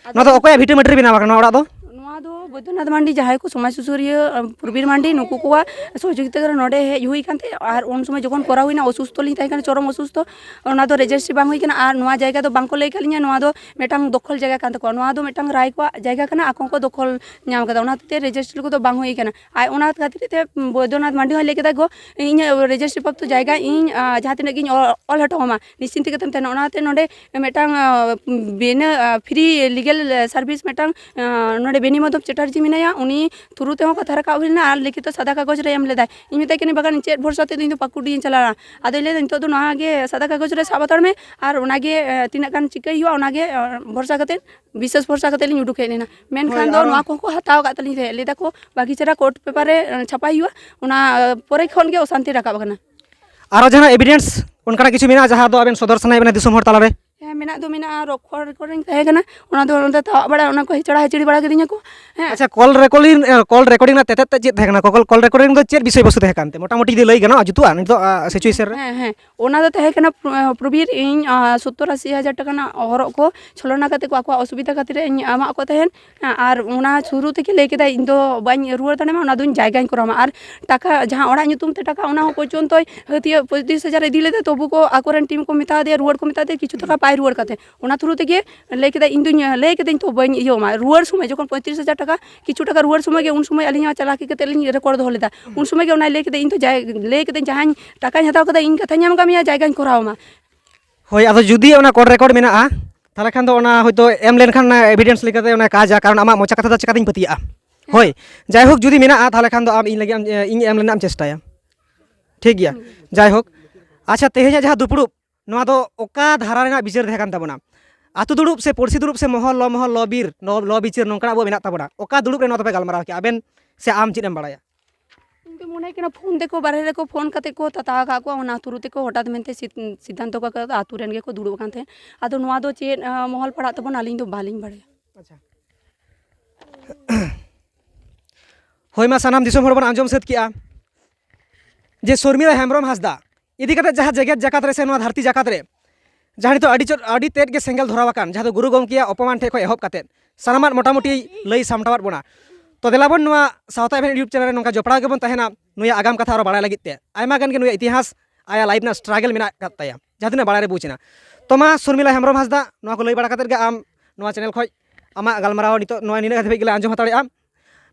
ᱟᱫᱚ ᱱᱚᱣᱟ ᱫᱚ ᱚᱠᱚᱭᱟᱜ ᱵᱷᱤᱴᱟᱹ ᱢᱟᱹᱴᱤ ᱨᱮ ᱵᱮᱱᱟᱣ ᱟᱠᱟᱱᱟ ᱱᱚᱣᱟ ᱚᱲᱟᱜ ᱫᱚ? ᱱᱚᱣᱟ ᱫᱚ ᱵᱳᱭᱫᱚᱱᱟᱛᱷ ᱢᱟᱱᱰᱤ, ᱡᱟᱦᱟᱸᱭ ᱠᱚ ᱥᱚᱢᱟᱡᱽ ᱥᱩᱥᱟᱹᱨᱤᱭᱟᱹ, ᱟᱸ, ᱯᱨᱚᱵᱤᱨ ᱢᱟᱱᱰᱤ, ᱱᱩᱠᱩ ᱠᱚᱣᱟᱜ ᱥᱚᱦᱚᱡᱳᱜᱤᱛᱟ ᱨᱮ ᱱᱚᱰᱮ ᱦᱮᱡ ᱦᱩᱭ ᱟᱠᱟᱱ ᱛᱟᱦᱮᱸᱫ᱾ ᱟᱨ ᱩᱱ ᱥᱚᱢᱚᱭ ᱡᱚᱠᱷᱚᱱ ᱠᱚᱨᱟᱣ ᱦᱩᱭᱱᱟ, ᱚᱥᱩᱥᱛᱷᱚ ᱞᱤᱧ ᱛᱟᱦᱮᱸ ᱠᱟᱱᱟ, ᱪᱚᱨᱚᱢ ᱚᱥᱩᱥᱛᱷᱚ, ᱚᱱᱟ ᱫᱚ ᱨᱮᱡᱤᱥᱴᱨᱤ ᱵᱟᱝ ᱦᱩᱭ ᱠᱟᱱᱟ᱾ ᱟᱨ ᱱᱚᱣᱟ ᱡᱟᱭᱜᱟ ᱫᱚ ᱵᱟᱝ ᱠᱚ ᱞᱟᱹᱭ ᱟᱠᱟᱫ ᱞᱤᱧᱟ ᱱᱚᱣᱟ ᱫᱚ ᱢᱤᱫᱴᱟᱝ ᱫᱚᱠᱷᱚᱞ ᱡᱟᱭᱜᱟ ᱠᱟᱱ ᱛᱟᱠᱚᱣᱟ, ᱱᱚᱣᱟ ᱫᱚ ᱢᱤᱫᱴᱟᱝ ᱨᱟᱭ ᱠᱚᱣᱟᱜ ᱡᱟᱭᱜᱟ ᱠᱟᱱᱟ, ᱟᱠᱚ ᱠᱚ ᱫᱚᱠᱷᱚᱞ ᱧᱟᱢ ᱠᱟᱫᱟ, ᱚᱱᱟ ᱦᱚᱛᱮᱡ ᱛᱮ ᱨᱮᱡᱤᱥᱴᱨᱤ ᱠᱚᱫᱚ ᱵᱟᱝ ᱦᱩᱭ ᱠᱟᱱᱟ᱾ ᱟᱨ ᱚᱱᱟ ᱠᱷᱟᱹᱛᱤᱨ ᱛᱮ ᱵᱳᱭᱫᱚᱱᱟᱛᱷ ᱢᱟᱱᱰᱤ ᱦᱚᱸᱭ ᱞᱟᱹᱭ ᱠᱮᱫᱟ, "ᱜᱚ, ᱤᱧᱟᱹᱜ ᱨᱮᱡᱤᱥᱴᱨᱤ ᱯᱨᱟᱯᱛᱚ ᱡᱟᱭᱜᱟ ᱤᱧ, ᱟᱸ, ᱡᱟᱦᱟᱸ ᱛᱤᱱᱟᱹᱜ ᱜᱤᱧ ᱚ-, ᱚᱞ ᱦᱚᱴᱚ ᱟᱢᱟ, ᱱᱤᱥᱪᱤᱱᱛᱤ ᱠᱟᱛᱮᱢ ᱛᱟᱦᱮᱱᱟ", ᱚᱱᱟᱛᱮ ᱱᱚᱰᱮ ᱢᱤᱫᱴᱟᱝ, ᱟᱸ, ᱵᱤᱱᱟᱹ, ᱟᱸ, ᱯᱷᱨᱤ ᱞᱤᱜᱮᱞ ᱥᱟᱨᱵᱷᱤᱥ ᱢᱤᱫᱴᱟᱝ, ᱟᱸ, ᱱᱚᱰᱮ ᱵᱮᱱᱤ ᱢᱟᱫᱷᱚᱵ ᱪᱮᱴᱟᱨᱡᱤ ᱢᱮᱱᱟᱭᱟ, ᱩᱱᱤ ᱛᱷᱨᱩ ᱛᱮᱦᱚᱸ ᱠᱟᱛᱷᱟ ᱨᱟᱠᱟᱵ ᱦᱩᱭ ᱞᱮᱱᱟ ᱟᱨ ᱞᱤᱠᱷᱤᱛᱚ ᱥᱟᱫᱟ ᱠᱟᱜᱚᱡᱽ ᱨᱮ ᱮᱢ ᱞᱮᱫᱟᱭ᱾ ᱤᱧ ᱢᱮᱛᱟᱭ ᱠᱟᱹᱱᱟᱹᱧ, "ᱵᱟᱠᱷᱟᱱ ᱪᱮᱫ ᱵᱷᱚᱨᱥᱟ ᱛᱮ ᱤᱧ ᱫᱚ ᱯᱟᱹᱠᱩᱲᱰᱤ ᱤᱧ ᱪᱟᱞᱟᱜᱼᱟ?" ᱟᱫᱚᱭ ᱞᱟᱹᱭᱫᱟ, "ᱱᱤᱛᱚᱜ ᱫᱚ ᱱᱚᱣᱟ ᱜᱮ ᱥᱟᱫᱟ ᱠᱟᱜᱚᱡᱽ ᱨᱮ ᱥᱟᱵ ᱦᱟᱛᱟᱲ ᱢᱮ ᱟᱨ ᱚᱱᱟ ᱜᱮ, ᱟᱸ, ᱛᱤᱱᱟᱹᱜ ᱜᱟᱱ ᱪᱤᱠᱟᱹᱭ ᱦᱩᱭᱩᱜᱼᱟ, ᱚᱱᱟ ᱜᱮ, ᱟᱸ, ᱵᱷᱚᱨᱥᱟ ᱠᱟᱛᱮ, ᱵᱤᱥᱥᱟᱥ ᱵᱷᱚᱨᱥᱟ ᱠᱟᱛᱮ ᱞᱤᱧ ᱩᱰᱩᱠ ᱦᱮᱡ ᱞᱮᱱᱟ᱾" ᱢᱮᱱᱠᱷᱟᱱ ᱦᱳᱭ, ᱫᱚ ᱟᱨᱚ ᱱᱚᱣᱟ ᱠᱚᱦᱚᱸ ᱠᱚ ᱦᱟᱛᱟᱣ ᱟᱠᱟᱫ ᱛᱟᱹᱞᱤᱧ ᱛᱟᱦᱮᱸᱫ, ᱞᱟᱹᱭ ᱫᱟᱠᱚ ᱵᱟᱜᱤᱪᱟᱨᱟ ᱠᱳᱨᱴ ᱯᱮᱯᱟᱨ ᱨᱮ, ᱟᱸ, ᱪᱷᱟᱯᱟᱭ ᱦᱩᱭᱩᱜᱼᱟ, ᱚᱱᱟ, ᱟᱸ, ᱯᱚᱨᱮ ᱠᱷᱚᱱ ᱜᱮ ᱚᱥᱟᱱᱛᱤ ᱨᱟᱠᱟᱵ ᱟᱠᱟᱱᱟ᱾ ᱟᱨᱚ ᱡᱟᱦᱟᱱᱟᱜ ᱮᱵᱷᱤᱰᱮᱱᱥ ᱚᱱᱠᱟᱱᱟᱜ ᱠᱤᱪᱷᱩ ᱢᱮᱱᱟᱜᱼᱟ ᱡᱟᱦᱟᱸ ᱫᱚ ᱟᱵᱮᱱ ᱥᱚᱫᱚᱨ ᱥᱟᱱᱟᱭᱮᱫ ᱵᱮᱱᱟ ᱫᱤᱥᱚᱢ ᱦᱚᱲ ᱛᱟᱞᱟᱨᱮ? ᱦᱮᱸ, ᱢᱮᱱᱟᱜ ᱫᱚ ᱢᱮᱱᱟᱜᱼᱟ, ᱨᱚᱠᱷᱚᱲ ᱨᱮᱠᱚᱨᱤᱧ ᱛᱟᱦᱮᱸ ᱠᱟᱱᱟ, ᱚᱱᱟ ᱫᱚ ᱚᱸᱰᱮ ᱛᱟᱣᱟᱜ ᱵᱟᱲᱟ, ᱚᱱᱟ ᱠᱚ ᱦᱮᱪᱲᱟ ᱦᱮᱪᱲᱤ ᱵᱟᱲᱟ ᱠᱤᱫᱤᱧᱟ ᱠᱚ᱾ ᱦᱮᱸ᱾ ᱟᱪᱪᱷᱟ, ᱠᱚᱞ ᱨᱮᱠᱚᱨᱰᱤᱝ, ᱮ, ᱠᱚᱞ ᱨᱮᱠᱚᱨᱰᱤᱝ ᱨᱮᱱᱟᱜ ᱛᱮᱛᱮᱫ ᱛᱮ ᱪᱮᱫ ᱛᱟᱦᱮᱸ ᱠᱟᱱᱟ? ᱠᱚᱞ, ᱠᱚᱞ ᱨᱮᱠᱚᱨᱰᱤᱝ ᱫᱚ ᱪᱮᱫ ᱵᱤᱥᱚᱭ ᱵᱚᱥᱛᱩ ᱛᱟᱦᱮᱸ ᱠᱟᱱ ᱛᱮ? ᱢᱚᱴᱟᱢᱩᱴᱤ ᱡᱩᱫᱤ ᱞᱟᱹᱭ ᱜᱟᱱᱚᱜᱼᱟ ᱡᱩᱛᱩᱜᱼᱟ ᱱᱤᱛᱚᱜ, ᱟ, situation ᱨᱮ᱾ ᱦᱮᱸ, ᱦᱮᱸ, ᱚᱱᱟ ᱫᱚ ᱛᱟᱦᱮᱸ ᱠᱟᱱᱟ, ᱯᱨᱚ-, ᱯᱨᱚᱵᱤᱨ, ᱤᱧ, ᱟ, ᱥᱚᱛᱛᱚᱨ ᱟᱥᱤ ᱦᱟᱡᱟᱨ ᱴᱟᱠᱟ ᱨᱮᱱᱟᱜ ᱦᱚᱨᱚᱜ ᱠᱚ ᱪᱷᱚᱞᱚᱱᱟ ᱠᱟᱛᱮ ᱠᱚ ᱟᱠᱚᱣᱟᱜ ᱚᱥᱩᱵᱤᱫᱷᱟ ᱠᱷᱟᱹᱛᱤᱨ ᱤᱧ ᱮᱢᱟᱜ ᱠᱚ ᱛᱟᱦᱮᱸᱱ᱾ ᱦᱮᱸ, ᱟᱨ ᱚᱱᱟ ᱥᱩᱨᱩ ᱛᱮᱜᱮ ᱞᱟᱹᱭ ᱠᱮᱫᱟᱭ, "ᱤᱧ ᱫᱚ ᱵᱟᱹᱧ ᱨᱩᱣᱟᱹᱲ ᱫᱟᱲᱮᱭᱟᱢᱟ, ᱚᱱᱟ ᱫᱚᱧ ᱡᱟᱭᱜᱟᱧ ᱠᱚᱨᱟᱣᱟ᱾" ᱟᱨ ᱴᱟᱠᱟ, ᱡᱟᱦᱟᱸ ᱚᱲᱟᱜ ᱧᱩᱛᱩᱢ ᱛᱮ ᱴᱟᱠᱟ, ᱚᱱᱟ ᱦᱚᱸ ᱯᱚᱨᱡᱚᱱᱛᱚᱭ ᱦᱟᱹᱛᱭᱟᱹ ᱯᱚᱸᱭᱛᱨᱤᱥ ᱦᱟᱡᱟᱨ ᱤᱫᱤ ᱞᱮᱫᱟ, ᱛᱚᱵᱩ ᱠᱚ ᱟᱠᱚᱨᱮᱱ ᱴᱤᱢ ᱠᱚ ᱢᱮᱛᱟ ᱫᱮᱭᱟ, ᱨᱩᱣᱟᱹᱲ ᱠᱚ ᱢᱮᱛᱟ ᱫᱮᱭᱟ, ᱠᱤᱪᱷᱩ ᱴᱟᱠᱟ ᱯᱟᱭ ᱨᱩᱣᱟᱹᱲ ᱠᱟᱛᱮ᱾ ᱚᱱᱟ ᱛᱷᱨᱩ ᱛᱮᱜᱮ ᱞᱟᱹᱭ ᱠᱮᱫᱟ, "ᱤᱧ ᱫᱚᱧ ᱞᱟᱹᱭ ᱠᱮᱫᱟᱹᱧ ᱛᱚ ᱵᱟᱹᱧ ᱤᱭᱟᱹ ᱟᱢᱟ᱾" ᱨᱩᱣᱟᱹᱲ ᱥᱚᱢᱚᱭ ᱡᱚᱠᱷᱚᱱ ᱯᱚᱸᱭᱛᱨᱤᱥ ᱦᱟᱡᱟᱨ ᱴᱟᱠᱟ, ᱠᱤᱪᱷᱩ ᱴᱟᱠᱟ ᱨᱩᱣᱟᱹᱲ ᱥᱚᱢᱚᱭ ᱜᱮ, ᱩᱱ ᱥᱚᱢᱚᱭ ᱟᱹᱞᱤᱧ ᱦᱚᱸ ᱪᱟᱞᱟᱣ ᱠᱟᱛᱮ ᱞᱤᱧ ᱨᱮᱠᱚᱨᱰ ᱫᱚᱦᱚ ᱞᱮᱫᱟ᱾ ᱩᱱ ᱥᱚᱢᱚᱭ ᱜᱮ ᱚᱱᱟᱭ ᱞᱟᱹᱭ ᱠᱮᱫᱟ, "ᱤᱧ ᱫᱚ ᱡᱟᱭ-, ᱞᱟᱹᱭ ᱠᱮᱫᱟᱹᱧ ᱡᱟᱦᱟᱸᱧ ᱴᱟᱠᱟᱧ ᱦᱟᱛᱟᱣ ᱠᱮᱫᱟ, ᱤᱧ ᱠᱟᱛᱷᱟᱧ ᱮᱢ ᱠᱟᱫ ᱢᱮᱭᱟ, ᱡᱟᱭᱜᱟᱧ ᱠᱚᱨᱟᱣ ᱟᱢᱟ᱾" ᱦᱳᱭ, ᱟᱫᱚ ᱡᱩᱫᱤ ᱚᱱᱟ ᱠᱚᱞ ᱨᱮᱠᱚᱨᱰ ᱢᱮᱱᱟᱜᱼᱟ, ᱛᱟᱦᱚᱞᱮ ᱠᱷᱟᱱ ᱫᱚ ᱚᱱᱟ ᱦᱚᱭᱛᱳ ᱮᱢ ᱞᱮᱱᱠᱷᱟᱱ ᱚᱱᱟ ᱮᱵᱷᱤᱰᱮᱱᱥ ᱞᱮᱠᱟᱛᱮ ᱚᱱᱟ ᱠᱟᱡᱟ, ᱠᱟᱨᱚᱱ ᱟᱢᱟᱜ ᱢᱚᱪᱟ ᱠᱟᱛᱷᱟ ᱫᱚ ᱪᱤᱠᱟᱹᱛᱤᱧ ᱯᱟᱹᱛᱭᱟᱹᱜᱼᱟ? ᱦᱳᱭ, ᱡᱟᱭᱦᱳᱠ, ᱡᱩᱫᱤ ᱢᱮᱱᱟᱜᱼᱟ, ᱛᱟᱦᱚᱞᱮ ᱠᱷᱟᱱ ᱫᱚ ᱟᱢ ᱤᱧ ᱞᱟᱹᱜᱤᱫ ᱮᱢ, ᱤᱧ ᱮᱢ ᱨᱮᱱᱟᱜ ᱮᱢ ᱪᱮᱥᱴᱟᱭᱟ᱾ ᱴᱷᱤᱠ ᱜᱮᱭᱟ, ᱡᱟᱭᱦᱳᱠ᱾ ᱟᱪᱪᱷᱟ, ᱛᱮᱦᱮᱧᱟᱜ ᱡᱟᱦᱟᱸ ᱫᱩᱯᱲᱩᱵ, ᱱᱚᱣᱟ ᱫᱚ ᱚᱠᱟ ᱫᱷᱟᱨᱟ ᱨᱮᱱᱟᱜ ᱵᱤᱪᱟᱹᱨ ᱛᱟᱦᱮᱸ ᱠᱟᱱ ᱛᱟᱵᱚᱱᱟ? ᱟᱹᱛᱩ ᱫᱩᱲᱩᱵ ᱥᱮ ᱯᱩᱲᱥᱤ ᱫᱩᱲᱩᱵ ᱥᱮ ᱢᱚᱦᱚᱞ, ᱞᱚ ᱢᱚᱦᱚᱞ, ᱞᱚ ᱵᱤᱨ, ᱞᱚ, ᱞᱚ ᱵᱤᱪᱟᱹᱨ, ᱱᱚᱝᱠᱟᱱᱟᱜ ᱟᱵᱚ ᱢᱮᱱᱟᱜ ᱛᱟᱵᱚᱱᱟ? ᱚᱠᱟ ᱫᱩᱲᱩᱵ ᱨᱮ ᱱᱚᱣᱟ ᱫᱚᱯᱮ ᱜᱟᱞᱢᱟᱨᱟᱣ ᱠᱮᱜᱼᱟ, ᱟᱵᱮᱱ ᱥᱮ ᱟᱢ ᱪᱮᱫ ᱮᱢ ᱵᱟᱲᱟᱭᱟ? ᱤᱧ ᱫᱚ ᱢᱚᱱᱮ ᱠᱟᱱᱟ ᱯᱷᱳᱱ ᱛᱮᱠᱚ, ᱵᱟᱨᱦᱮ ᱨᱮᱠᱚ ᱯᱷᱳᱱ ᱠᱟᱛᱮ ᱠᱚ ᱛᱟᱛᱟ ᱟᱠᱟᱫ ᱠᱚᱣᱟ, ᱚᱱᱟ ᱛᱷᱨᱩ ᱛᱮᱠᱚ ᱦᱚᱴᱟᱛ ᱢᱮᱱᱛᱮ ᱥᱤᱫ-, ᱥᱤᱫᱽᱫᱷᱟᱱᱛᱚ ᱠᱚ ᱟᱠᱟᱫᱟ, ᱟᱹᱛᱩ ᱨᱮᱱ ᱜᱮᱠᱚ ᱫᱩᱲᱩᱵ ᱟᱠᱟᱱ ᱛᱟᱦᱮᱸᱫ᱾ ᱟᱫᱚ ᱱᱚᱣᱟ ᱫᱚ ᱪᱮᱫ, ᱟᱸ, ᱢᱚᱦᱚᱞ ᱯᱟᱲᱟᱜ ᱛᱟᱵᱚᱱᱟ, ᱟᱹᱞᱤᱧ ᱫᱚ ᱵᱟᱹᱞᱤᱧ ᱵᱟᱲᱟᱭᱟ᱾ ᱟᱪᱪᱷᱟ᱾ ᱦᱳᱭ, ᱢᱟ ᱥᱟᱱᱟᱢ ᱫᱤᱥᱚᱢ ᱦᱚᱲ ᱵᱚᱱ ᱟᱸᱡᱚᱢ ᱥᱟᱹᱛ ᱠᱮᱜᱼᱟ ᱡᱮ ᱥᱚᱨᱢᱤᱞᱟ ᱦᱮᱢᱵᱨᱚᱢ ᱦᱟᱸᱥᱫᱟ ᱤᱫᱤ ᱠᱟᱛᱮ ᱡᱟᱦᱟᱸ ᱡᱮᱜᱮᱛ ᱡᱟᱠᱟᱛ ᱨᱮ ᱥᱮ ᱱᱚᱣᱟ ᱫᱷᱟᱹᱨᱛᱤ ᱡᱟᱠᱟᱛ ᱨᱮ ᱡᱟᱦᱟᱸ ᱱᱤᱛᱚᱜ ᱟᱹᱰᱤ ᱪᱚ-, ᱟᱹᱰᱤ ᱛᱮᱫ ᱜᱮ ᱥᱮᱸᱜᱮᱞ ᱫᱷᱚᱨᱟᱣ ᱟᱠᱟᱱ, ᱡᱟᱦᱟᱸ ᱫᱚ ᱜᱩᱨᱩ ᱜᱚᱢᱠᱮᱭᱟᱜ ᱚᱯᱚᱢᱟᱱ ᱴᱷᱮᱱ ᱠᱷᱚᱱ ᱮᱦᱚᱵ ᱠᱟᱛᱮ ᱥᱟᱱᱟᱢᱟᱜ ᱢᱚᱴᱟᱢᱩᱴᱤ ᱞᱟᱹᱭ ᱥᱟᱢᱴᱟᱣᱟᱫ ᱵᱚᱱᱟ᱾ ᱛᱚ ᱫᱮᱞᱟ ᱵᱚᱱ ᱱᱚᱣᱟ ᱥᱟᱶᱛᱟ ᱮᱵᱷᱮᱱ YouTube ᱪᱮᱱᱮᱞ ᱨᱮ ᱱᱚᱝᱠᱟ ᱡᱚᱯᱲᱟᱣ ᱜᱮᱵᱚᱱ ᱛᱟᱦᱮᱱᱟ, ᱱᱩᱭᱟᱜ ᱟᱜᱟᱢ ᱠᱟᱛᱷᱟ ᱟᱨᱚ ᱵᱟᱲᱟᱭ ᱞᱟᱹᱜᱤᱫ ᱛᱮ᱾ ᱟᱭᱢᱟ ᱜᱟᱱ ᱜᱮ ᱱᱩᱭᱟᱜ ᱤᱛᱤᱦᱟᱥ, ᱟᱭᱟᱜ ᱞᱟᱭᱤᱯᱷ ᱨᱮᱱᱟᱜ ᱥᱴᱨᱟᱜᱮᱞ ᱢᱮᱱᱟᱜ ᱟᱠᱟᱫ ᱛᱟᱭᱟ, ᱡᱟᱦᱟᱸ ᱛᱤᱱᱟᱹᱜ ᱵᱟᱲᱟᱭ ᱨᱮ ᱵᱩᱡᱽ ᱮᱱᱟ᱾ ᱛᱚ ᱢᱟ ᱥᱚᱨᱢᱤᱞᱟ ᱦᱮᱢᱵᱨᱚᱢ ᱦᱟᱸᱥᱫᱟ, ᱱᱚᱣᱟ ᱠᱚ ᱞᱟᱹᱭ ᱵᱟᱲᱟ ᱠᱟᱛᱮ ᱜᱮ ᱟᱢ ᱱᱚᱣᱟ ᱪᱮᱱᱮᱞ ᱠᱷᱚᱱ ᱟᱢᱟᱜ ᱜᱟᱞᱢᱟᱨᱟᱣ ᱱᱤᱛᱚᱜ ᱱᱚᱣᱟ ᱱᱤᱱᱟᱹᱜ ᱫᱷᱟᱹᱵᱤᱡ ᱜᱮᱞᱮ ᱟᱸᱡᱚᱢ ᱦᱟᱛᱟᱲᱮᱜᱼᱟ᱾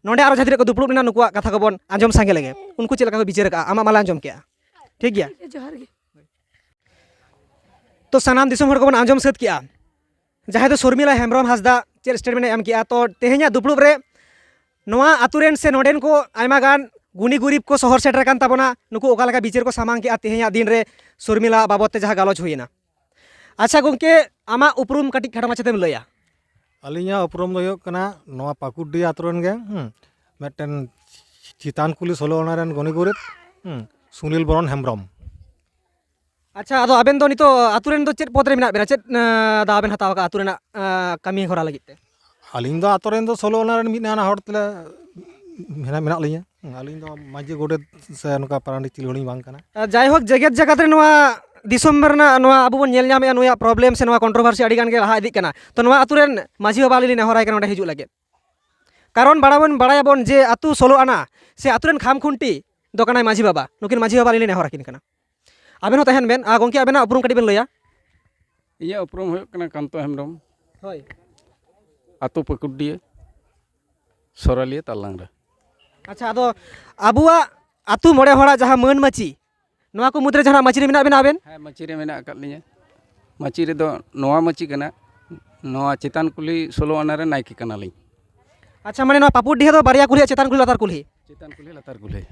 ᱱᱚᱰᱮ ᱟᱨᱚ ᱡᱟᱦᱟᱸ ᱛᱤᱱᱟᱹᱜ ᱠᱚ ᱫᱩᱯᱲᱩᱵ ᱞᱮᱱᱟ, ᱱᱩᱠᱩᱣᱟᱜ ᱠᱟᱛᱷᱟ ᱠᱚᱵᱚᱱ ᱟᱸᱡᱚᱢ ᱥᱟᱸᱜᱮ ᱞᱮᱜᱮ᱾ ᱩᱱᱠᱩ ᱪᱮᱫ ᱞᱮᱠᱟ ᱠᱚ ᱵᱤᱪᱟᱹᱨ ᱟᱠᱟᱜᱼᱟ, ᱟᱢᱟᱜ ᱢᱟᱞᱮ ᱟᱸᱡᱚᱢ ᱠᱮᱜᱼᱟ᱾ ᱴᱷᱤᱠ ᱜᱮᱭᱟ? ᱴᱷᱤᱠ ᱜᱮᱭᱟ, ᱡᱚᱦᱟᱨ ᱜᱮ᱾ ᱛᱚ ᱥᱟᱱᱟᱢ ᱫᱤᱥᱚᱢ ᱦᱚᱲ ᱠᱚᱵᱚᱱ ᱟᱸᱡᱚᱢ ᱥᱟᱹᱛ ᱠᱮᱜᱼᱟ, ᱡᱟᱦᱟᱸᱭ ᱫᱚ ᱥᱚᱨᱢᱤᱞᱟ ᱦᱮᱢᱵᱨᱚᱢ ᱦᱟᱸᱥᱫᱟ ᱪᱮᱫ ᱥᱴᱮᱴᱢᱮᱱᱴ ᱮ ᱮᱢ ᱠᱮᱜᱼᱟ᱾ ᱛᱚ ᱛᱮᱦᱮᱧᱟᱜ ᱫᱩᱯᱲᱩᱵ ᱨᱮ ᱱᱚᱣᱟ ᱟᱛᱳ ᱨᱮᱱ ᱥᱮ ᱱᱚᱰᱮᱱ ᱠᱚ ᱟᱭᱢᱟ ᱜᱟᱱ ᱜᱩᱱᱤ ᱜᱩᱨᱤᱵ ᱠᱚ ᱥᱚᱦᱚᱨ ᱥᱮᱴᱮᱨ ᱟᱠᱟᱱ ᱛᱟᱵᱚᱱᱟ, ᱱᱩᱠᱩ ᱚᱠᱟ ᱞᱮᱠᱟ ᱵᱤᱪᱟᱹᱨ ᱠᱚ ᱥᱟᱢᱟᱝ ᱠᱮᱜᱼᱟ ᱛᱮᱦᱮᱧᱟᱜ ᱫᱤᱱ ᱨᱮ ᱥᱚᱨᱢᱤᱞᱟ ᱵᱟᱵᱚᱫ ᱛᱮ ᱡᱟᱦᱟᱸ ᱜᱟᱞᱚᱪ ᱦᱩᱭᱮᱱᱟ᱾ ᱟᱪᱪᱷᱟ ᱜᱚᱢᱠᱮ, ᱟᱢᱟᱜ ᱩᱯᱨᱩᱢ ᱠᱟᱹᱴᱤᱡ ᱠᱷᱟᱴᱚ ᱢᱟᱪᱷᱟ ᱛᱮᱢ ᱞᱟᱹᱭᱟ? ᱟᱹᱞᱤᱧᱟᱜ ᱩᱯᱨᱩᱢ ᱫᱚ ᱦᱩᱭᱩᱜ ᱠᱟᱱᱟ ᱱᱚᱣᱟ ᱯᱟᱹᱠᱩᱲᱰᱤ ᱟᱛᱳ ᱨᱮᱱ ᱜᱮ, ᱦᱩᱸ, ᱢᱤᱫᱴᱮᱱ ᱪᱮᱛᱟᱱ ᱠᱩᱞᱦᱤ ᱥᱳᱞᱳ ᱟᱱᱟ ᱨᱮᱱ ᱜᱩᱱᱤ ᱜᱩᱨᱤᱵ, ᱦᱩᱸ, ᱥᱩᱱᱤᱞ ᱵᱚᱨᱚᱱ ᱦᱮᱢᱵᱨᱚᱢ᱾ ᱟᱪᱪᱷᱟ, ᱟᱫᱚ ᱟᱵᱮᱱ ᱫᱚ ᱱᱤᱛᱚᱜ ᱟᱹᱛᱩ ᱨᱮᱱ ᱫᱚ ᱪᱮᱫ ᱯᱚᱫᱽ ᱨᱮ ᱢᱮᱱᱟᱜ ᱵᱮᱱᱟ? ᱪᱮᱫ, ᱟᱸ, ᱫᱟᱣ ᱵᱮᱱ ᱦᱟᱛᱟᱣ ᱟᱠᱟᱫᱼᱟ ᱟᱹᱛᱩ ᱨᱮᱱᱟᱜ, ᱟᱸ, ᱠᱟᱹᱢᱤ ᱦᱚᱨᱟ ᱞᱟᱹᱜᱤᱫ ᱛᱮ? ᱟᱹᱞᱤᱧ ᱫᱚ ᱟᱹᱛᱩ ᱨᱮᱱ ᱫᱚ ᱥᱳᱞᱳ ᱟᱱᱟ ᱨᱮᱱ ᱢᱤᱫ ᱟᱱᱟ ᱦᱚᱲ ᱛᱮᱞᱮ ᱢᱮᱱᱟᱜ, ᱢᱮᱱᱟᱜ ᱞᱤᱧᱟ᱾ ᱟᱹᱞᱤᱧ ᱫᱚ ᱢᱟᱹᱡᱷᱤ ᱜᱚᱰᱮᱛ ᱥᱮ ᱱᱚᱝᱠᱟ ᱯᱟᱨᱟᱱᱤᱠ ᱪᱤᱞᱤ ᱦᱚᱸᱞᱤᱧ ᱵᱟᱝ ᱠᱟᱱᱟ᱾ ᱟᱨ ᱡᱟᱭᱦᱳᱠ, ᱡᱮᱜᱮᱛ ᱡᱟᱠᱟᱛ ᱨᱮ ᱱᱚᱣᱟ ᱫᱤᱥᱚᱢ ᱨᱮᱱᱟᱜ ᱱᱚᱣᱟ ᱟᱵᱚ ᱵᱚᱱ ᱧᱮᱞ ᱧᱟᱢᱮᱫᱼᱟ, ᱱᱩᱭᱟᱜ problem ᱥᱮ ᱱᱚᱣᱟ controversy ᱟᱹᱰᱤ ᱜᱟᱱ ᱜᱮ ᱞᱟᱦᱟ ᱤᱫᱤᱜ ᱠᱟᱱᱟ᱾ ᱛᱚ, ᱱᱚᱣᱟ ᱟᱹᱛᱩ ᱨᱮᱱ ᱢᱟᱹᱡᱷᱤ ᱵᱟᱵᱟ ᱟᱹᱞᱤᱧ ᱞᱤᱧ ᱱᱮᱦᱚᱨᱟᱭ ᱠᱟᱱᱟ ᱱᱚᱸᱰᱮ ᱦᱤᱡᱩᱜ ᱞᱟᱹᱜᱤᱫ᱾ ᱠᱟᱨᱚᱱ ᱵᱟᱲᱟᱭ ᱵᱚᱱ, ᱵᱟᱲᱟᱭᱟᱵᱚᱱ ᱡᱮ ᱟᱹᱛᱩ ᱥᱳᱞᱳ ᱟᱱᱟ ᱥᱮ ᱟᱹᱛᱩ ᱨᱮᱱ ᱠᱷᱟᱢ ᱠᱷᱩᱱᱴᱤ ᱫᱚ ᱠᱟᱱᱟᱭ ᱢᱟᱹᱡᱷᱤ ᱵᱟᱵᱟ᱾ ᱱᱩᱠᱤᱱ ᱢᱟᱹᱡᱷᱤ ᱵᱟᱵᱟ ᱟᱹᱞᱤᱧ ᱞᱤᱧ ᱱᱮᱦᱚᱨ ᱟᱹᱠᱤᱱ ᱠᱟᱱᱟ᱾ ᱟᱵᱮᱱ ᱦᱚᱸ ᱛᱟᱦᱮᱱ ᱵᱮᱱ᱾ ᱟᱨ ᱜᱚᱢᱠᱮ, ᱟᱵᱮᱱᱟᱜ ᱩᱯᱨᱩᱢ ᱠᱟᱹᱴᱤᱡ ᱵᱮᱱ ᱞᱟᱹᱭᱟ? ᱤᱧᱟᱹᱜ ᱩᱯᱨᱩᱢ ᱦᱩᱭᱩᱜ ᱠᱟᱱᱟ ᱠᱟᱱᱛᱚ ᱦᱮᱢᱵᱨᱚᱢ᱾ ᱦᱳᱭ᱾ ᱟᱹᱛᱩ ᱯᱟᱹᱠᱩᱰᱤᱭᱟᱹ, ᱥᱚᱨᱟᱞᱤᱭᱟᱹ ᱛᱟᱞᱟᱝ ᱨᱮ᱾ ᱟᱪᱪᱷᱟ, ᱟᱫᱚ ᱟᱵᱚᱣᱟᱜ ᱟᱹᱛᱩ ᱢᱚᱬᱮ ᱦᱚᱲᱟᱜ ᱡᱟᱦᱟᱸ ᱢᱟᱹᱱ ᱢᱟᱹᱪᱤ, ᱱᱚᱣᱟ ᱠᱚ ᱢᱩᱫᱽᱨᱮ ᱡᱟᱦᱟᱱᱟᱜ ᱢᱟᱹᱪᱤ ᱨᱮ ᱢᱮᱱᱟᱜ ᱵᱮᱱᱟ ᱟᱵᱮᱱ? ᱦᱮᱸ, ᱢᱟᱹᱪᱤ ᱨᱮ ᱢᱮᱱᱟᱜ ᱟᱠᱟᱫ ᱞᱤᱧᱟᱹ᱾ ᱢᱟᱹᱪᱤ ᱨᱮᱫᱚ ᱱᱚᱣᱟ ᱢᱟᱹᱪᱤ ᱠᱟᱱᱟ, ᱱᱚᱣᱟ ᱪᱮᱛᱟᱱ ᱠᱩᱞᱦᱤ ᱥᱳᱞᱳ ᱟᱱᱟ ᱨᱮ ᱱᱟᱭᱠᱮ ᱠᱟᱱᱟᱞᱤᱧ᱾ ᱟᱪᱪᱷᱟ, ᱢᱟᱱᱮ ᱱᱚᱣᱟ ᱯᱟᱹᱯᱩᱰᱤᱦᱟᱹ ᱫᱚ ᱵᱟᱨᱭᱟ ᱠᱩᱞᱦᱤ, ᱪᱮᱛᱟᱱ ᱠᱩᱞᱦᱤ, ᱞᱟᱛᱟᱨ ᱠᱩᱞᱦᱤ? ᱪᱮᱛᱟᱱ ᱠᱩᱞᱦᱤ, ᱞᱟᱛᱟᱨ ᱠᱩᱞᱦᱤ᱾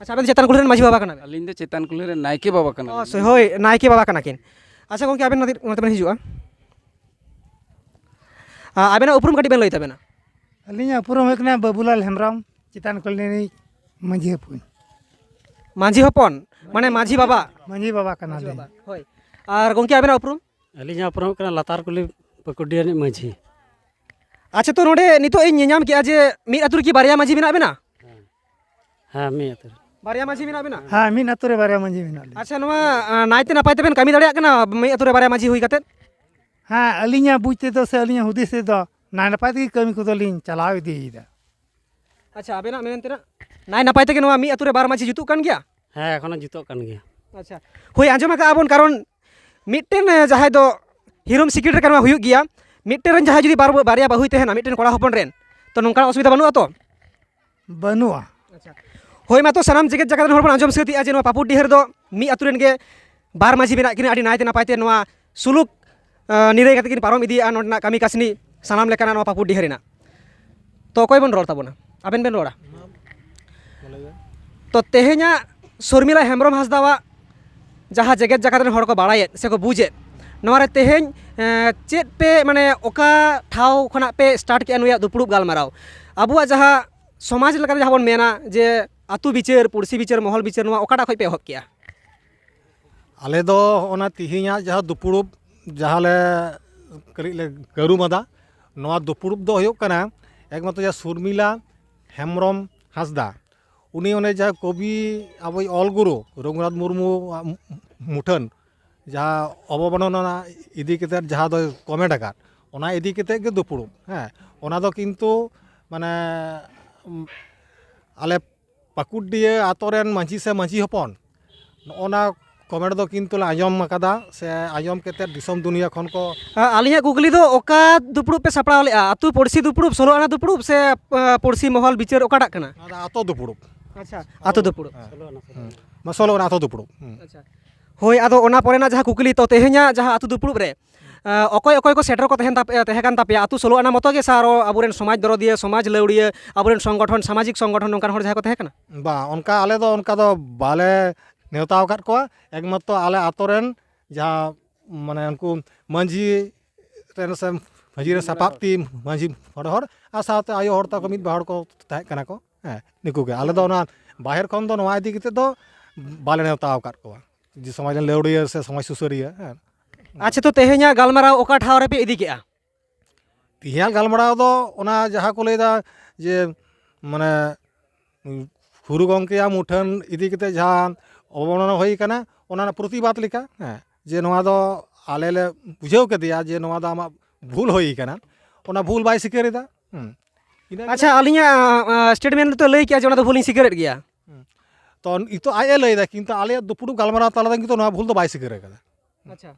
ᱟᱪᱪᱷᱟ, ᱟᱵᱮᱱ ᱫᱚ ᱪᱮᱛᱟᱱ ᱠᱩᱞᱦᱤ ᱨᱮᱱ ᱢᱟᱹᱡᱷᱤ ᱵᱟᱵᱟ ᱠᱟᱱᱟ ᱵᱮᱱ? ᱟᱹᱞᱤᱧ ᱫᱚ ᱪᱮᱛᱟᱱ ᱠᱩᱞᱦᱤ ᱨᱮᱱ ᱱᱟᱭᱠᱮ ᱵᱟᱵᱟ ᱠᱟᱱᱟᱞᱤᱧ᱾ ᱚ, ᱥᱮ ᱦᱳᱭ, ᱱᱟᱭᱠᱮ ᱵᱟᱵᱟ ᱠᱟᱱᱟ ᱠᱤᱱ᱾ ᱟᱪᱪᱷᱟ ᱜᱚᱢᱠᱮ, ᱟᱵᱮᱱ ᱱᱚᱛᱮ, ᱱᱚᱛᱮ ᱵᱮᱱ ᱦᱤᱡᱩᱜᱼᱟ᱾ ᱟ, ᱟᱵᱮᱱᱟᱜ ᱩᱯᱨᱩᱢ ᱠᱟᱹᱴᱤᱡ ᱵᱮᱱ ᱞᱟᱹᱭ ᱛᱟᱵᱮᱱᱟ᱾ ᱟᱹᱞᱤᱧᱟᱜ ᱩᱯᱨᱩᱢ ᱦᱩᱭᱩᱜ ᱠᱟᱱᱟ ᱵᱟᱹᱵᱩᱞᱟᱞ ᱦᱮᱢᱵᱨᱚᱢ, ᱪᱮᱛᱟᱱ ᱠᱩᱞᱦᱤ ᱨᱤᱱᱤᱡ ᱢᱟᱹᱡᱷᱤ ᱦᱚᱯᱚᱱ᱾ ᱢᱟᱹᱡᱷᱤ ᱦᱚᱯᱚᱱ, ᱢᱟᱱᱮ ᱢᱟᱹᱡᱷᱤ ᱵᱟᱵᱟ? ᱢᱟᱹᱡᱷᱤ ᱵᱟᱵᱟ ᱠᱟᱱᱟᱞᱤᱧ᱾ ᱢᱟᱹᱡᱷᱤ ᱵᱟᱵᱟ, ᱦᱳᱭ᱾ ᱟᱨ ᱜᱚᱢᱠᱮ, ᱟᱵᱮᱱᱟᱜ ᱩᱯᱨᱩᱢ? ᱟᱹᱞᱤᱧᱟᱜ ᱩᱯᱨᱩᱢ ᱦᱩᱭᱩᱜ ᱠᱟᱱᱟ ᱞᱟᱛᱟᱨ ᱠᱩᱞᱦᱤ ᱯᱟᱹᱠᱩᱰᱤᱭᱟᱹ ᱨᱤᱱᱤᱡ ᱢᱟᱹᱡᱷᱤ᱾ ᱟᱪᱪᱷᱟ, ᱛᱚ ᱱᱚᱰᱮ ᱱᱤᱛᱚᱜ ᱤᱧ ᱧᱮᱧᱟᱢ ᱠᱮᱜᱼᱟ ᱡᱮ ᱢᱤᱫ ᱟᱹᱛᱩ ᱨᱮᱠᱤ ᱵᱟᱨᱭᱟ ᱢᱟᱹᱡᱷᱤ ᱢᱮᱱᱟᱜ ᱵᱮᱱᱟ? ᱦᱮᱸ, ᱢᱤᱫ ᱟᱹᱛᱩ ᱨᱮ᱾ ᱵᱟᱨᱭᱟ ᱢᱟᱹᱡᱷᱤ ᱢᱮᱱᱟᱜ ᱵᱮᱱᱟ? ᱦᱮᱸ, ᱢᱤᱫ ᱟᱹᱛᱩ ᱨᱮ ᱵᱟᱨᱭᱟ ᱢᱟᱹᱡᱷᱤ ᱢᱮᱱᱟᱜ ᱞᱤᱧᱟ᱾ ᱟᱪᱪᱷᱟ, ᱱᱚᱣᱟ, ᱟᱸ, ᱱᱟᱭᱛᱮ ᱱᱟᱯᱟᱭ ᱛᱮᱵᱮᱱ ᱠᱟᱹᱢᱤ ᱫᱟᱲᱮᱭᱟᱜ ᱠᱟᱱᱟ ᱢᱤᱫ ᱟᱹᱛᱩ ᱨᱮ ᱵᱟᱨᱭᱟ ᱢᱟᱹᱡᱷᱤ ᱦᱩᱭ ᱠᱟᱛᱮᱫ? ᱦᱮᱸ, ᱟᱹᱞᱤᱧᱟᱜ ᱵᱩᱡᱽ ᱛᱮᱫᱚ ᱥᱮ ᱟᱹᱞᱤᱧᱟᱜ ᱦᱩᱫᱤᱥ ᱛᱮᱫᱚ ᱱᱟᱭ ᱱᱟᱯᱟᱭ ᱛᱮᱜᱮ ᱠᱟᱹᱢᱤ ᱠᱚᱫᱚ ᱞᱤᱧ ᱪᱟᱞᱟᱣ ᱤᱫᱤᱭᱮᱫᱟ᱾ ᱟᱪᱪᱷᱟ, ᱟᱵᱮᱱᱟᱜ ᱢᱮᱱ ᱛᱮᱱᱟᱜ ᱱᱟᱭ ᱱᱟᱯᱟᱭ ᱛᱮᱜᱮ ᱱᱚᱣᱟ ᱢᱤᱫ ᱟᱹᱛᱩ ᱨᱮ ᱵᱟᱨ ᱢᱟᱹᱡᱷᱤ ᱡᱩᱛᱩᱜ ᱠᱟᱱ ᱜᱮᱭᱟ? ᱦᱮᱸ, ᱮᱠᱷᱚᱱᱳ ᱡᱩᱛᱚᱜ ᱠᱟᱱ ᱜᱮᱭᱟ᱾ ᱟᱪᱪᱷᱟ, ᱦᱳᱭ, ᱟᱸᱡᱚᱢ ᱟᱠᱟᱫᱼᱟ ᱵᱚᱱ, ᱠᱟᱨᱚᱱ ᱢᱤᱫᱴᱮᱱ, ᱮ, ᱡᱟᱦᱟᱸᱭ ᱫᱚ ᱦᱤᱨᱳᱢ ᱥᱤᱠᱤᱲ ᱨᱮ ᱱᱚᱣᱟ ᱦᱩᱭᱩᱜ ᱜᱮᱭᱟ, ᱢᱤᱫᱴᱮᱱ ᱨᱮᱱ ᱡᱟᱦᱟᱸᱭ ᱡᱩᱫᱤ ᱵᱟᱨ, ᱵᱟᱨᱭᱟ ᱵᱟᱹᱦᱩᱭ ᱛᱟᱦᱮᱱᱟ ᱢᱤᱫᱴᱮᱱ ᱠᱚᱲᱟ ᱦᱚᱯᱚᱱ ᱨᱮᱱ, ᱛᱚ ᱱᱚᱝᱠᱟᱱᱟᱜ ᱚᱥᱩᱵᱤᱫᱷᱟ ᱵᱟᱹᱱᱩᱜᱼᱟ ᱛᱚ? ᱵᱟᱹᱱᱩᱜᱼᱟ᱾ ᱟᱪᱪᱷᱟ, ᱦᱳᱭ, ᱢᱟ ᱛᱚ ᱥᱟᱱᱟᱢ ᱡᱮᱜᱮᱛ ᱡᱟᱠᱟᱛ ᱨᱮᱱ ᱦᱚᱲ ᱵᱚᱱ ᱟᱸᱡᱚᱢ ᱥᱟᱹᱛ ᱮᱜᱼᱟ ᱡᱮ ᱱᱚᱣᱟ ᱯᱟᱹᱯᱩᱨᱰᱤᱦᱟᱹ ᱨᱮᱫᱚ ᱢᱤᱫ ᱟᱹᱛᱩ ᱨᱮᱱ ᱜᱮ ᱵᱟᱨ ᱢᱟᱹᱡᱷᱤ ᱢᱮᱱᱟᱜ ᱠᱤᱱᱟ, ᱟᱹᱰᱤ ᱱᱟᱭᱛᱮ ᱱᱟᱯᱟᱭ ᱛᱮ ᱱᱚᱣᱟ ᱥᱩᱞᱩᱠ, ᱟᱸ, ᱱᱤᱨᱟᱹᱭ ᱠᱟᱛᱮ ᱠᱤᱱ ᱯᱟᱨᱚᱢ ᱤᱫᱤᱭᱮᱫᱼᱟ ᱱᱚᱸᱰᱮᱱᱟᱜ ᱠᱟᱹᱢᱤ ᱠᱟᱹᱥᱱᱤ ᱥᱟᱱᱟᱢ ᱞᱮᱠᱟᱱᱟᱜ ᱱᱚᱣᱟ ᱯᱟᱹᱯᱩᱨᱰᱤᱦᱟᱹ ᱨᱮᱱᱟᱜ᱾ ᱛᱚ ᱚᱠᱚᱭ ᱵᱚᱱ ᱨᱚᱲ ᱛᱟᱵᱚᱱᱟ? ᱟᱵᱮᱱ ᱵᱮᱱ ᱨᱚᱲᱟ? ᱛᱚ ᱛᱮᱦᱮᱧᱟᱜ ᱥᱚᱨᱢᱤᱞᱟ ᱦᱮᱢᱵᱨᱚᱢ ᱦᱟᱸᱥᱫᱟᱣᱟᱜ ᱡᱟᱦᱟᱸ ᱡᱮᱜᱮᱛ ᱡᱟᱠᱟᱛ ᱨᱮᱱ ᱦᱚᱲ ᱠᱚ ᱵᱟᱲᱟᱭᱮᱫ ᱥᱮ ᱠᱚ ᱵᱩᱡᱮᱫ, ᱱᱚᱣᱟ ᱨᱮ ᱛᱮᱦᱮᱧ, ᱮᱸ, ᱪᱮᱫ ᱯᱮ, ᱢᱟᱱᱮ, ᱚᱠᱟ ᱴᱷᱟᱶ ᱠᱷᱚᱱᱟᱜ ᱯᱮ start ᱠᱮᱜᱼᱟ ᱱᱩᱭᱟᱜ ᱫᱩᱯᱲᱩᱵ ᱜᱟᱞᱢᱟᱨᱟᱣ? ᱟᱵᱚᱣᱟᱜ ᱡᱟᱦᱟᱸ ᱥᱚᱢᱟᱡᱽ ᱞᱮᱠᱟᱛᱮ ᱡᱟᱦᱟᱸ ᱵᱚᱱ ᱢᱮᱱᱟ ᱡᱮ ᱟᱹᱛᱩ ᱵᱤᱪᱟᱹᱨ, ᱯᱩᱲᱥᱤ ᱵᱤᱪᱟᱹᱨ, ᱢᱚᱦᱚᱞ ᱵᱤᱪᱟᱹᱨ, ᱱᱚᱣᱟ ᱚᱠᱟᱴᱟᱜ ᱠᱷᱚᱱ ᱯᱮ ᱮᱦᱚᱵ ᱠᱮᱜᱼᱟ? ᱟᱞᱮ ᱫᱚ ᱚᱱᱟ ᱛᱤᱦᱤᱧᱟᱜ ᱡᱟᱦᱟᱸ ᱫᱩᱯᱲᱩᱵ, ᱡᱟᱦᱟᱸ ᱞᱮ ᱠᱟᱹᱴᱤᱡ ᱞᱮ ᱜᱟᱹᱨᱩᱢᱟᱫᱟ, ᱱᱚᱣᱟ ᱫᱩᱯᱲᱩᱵ ᱫᱚ ᱦᱩᱭᱩᱜ ᱠᱟᱱᱟ ᱮᱠᱢᱟᱛᱨᱚ ᱡᱟᱦᱟᱸ ᱥᱩᱨᱢᱤᱞᱟ ᱦᱮᱢᱵᱨᱚᱢ ᱦᱟᱸᱥᱫᱟ, ᱩᱱᱤ ᱚᱱᱮ ᱡᱟᱦᱟᱸ ᱠᱚᱵᱤ, ᱟᱵᱚᱭᱤᱡ ᱚᱞ ᱜᱩᱨᱩ ᱨᱚᱜᱷᱩᱱᱟᱛᱷ ᱢᱩᱨᱢᱩᱣᱟᱜ ᱢᱩᱴᱷᱟᱹᱱ ᱡᱟᱦᱟᱸ ᱚᱵᱚᱢᱟᱱᱚᱱᱟ ᱤᱫᱤ ᱠᱟᱛᱮᱫ ᱡᱟᱦᱟᱸ ᱫᱚᱭ ᱠᱚᱢᱮᱱᱴ ᱟᱠᱟᱫ, ᱚᱱᱟ ᱤᱫᱤ ᱠᱟᱛᱮᱫ ᱜᱮ ᱫᱩᱯᱲᱩᱵ᱾ ᱦᱮᱸ, ᱚᱱᱟ ᱫᱚ ᱠᱤᱱᱛᱩ ᱢᱟᱱᱮ, ᱩᱢ, ᱟᱞᱮ ᱯᱟᱠᱩᱲᱰᱤᱭᱟᱹ ᱟᱛᱳ ᱨᱮᱱ ᱢᱟᱹᱡᱷᱤ ᱥᱮ ᱢᱟᱹᱡᱷᱤ ᱦᱚᱯᱚᱱ ᱱᱚᱜᱼᱚ ᱱᱟ ᱠᱚᱢᱮᱱᱴ ᱫᱚ ᱠᱤᱱᱛᱩ ᱞᱮ ᱟᱸᱡᱚᱢ ᱟᱠᱟᱫᱟ, ᱥᱮ ᱟᱸᱡᱚᱢ ᱠᱟᱛᱮᱫ ᱫᱤᱥᱚᱢ ᱫᱩᱱᱤᱭᱟᱹ ᱠᱷᱚᱱ ᱠᱚ ᱟ-, ᱟᱹᱞᱤᱧᱟᱜ ᱠᱩᱠᱞᱤ ᱫᱚ, ᱚᱠᱟ ᱫᱩᱯᱲᱩᱵ ᱯᱮ ᱥᱟᱯᱲᱟᱣ ᱞᱮᱫᱼᱟ? ᱟᱹᱛᱩ ᱯᱩᱲᱥᱤ ᱫᱩᱯᱲᱩᱵ, ᱥᱳᱞᱳ ᱟᱱᱟ ᱫᱩᱯᱲᱩᱵ, ᱥᱮ, ᱟ, ᱯᱩᱲᱥᱤ ᱢᱚᱦᱚᱞ ᱵᱤᱪᱟᱹᱨ, ᱚᱠᱟᱴᱟᱜ ᱠᱟᱱᱟ? ᱚᱱᱟ ᱫᱚ ᱟᱛᱳ ᱫᱩᱯᱲᱩᱵ᱾ ᱟᱪᱪᱷᱟ, ᱟᱛᱳ ᱫᱩᱯᱲᱩᱵ᱾ ᱦᱮᱸ᱾ ᱦᱩᱸ᱾ ᱢᱟ, ᱥᱳᱞᱳ ᱟᱱᱟ ᱟᱛᱳ ᱫᱩᱯᱲᱩᱵ᱾ ᱦᱩᱸ᱾ ᱟᱪᱪᱷᱟ᱾ ᱦᱳᱭ, ᱟᱫᱚ ᱚᱱᱟ ᱯᱚᱨᱮᱱᱟᱜ ᱡᱟᱦᱟᱸ ᱠᱩᱠᱞᱤ, ᱛᱚ, ᱛᱮᱦᱮᱧᱟᱜ ᱡᱟᱦᱟᱸ ᱟᱹᱛᱩ ᱫᱩᱯᱲᱩᱵ ᱨᱮ, ᱟ, ᱚᱠᱚᱭ ᱚᱠᱚᱭ ᱠᱚ ᱥᱮᱴᱮᱨ ᱠᱚ ᱛᱟᱦᱮᱱ ᱛᱟᱯᱮ-, ᱛᱟᱦᱮᱸ ᱠᱟᱱ ᱛᱟᱯᱮᱭᱟ? ᱟᱹᱛᱩ ᱥᱳᱞᱳ ᱟᱱᱟ ᱢᱚᱛᱚ ᱜᱮ, ᱥᱮ ᱟᱨᱚ ᱟᱵᱚᱨᱮᱱ ᱥᱚᱢᱟᱡᱽ ᱫᱚᱨᱚᱫᱤᱭᱟᱹ, ᱥᱚᱢᱟᱡᱽ ᱞᱟᱹᱣᱲᱤᱭᱟᱹ, ᱟᱵᱚᱨᱮᱱ ᱥᱚᱝᱜᱚᱴᱷᱚᱱ, ᱥᱟᱢᱟᱡᱤᱠ ᱥᱚᱝᱜᱚᱴᱷᱚᱱ, ᱱᱚᱝᱠᱟᱱ ᱦᱚᱲ ᱡᱟᱦᱟᱸᱭ ᱠᱚ ᱛᱟᱦᱮᱸ ᱠᱟᱱᱟ? ᱵᱟᱝ, ᱚᱱᱠᱟ ᱟᱞᱮ ᱫᱚ ᱚᱱᱠᱟ ᱫᱚ ᱵᱟᱞᱮ ᱱᱮᱣᱛᱟ ᱟᱠᱟᱫ ᱠᱚᱣᱟ᱾ ᱮᱠᱢᱟᱛᱨᱚ ᱟᱞᱮ ᱟᱛᱳ ᱨᱮᱱ ᱡᱟᱦᱟᱸ, ᱢᱟᱱᱮ, ᱩᱱᱠᱩ ᱢᱟᱹᱡᱷᱤ ᱨᱮᱱ ᱥᱮ ᱢᱟᱹᱡᱷᱤ ᱨᱮᱱ ᱥᱟᱯᱟᱵ ᱛᱤ ᱢᱟᱹᱡᱷᱤ ᱢᱚᱬᱮ ᱦᱚᱲ, ᱟᱨ ᱥᱟᱶᱛᱮ ᱟᱭᱳ ᱦᱚᱲ ᱛᱟᱠᱚ ᱢᱤᱫ ᱵᱟᱨ ᱦᱚᱲ ᱠᱚ ᱛᱟᱦᱮᱸ ᱠᱟᱱᱟ ᱠᱚ᱾ ᱦᱮᱸ, ᱱᱩᱠᱩ ᱜᱮ᱾ ᱟᱞᱮ ᱫᱚ ᱚᱱᱟ ᱵᱟᱦᱮᱨ ᱠᱷᱚᱱ ᱫᱚ ᱱᱚᱣᱟ ᱤᱫᱤ ᱠᱟᱛᱮᱫ ᱫᱚ ᱵᱟᱞᱮ ᱱᱮᱣᱛᱟ ᱟᱠᱟᱫ ᱠᱚᱣᱟ, ᱡᱮ ᱥᱚᱢᱟᱡᱽ ᱨᱮᱱ ᱞᱟᱹᱣᱲᱤᱭᱟᱹ ᱥᱮ ᱥᱚᱢᱟᱡᱽ ᱥᱩᱥᱟᱹᱨᱤᱭᱟᱹ᱾ ᱦᱮᱸ᱾ ᱟᱪᱪᱷᱟ, ᱛᱚ, ᱛᱮᱦᱮᱧᱟᱜ ᱜᱟᱞᱢᱟᱨᱟᱣ ᱚᱠᱟ ᱴᱷᱟᱶ ᱨᱮᱯᱮ ᱤᱫᱤ ᱠᱮᱜᱼᱟ? ᱛᱮᱦᱮᱧᱟᱜ ᱜᱟᱞᱢᱟᱨᱟᱣ ᱫᱚ ᱚᱱᱟ ᱡᱟᱦᱟᱸ ᱠᱚ ᱞᱟᱹᱭᱫᱟ ᱡᱮ, ᱢᱟᱱᱮ, ᱜᱩᱨᱩ ᱜᱚᱢᱠᱮᱭᱟᱜ ᱢᱩᱴᱷᱟᱹᱱ ᱤᱫᱤ ᱠᱟᱛᱮ ᱡᱟᱦᱟᱸ ᱚᱵᱚᱢᱟᱱᱚᱱᱟ ᱦᱩᱭ ᱠᱟᱱᱟ, ᱚᱱᱟ ᱨᱮᱱᱟᱜ ᱯᱨᱚᱛᱤᱵᱟᱫᱽ ᱞᱮᱠᱟ, ᱦᱮᱸ, ᱡᱮ ᱱᱚᱣᱟ ᱫᱚ ᱟᱞᱮ ᱞᱮ ᱵᱩᱡᱷᱟᱹᱣ ᱠᱮᱫᱮᱭᱟ ᱡᱮ ᱱᱚᱣᱟ ᱫᱚ ᱟᱢᱟᱜ ᱵᱷᱩᱞ ᱦᱩᱭ ᱠᱟᱱᱟ, ᱚᱱᱟ ᱵᱷᱩᱞ ᱵᱟᱭ ᱥᱤᱠᱟᱹᱨ ᱮᱫᱟ᱾ ᱦᱩᱸ᱾ ᱤᱱᱟᱹ ᱜᱮ᱾ ᱟᱪᱪᱷᱟ, ᱟᱹᱞᱤᱧᱟᱜ, ᱟ, ᱟ, ᱥᱴᱮᱴᱢᱮᱱᱴ ᱨᱮᱛᱚ ᱞᱟᱹᱭ ᱠᱮᱜᱼᱟ ᱡᱮ ᱚᱱᱟ ᱫᱚ ᱵᱷᱩᱞᱤᱧ ᱥᱤᱠᱟᱹᱨᱮᱫ ᱜᱮᱭᱟ᱾ ᱦᱩᱸ᱾ ᱛᱚ, ᱱᱤᱛᱚᱜ ᱟᱡ ᱮ ᱞᱟᱹᱭ ᱮᱫᱟ, ᱠᱤᱱᱛᱩ ᱟᱞᱮᱭᱟᱜ ᱫᱩᱯᱲᱩᱵ ᱜᱟᱞᱢᱟᱨᱟᱣ ᱛᱟᱞᱟ ᱨᱮ ᱠᱤᱱᱛᱩ ᱱᱚᱣᱟ ᱵᱷᱩᱞ ᱫᱚ ᱵᱟᱭ ᱥᱤᱠᱟᱹᱨ ᱟᱠᱟᱫᱟ᱾ ᱟᱪᱪᱷᱟ᱾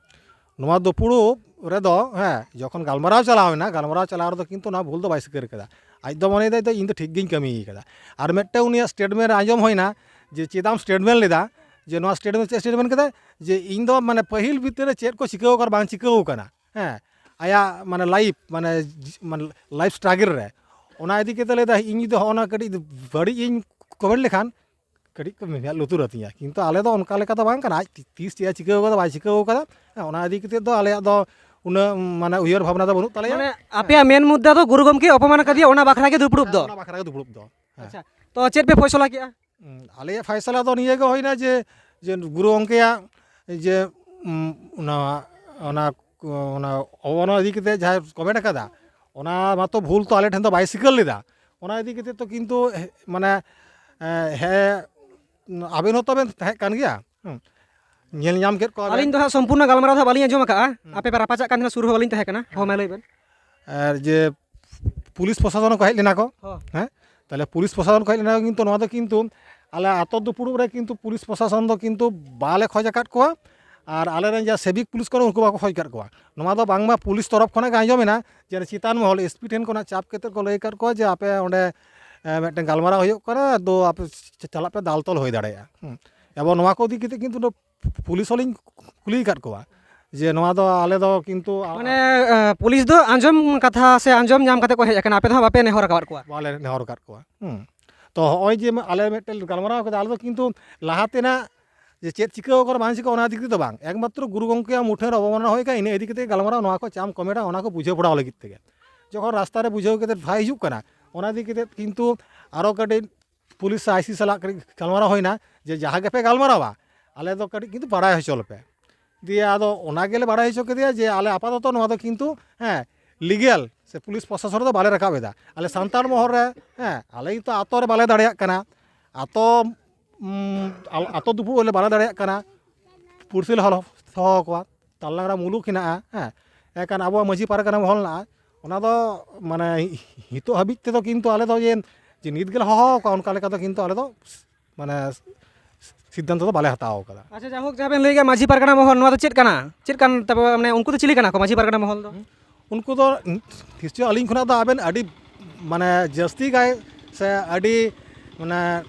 ᱱᱚᱣᱟ ᱫᱩᱯᱲᱩᱵ ᱨᱮᱫᱚ, ᱦᱮᱸ, ᱡᱚᱠᱷᱚᱱ ᱜᱟᱞᱢᱟᱨᱟᱣ ᱪᱟᱞᱟᱣ ᱮᱱᱟ, ᱜᱟᱞᱢᱟᱨᱟᱣ ᱪᱟᱞᱟᱣ ᱨᱮᱫᱚ ᱠᱤᱱᱛᱩ ᱱᱚᱣᱟ ᱵᱷᱩᱞ ᱫᱚ ᱵᱟᱭ ᱥᱤᱠᱟᱹᱨ ᱟᱠᱟᱫᱟ᱾ ᱟᱡ ᱫᱚ ᱢᱚᱱᱮᱭᱮᱫᱟᱭ ᱡᱮ ᱤᱧ ᱫᱚ ᱴᱷᱤᱠ ᱜᱤᱧ ᱠᱟᱹᱢᱤ ᱟᱠᱟᱫᱟ᱾ ᱟᱨ ᱢᱤᱫᱴᱟᱝ ᱩᱱᱤᱭᱟᱜ ᱥᱴᱮᱴᱢᱮᱱᱴ ᱨᱮ ᱟᱸᱡᱚᱢ ᱦᱩᱭᱱᱟ ᱡᱮ ᱪᱮᱫᱟᱜ ᱮᱢ ᱥᱴᱮᱴᱢᱮᱱᱴ ᱞᱮᱫᱟ, ᱡᱮ ᱱᱚᱣᱟ ᱥᱴᱮᱴᱢᱮᱱᱴ ᱪᱮᱫ ᱥᱴᱮᱴᱢᱮᱱᱴ ᱠᱮᱫᱟ, ᱡᱮ ᱤᱧ ᱫᱚ, ᱢᱟᱱᱮ, ᱯᱟᱹᱦᱤᱞ ᱵᱤᱫᱟᱹᱞ ᱨᱮ ᱪᱮᱫ ᱠᱚ ᱪᱤᱠᱟᱹᱣ ᱟᱠᱟᱱᱟ ᱵᱟᱝ ᱪᱤᱠᱟᱹᱣ ᱟᱠᱟᱱᱟ, ᱦᱮᱸ, ᱟᱭᱟᱜ, ᱢᱟᱱᱮ, ᱞᱟᱭᱤᱯᱷ, ᱢᱟᱱᱮ, ᱡᱤ-, ᱢᱟᱱᱮ, ᱞᱟᱭᱤᱯᱷ ᱥᱴᱨᱟᱜᱮᱞ ᱨᱮ, ᱚᱱᱟ ᱤᱫᱤ ᱠᱟᱛᱮ ᱞᱟᱹᱭ ᱮᱫᱟ, ᱤᱧ ᱡᱩᱫᱤ ᱦᱚᱸᱜᱼᱚ ᱱᱟ ᱠᱟᱹᱴᱤᱡ ᱵᱟᱹᱲᱤᱡ ᱤᱧ ᱠᱚᱢᱮᱱᱴ ᱞᱮᱠᱷᱟᱱ, ᱠᱟᱹᱴᱤᱡ ᱠᱚ ᱢᱮᱫ ᱞᱩᱛᱩᱨ ᱟᱹᱛᱤᱧᱟ, ᱠᱤᱱᱛᱩ ᱟᱞᱮ ᱫᱚ ᱚᱱᱠᱟ ᱞᱮᱠᱟ ᱫᱚ ᱵᱟᱝ ᱠᱟᱱᱟ᱾ ᱟᱡ ᱛᱤ-, ᱛᱤᱥ ᱪᱮᱫ ᱮ ᱪᱤᱠᱟᱹᱣ ᱠᱟᱫᱟ ᱵᱟᱭ ᱪᱤᱠᱟᱹᱣ ᱠᱟᱫᱟ, ᱦᱮᱸ, ᱚᱱᱟ ᱤᱫᱤ ᱠᱟᱛᱮ ᱫᱚ ᱟᱞᱮᱭᱟᱜ ᱫᱚ ᱩᱱᱟᱹᱜ, ᱢᱟᱱᱮ, ᱩᱭᱦᱟᱹᱨ ᱵᱷᱟᱵᱽᱱᱟ ᱫᱚ ᱵᱟᱹᱱᱩᱜ ᱛᱟᱞᱮᱭᱟ᱾ ᱢᱟᱱᱮ, ᱟᱯᱮᱭᱟᱜ ᱢᱮᱱ ᱢᱩᱫᱽᱫᱟ ᱫᱚ ᱜᱩᱨᱩ ᱜᱚᱢᱠᱮ ᱚᱯᱚᱢᱟᱱ ᱟᱠᱟᱫᱮᱭᱟ, ᱚᱱᱟ ᱵᱟᱠᱷᱨᱟ ᱜᱮ ᱫᱩᱯᱲᱩᱵ ᱫᱚ? ᱚᱱᱟ ᱵᱟᱠᱷᱨᱟ ᱜᱮ ᱫᱩᱯᱲᱩᱵ ᱫᱚ᱾ ᱦᱮᱸ᱾ ᱟᱪᱪᱷᱟ, ᱛᱚ, ᱪᱮᱫ ᱯᱮ ᱯᱷᱚᱭᱥᱚᱞᱟ ᱠᱮᱜᱼᱟ? ᱦᱩᱸ, ᱟᱞᱮᱭᱟᱜ ᱯᱷᱚᱭᱥᱚᱞᱟ ᱫᱚ ᱱᱤᱭᱟᱹ ᱜᱮ ᱦᱩᱭᱱᱟ ᱡᱮ, ᱡᱮ ᱜᱩᱨᱩ ᱜᱚᱢᱠᱮᱭᱟᱜ ᱡᱮ ᱩᱸ, ᱚᱱᱟ ᱚᱱᱟ ᱚᱱᱟ ᱚᱱᱟ ᱤᱫᱤ ᱠᱟᱛᱮ ᱡᱟᱦᱟᱸᱭ ᱠᱚᱢᱮᱱᱴ ᱟᱠᱟᱫᱟ, ᱚᱱᱟ ᱢᱟᱛᱚ ᱵᱷᱩᱞ ᱛᱚ ᱟᱞᱮ ᱴᱷᱮᱱ ᱫᱚ ᱵᱟᱭ ᱥᱤᱠᱟᱹᱨ ᱞᱮᱫᱟ᱾ ᱚᱱᱟ ᱤᱫᱤ ᱠᱟᱛᱮ ᱛᱚ ᱠᱤᱱᱛᱩ, ᱦᱮ, ᱢᱟᱱᱮ, ᱮ, ᱦᱮᱸ, ᱟᱵᱮᱱ ᱦᱚᱸᱛᱚ ᱵᱮᱱ ᱛᱟᱦᱮᱸ ᱠᱟᱱ ᱜᱮᱭᱟ᱾ ᱦᱩᱸ᱾ ᱧᱮᱞ ᱧᱟᱢ ᱠᱮᱫ ᱠᱚᱣᱟ ᱵᱮᱱ᱾ ᱟᱹᱞᱤᱧ ᱫᱚ ᱦᱟᱸᱜ ᱥᱚᱢᱯᱩᱨᱱᱚ ᱜᱟᱞᱢᱟᱨᱟᱣ ᱫᱚ ᱦᱟᱸᱜ ᱵᱟᱹᱞᱤᱧ ᱟᱸᱡᱚᱢ ᱟᱠᱟᱫᱼᱟ᱾ ᱦᱩᱸ᱾ ᱟᱯᱮ ᱯᱮ ᱨᱟᱯᱟᱪᱟᱜ ᱠᱟᱱ ᱛᱟᱦᱮᱱᱟ, ᱥᱩᱨ ᱦᱚᱸ ᱵᱟᱹᱞᱤᱧ ᱛᱟᱦᱮᱸ ᱠᱟᱱᱟ᱾ ᱦᱚᱸ, ᱢᱟ ᱞᱟᱹᱭ ᱵᱮᱱ᱾ ᱟᱨ ᱡᱮ ᱯᱩᱞᱤᱥ ᱯᱨᱚᱥᱟᱥᱚᱱ ᱠᱚ ᱦᱮᱡ ᱞᱮᱱᱟ ᱠᱚ, ᱦᱚᱸ᱾ ᱦᱮᱸ, ᱛᱟᱦᱚᱞᱮ ᱯᱩᱞᱤᱥ ᱯᱨᱚᱥᱟᱥᱚᱱ ᱠᱚ ᱦᱮᱡ ᱞᱮᱱᱟ, ᱠᱤᱱᱛᱩ ᱱᱚᱣᱟ ᱫᱚ ᱠᱤᱱᱛᱩ ᱟᱞᱮ ᱟᱛᱳ ᱫᱩᱯᱲᱩᱵ ᱨᱮ ᱠᱤᱱᱛᱩ ᱯᱩᱞᱤᱥ ᱯᱨᱚᱥᱟᱥᱚᱱ ᱫᱚ ᱠᱤᱱᱛᱩ ᱵᱟᱞᱮ ᱠᱷᱚᱡᱽ ᱟᱠᱟᱫ ᱠᱚᱣᱟ᱾ ᱟᱨ ᱟᱞᱮᱨᱮᱱ ᱡᱟᱦᱟᱸ ᱥᱮᱵᱤᱠ ᱯᱩᱞᱤᱥ ᱠᱚ, ᱩᱱᱠᱩ ᱵᱟᱠᱚ ᱠᱷᱚᱡᱽ ᱟᱠᱟᱫ ᱠᱚᱣᱟ᱾ ᱱᱚᱣᱟ ᱫᱚ ᱵᱟᱝᱢᱟ ᱯᱩᱞᱤᱥ ᱛᱚᱨᱚᱯ ᱠᱷᱚᱱᱟᱜ ᱜᱮ ᱟᱸᱡᱚᱢᱮᱱᱟ ᱡᱮ ᱪᱮᱛᱟᱱ ᱢᱚᱦᱚᱞ ᱮᱥᱯᱤ ᱴᱷᱮᱱ ᱠᱷᱚᱱᱟᱜ ᱪᱟᱯ ᱠᱟᱛᱮ ᱠᱚ ᱞᱟᱹᱭ ᱟᱠᱟᱫ ᱠᱚᱣᱟ ᱡᱮ ᱟᱯᱮ ᱚᱸᱰᱮ, ᱮ, ᱢᱤᱫᱴᱮᱱ ᱜᱟᱞᱢᱟᱨᱟᱣ ᱦᱩᱭᱩᱜ ᱠᱟᱱᱟ, ᱟᱫᱚ ᱟᱯᱮ ᱪᱟᱞᱟᱜ ᱯᱮ, ᱫᱟᱞ ᱛᱚᱞ ᱦᱩᱭ ᱫᱟᱲᱮᱭᱟᱜᱼᱟ᱾ ᱦᱩᱸ᱾ ᱮᱵᱚᱝ ᱱᱚᱣᱟ ᱠᱚ ᱤᱫᱤ ᱠᱟᱛᱮ ᱠᱤᱱᱛᱩ ᱯᱩᱞᱤᱥ ᱦᱚᱸᱞᱤᱧ ᱠᱩᱞᱤ ᱟᱠᱟᱫ ᱠᱚᱣᱟ ᱡᱮ ᱱᱚᱣᱟ ᱫᱚ ᱟᱞᱮ ᱫᱚ ᱠᱤᱱᱛᱩ ᱟ- ᱢᱟᱱᱮ, ᱮ, ᱯᱩᱞᱤᱥ ᱫᱚ ᱟᱸᱡᱚᱢ ᱠᱟᱛᱷᱟ ᱥᱮ ᱟᱸᱡᱚᱢ ᱧᱟᱢ ᱠᱟᱛᱮ ᱠᱚ ᱦᱮᱡ ᱟᱠᱟᱱᱟ, ᱟᱯᱮ ᱫᱚ ᱦᱟᱸᱜ ᱵᱟᱯᱮ ᱱᱮᱦᱚᱨ ᱟᱠᱟᱫ ᱠᱚᱣᱟ? ᱵᱟᱞᱮ ᱱᱮᱦᱚᱨ ᱟᱠᱟᱫ ᱠᱚᱣᱟ᱾ ᱦᱩᱸ᱾ ᱛᱚ ᱦᱚᱸᱜᱼᱚᱭ ᱡᱮ ᱟᱞᱮ ᱢᱤᱫᱴᱮᱱ ᱜᱟᱞᱢᱟᱨᱟᱣ ᱠᱮᱫᱟ, ᱟᱞᱮ ᱫᱚ ᱠᱤᱱᱛᱩ ᱞᱟᱦᱟ ᱛᱮᱱᱟᱜ ᱡᱮ ᱪᱮᱫ ᱪᱤᱠᱟᱹ ᱟᱠᱟᱱᱟ ᱵᱟᱝ ᱪᱤᱠᱟᱹ, ᱚᱱᱟ ᱤᱫᱤ ᱠᱟᱛᱮ ᱫᱚ ᱵᱟᱝ, ᱮᱠᱢᱟᱛᱨᱚ ᱜᱩᱨᱩ ᱜᱚᱢᱠᱮᱭᱟᱜ ᱢᱩᱴᱷᱟᱹᱱ ᱨᱮ ᱚᱵᱚᱢᱟᱱᱚᱱᱟ ᱦᱩᱭ ᱟᱠᱟᱱᱟ, ᱤᱱᱟᱹ ᱤᱫᱤ ᱠᱟᱛᱮ ᱜᱟᱞᱢᱟᱨᱟᱣ, ᱱᱚᱣᱟ ᱠᱚ ᱪᱟᱢ ᱠᱚᱢᱮᱱᱴᱟ, ᱚᱱᱟ ᱠᱚ ᱵᱩᱡᱷᱟᱹᱣ ᱯᱟᱲᱟᱣ ᱞᱟᱹᱜᱤᱫ ᱛᱮᱜᱮ᱾ ᱡᱚᱠᱷᱚᱱ ᱨᱟᱥᱛᱟ ᱨᱮ ᱵᱩᱡᱷᱟᱹᱣ ᱠᱟᱛᱮ ᱵᱟᱭ ᱦᱤᱡᱩᱜ ᱠᱟᱱᱟ, ᱚᱱᱟ ᱤᱫᱤ ᱠᱟᱛᱮ ᱠᱤᱱᱛᱩ ᱟᱨᱚ ᱠᱟᱹᱴᱤᱡ ᱯᱩᱞᱤᱥ ᱟᱭ ᱥᱤ ᱥᱟᱞᱟᱜ ᱠᱟᱹᱴᱤᱡ ᱜᱟᱞᱢᱟᱨᱟᱣ ᱦᱩᱭᱱᱟ ᱡᱮ ᱡᱟᱦᱟᱸ ᱜᱮᱯᱮ ᱜᱟᱞᱢᱟᱨᱟᱣᱟ, ᱟᱞᱮ ᱫᱚ ᱠᱟᱹᱴᱤᱡ ᱠᱤᱱᱛᱩ ᱵᱟᱲᱟᱭ ᱦᱚᱪᱚ ᱞᱮᱯᱮ᱾ ᱫᱤᱭᱮ ᱟᱫᱚ ᱚᱱᱟ ᱜᱮᱞᱮ ᱵᱟᱲᱟᱭ ᱦᱚᱪᱚ ᱠᱮᱫᱮᱭᱟ ᱡᱮ ᱟᱞᱮ ᱟᱯᱟᱛᱚᱛᱚ ᱱᱚᱣᱟ ᱫᱚ ᱠᱤᱱᱛᱩ, ᱦᱮᱸ, ᱞᱤᱜᱮᱞ ᱥᱮ ᱯᱩᱞᱤᱥ ᱯᱨᱚᱥᱟᱥᱚᱱ ᱨᱮᱫᱚ ᱵᱟᱞᱮ ᱨᱟᱠᱟᱵ ᱮᱫᱟ᱾ ᱟᱞᱮ ᱥᱟᱱᱛᱟᱲ ᱢᱚᱦᱚᱞ ᱨᱮ, ᱦᱮᱸ, ᱟᱞᱮ ᱱᱤᱛᱚᱜ ᱟᱛᱳ ᱨᱮ ᱵᱟᱞᱮ ᱫᱟᱲᱮᱭᱟᱜ ᱠᱟᱱᱟ, ᱟᱛᱳ, ᱩᱢ, ᱟᱞ-, ᱟᱛᱳ ᱫᱩᱯᱩᱜ ᱨᱮ ᱵᱟᱞᱮ ᱫᱟᱲᱮᱭᱟᱜ ᱠᱟᱱᱟ, ᱯᱩᱨᱥᱤ ᱞᱮ ᱦᱚᱦᱚ ᱠᱚᱣᱟ, ᱛᱟᱞ ᱰᱟᱝᱨᱟ ᱢᱩᱞᱩᱠ ᱦᱮᱱᱟᱜᱼᱟ, ᱦᱮᱸ, ᱮᱱᱠᱷᱟᱱ ᱟᱵᱚᱣᱟᱜ ᱢᱟᱹᱡᱷᱤ ᱯᱟᱨᱜᱟᱱᱟ ᱢᱚᱦᱚᱞ ᱦᱮᱱᱟᱜᱼᱟ, ᱚᱱᱟ ᱫᱚ ᱢᱟᱱᱮ ᱱᱤᱛᱚᱜ ᱦᱟᱹᱵᱤᱡ ᱛᱮᱫᱚ ᱠᱤᱱᱛᱩ ᱟᱞᱮ ᱫᱚ ᱡᱮ, ᱡᱮ ᱱᱤᱛ ᱜᱮᱞᱮ ᱦᱚᱦᱚ ᱟᱠᱚᱣᱟ, ᱚᱱᱠᱟ ᱞᱮᱠᱟ ᱫᱚ ᱠᱤᱱᱛᱩ ᱟᱞᱮ ᱫᱚ ᱢᱟᱱᱮ ᱥᱤᱫᱽᱫᱷᱟᱱᱛᱚ ᱫᱚ ᱵᱟᱞᱮ ᱦᱟᱛᱟᱣ ᱟᱠᱟᱫᱟ᱾ ᱟᱪᱪᱷᱟ, ᱡᱟᱭᱦᱳᱠ, ᱡᱟᱦᱟᱸ ᱵᱮᱱ ᱞᱟᱹᱭ ᱠᱮᱫᱟ ᱢᱟᱹᱡᱷᱤ ᱯᱟᱨᱜᱟᱱᱟ ᱢᱚᱦᱚᱞ, ᱱᱚᱣᱟ ᱫᱚ ᱪᱮᱫ ᱠᱟᱱᱟ? ᱪᱮᱫ ᱠᱟᱱ ᱛᱟᱵᱚ, ᱢᱟᱱᱮ ᱩᱱᱠᱩ ᱫᱚ ᱪᱤᱞᱤ ᱠᱟᱱᱟ ᱠᱚ ᱢᱟᱹᱡᱷᱤ ᱯᱟᱨᱜᱟᱱᱟ ᱢᱚᱦᱚᱞ ᱫᱚ? ᱦᱩᱸ? ᱩᱱᱠᱩ ᱫᱚ ᱱᱤᱥᱪᱚᱭ ᱟᱹᱞᱤᱧ ᱠᱷᱚᱱᱟᱜ ᱫᱚ ᱟᱵᱮᱱ ᱟᱹᱰᱤ ᱢᱟᱱᱮ ᱡᱟᱹᱥᱛᱤ ᱜᱟᱭ ᱥᱮ ᱟᱹᱰᱤ ᱢᱟᱱᱮ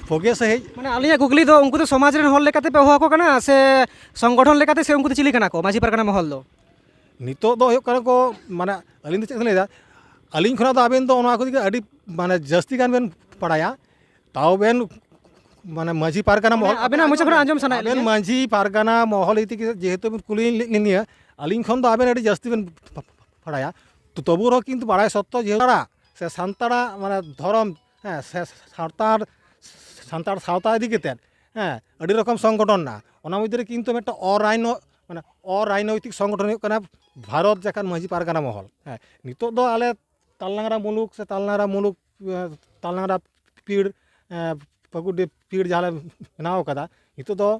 ᱵᱷᱟᱜᱮ ᱥᱟᱺᱦᱤᱡ᱾ ᱢᱟᱱᱮ ᱟᱹᱞᱤᱧᱟᱜ ᱠᱩᱠᱞᱤ ᱫᱚ, ᱩᱱᱠᱩ ᱫᱚ ᱥᱚᱢᱟᱡᱽ ᱨᱮᱱ ᱦᱚᱲ ᱞᱮᱠᱟᱛᱮ ᱯᱮ ᱦᱚᱦᱚ ᱟᱠᱚ ᱠᱟᱱᱟ ᱥᱮ ᱥᱚᱝᱜᱚᱴᱷᱚᱱ ᱞᱮᱠᱟᱛᱮ, ᱥᱮ ᱩᱱᱠᱩ ᱫᱚ ᱪᱤᱞᱤ ᱠᱟᱱᱟ ᱠᱚ ᱢᱟᱹᱡᱷᱤ ᱯᱟᱨᱜᱟᱱᱟ ᱢᱚᱦᱚᱞ ᱫᱚ? ᱱᱤᱛᱚᱜ ᱫᱚ ᱦᱩᱭᱩᱜ ᱠᱟᱱᱟ ᱠᱚ, ᱢᱟᱱᱮ ᱟᱹᱞᱤᱧ ᱫᱚ ᱪᱮᱫ ᱞᱤᱧ ᱞᱟᱹᱭᱫᱟ, ᱟᱹᱞᱤᱧ ᱠᱷᱚᱱᱟᱜ ᱫᱚ ᱟᱵᱮᱱ ᱫᱚ ᱚᱱᱟ ᱠᱚ ᱤᱫᱤ ᱠᱟᱛᱮ ᱟᱹᱰᱤ ᱢᱟᱱᱮ ᱡᱟᱹᱥᱛᱤ ᱜᱟᱱ ᱵᱮᱱ ᱵᱟᱲᱟᱭᱟ, ᱛᱟᱣ ᱵᱮᱱ ᱢᱟᱱᱮ ᱢᱟᱹᱡᱷᱤ ᱯᱟᱨᱜᱟᱱᱟ ᱢᱟᱱᱮ ᱢᱚᱦᱚᱞ ᱟᱵᱮᱱᱟᱜ ᱢᱚᱪᱟ ᱠᱷᱚᱱᱟᱜ ᱟᱸᱡᱚᱢ ᱥᱟᱱᱟᱭᱮᱫ ᱟᱵᱮᱱ ᱞᱤᱧᱟ᱾ ᱢᱟᱹᱡᱷᱤ ᱯᱟᱨᱜᱟᱱᱟ ᱢᱚᱦᱚᱞ ᱤᱫᱤ ᱠᱟᱛᱮ ᱡᱮᱦᱮᱛᱩ ᱵᱮᱱ ᱠᱩᱞᱤ ᱞᱤᱧᱟ, ᱟᱹᱞᱤᱧ ᱠᱷᱚᱱ ᱫᱚ ᱟᱵᱮᱱ ᱟᱹᱰᱤ ᱡᱟᱹᱥᱛᱤ ᱵᱮᱱ ᱵᱟᱲᱟᱭᱟ᱾ ᱛᱚ ᱛᱚᱵᱩ ᱨᱮᱦᱚᱸ ᱠᱤᱱᱛᱩ ᱵᱟᱲᱟᱭ ᱥᱚᱛᱛᱚ ᱡᱮᱦᱮᱛᱩ ᱥᱟᱱᱛᱟᱲᱟᱜ, ᱥᱮ ᱥᱟᱱᱛᱟᱲᱟᱜ ᱢᱟᱱᱮ ᱫᱷᱚᱨᱚᱢ, ᱦᱮᱸ, ᱥᱮ ᱥᱟᱱᱛᱟᱲ, ᱥᱟᱱᱛᱟᱲ ᱥᱟᱶᱛᱟ ᱤᱫᱤ ᱠᱟᱛᱮ, ᱦᱮᱸ, ᱟᱹᱰᱤ ᱨᱚᱠᱚᱢ ᱥᱚᱝᱜᱚᱴᱷᱚᱱ ᱢᱮᱱᱟᱜᱼᱟ᱾ ᱚᱱᱟ ᱢᱚᱫᱽᱫᱷᱮ ᱨᱮ ᱠᱤᱱᱛᱩ ᱢᱤᱫᱴᱟᱝ ᱚᱨᱟᱭᱱᱚ ᱢᱟᱱᱮ ᱚᱨᱟᱡᱽᱱᱳᱭᱛᱤᱠ ᱥᱚᱝᱜᱚᱴᱷᱚᱱ ᱦᱩᱭᱩᱜ ᱠᱟᱱᱟ ᱵᱷᱟᱨᱚᱛ ᱡᱟᱠᱟᱛ ᱢᱟᱹᱡᱷᱤ ᱯᱟᱨᱜᱟᱱᱟ ᱢᱚᱦᱚᱞ᱾ ᱦᱮᱸ, ᱱᱤᱛᱚᱜ ᱫᱚ ᱟᱞᱮ ᱛᱟᱞᱱᱟᱝᱨᱟ ᱢᱩᱞᱩᱠ ᱥᱮ ᱛᱟᱞᱱᱟᱝᱨᱟ ᱢᱩᱞᱩᱠ, ᱮ, ᱛᱟᱞᱱᱟᱝᱨᱟ ᱯᱤᱲ, ᱮ, ᱯᱟᱹᱠᱩᱲᱰᱤ ᱯᱤᱲ ᱡᱟᱦᱟᱸ ᱞᱮ ᱵᱮᱱᱟᱣ ᱠᱟᱫᱟ, ᱱᱤᱛᱚᱜ ᱫᱚ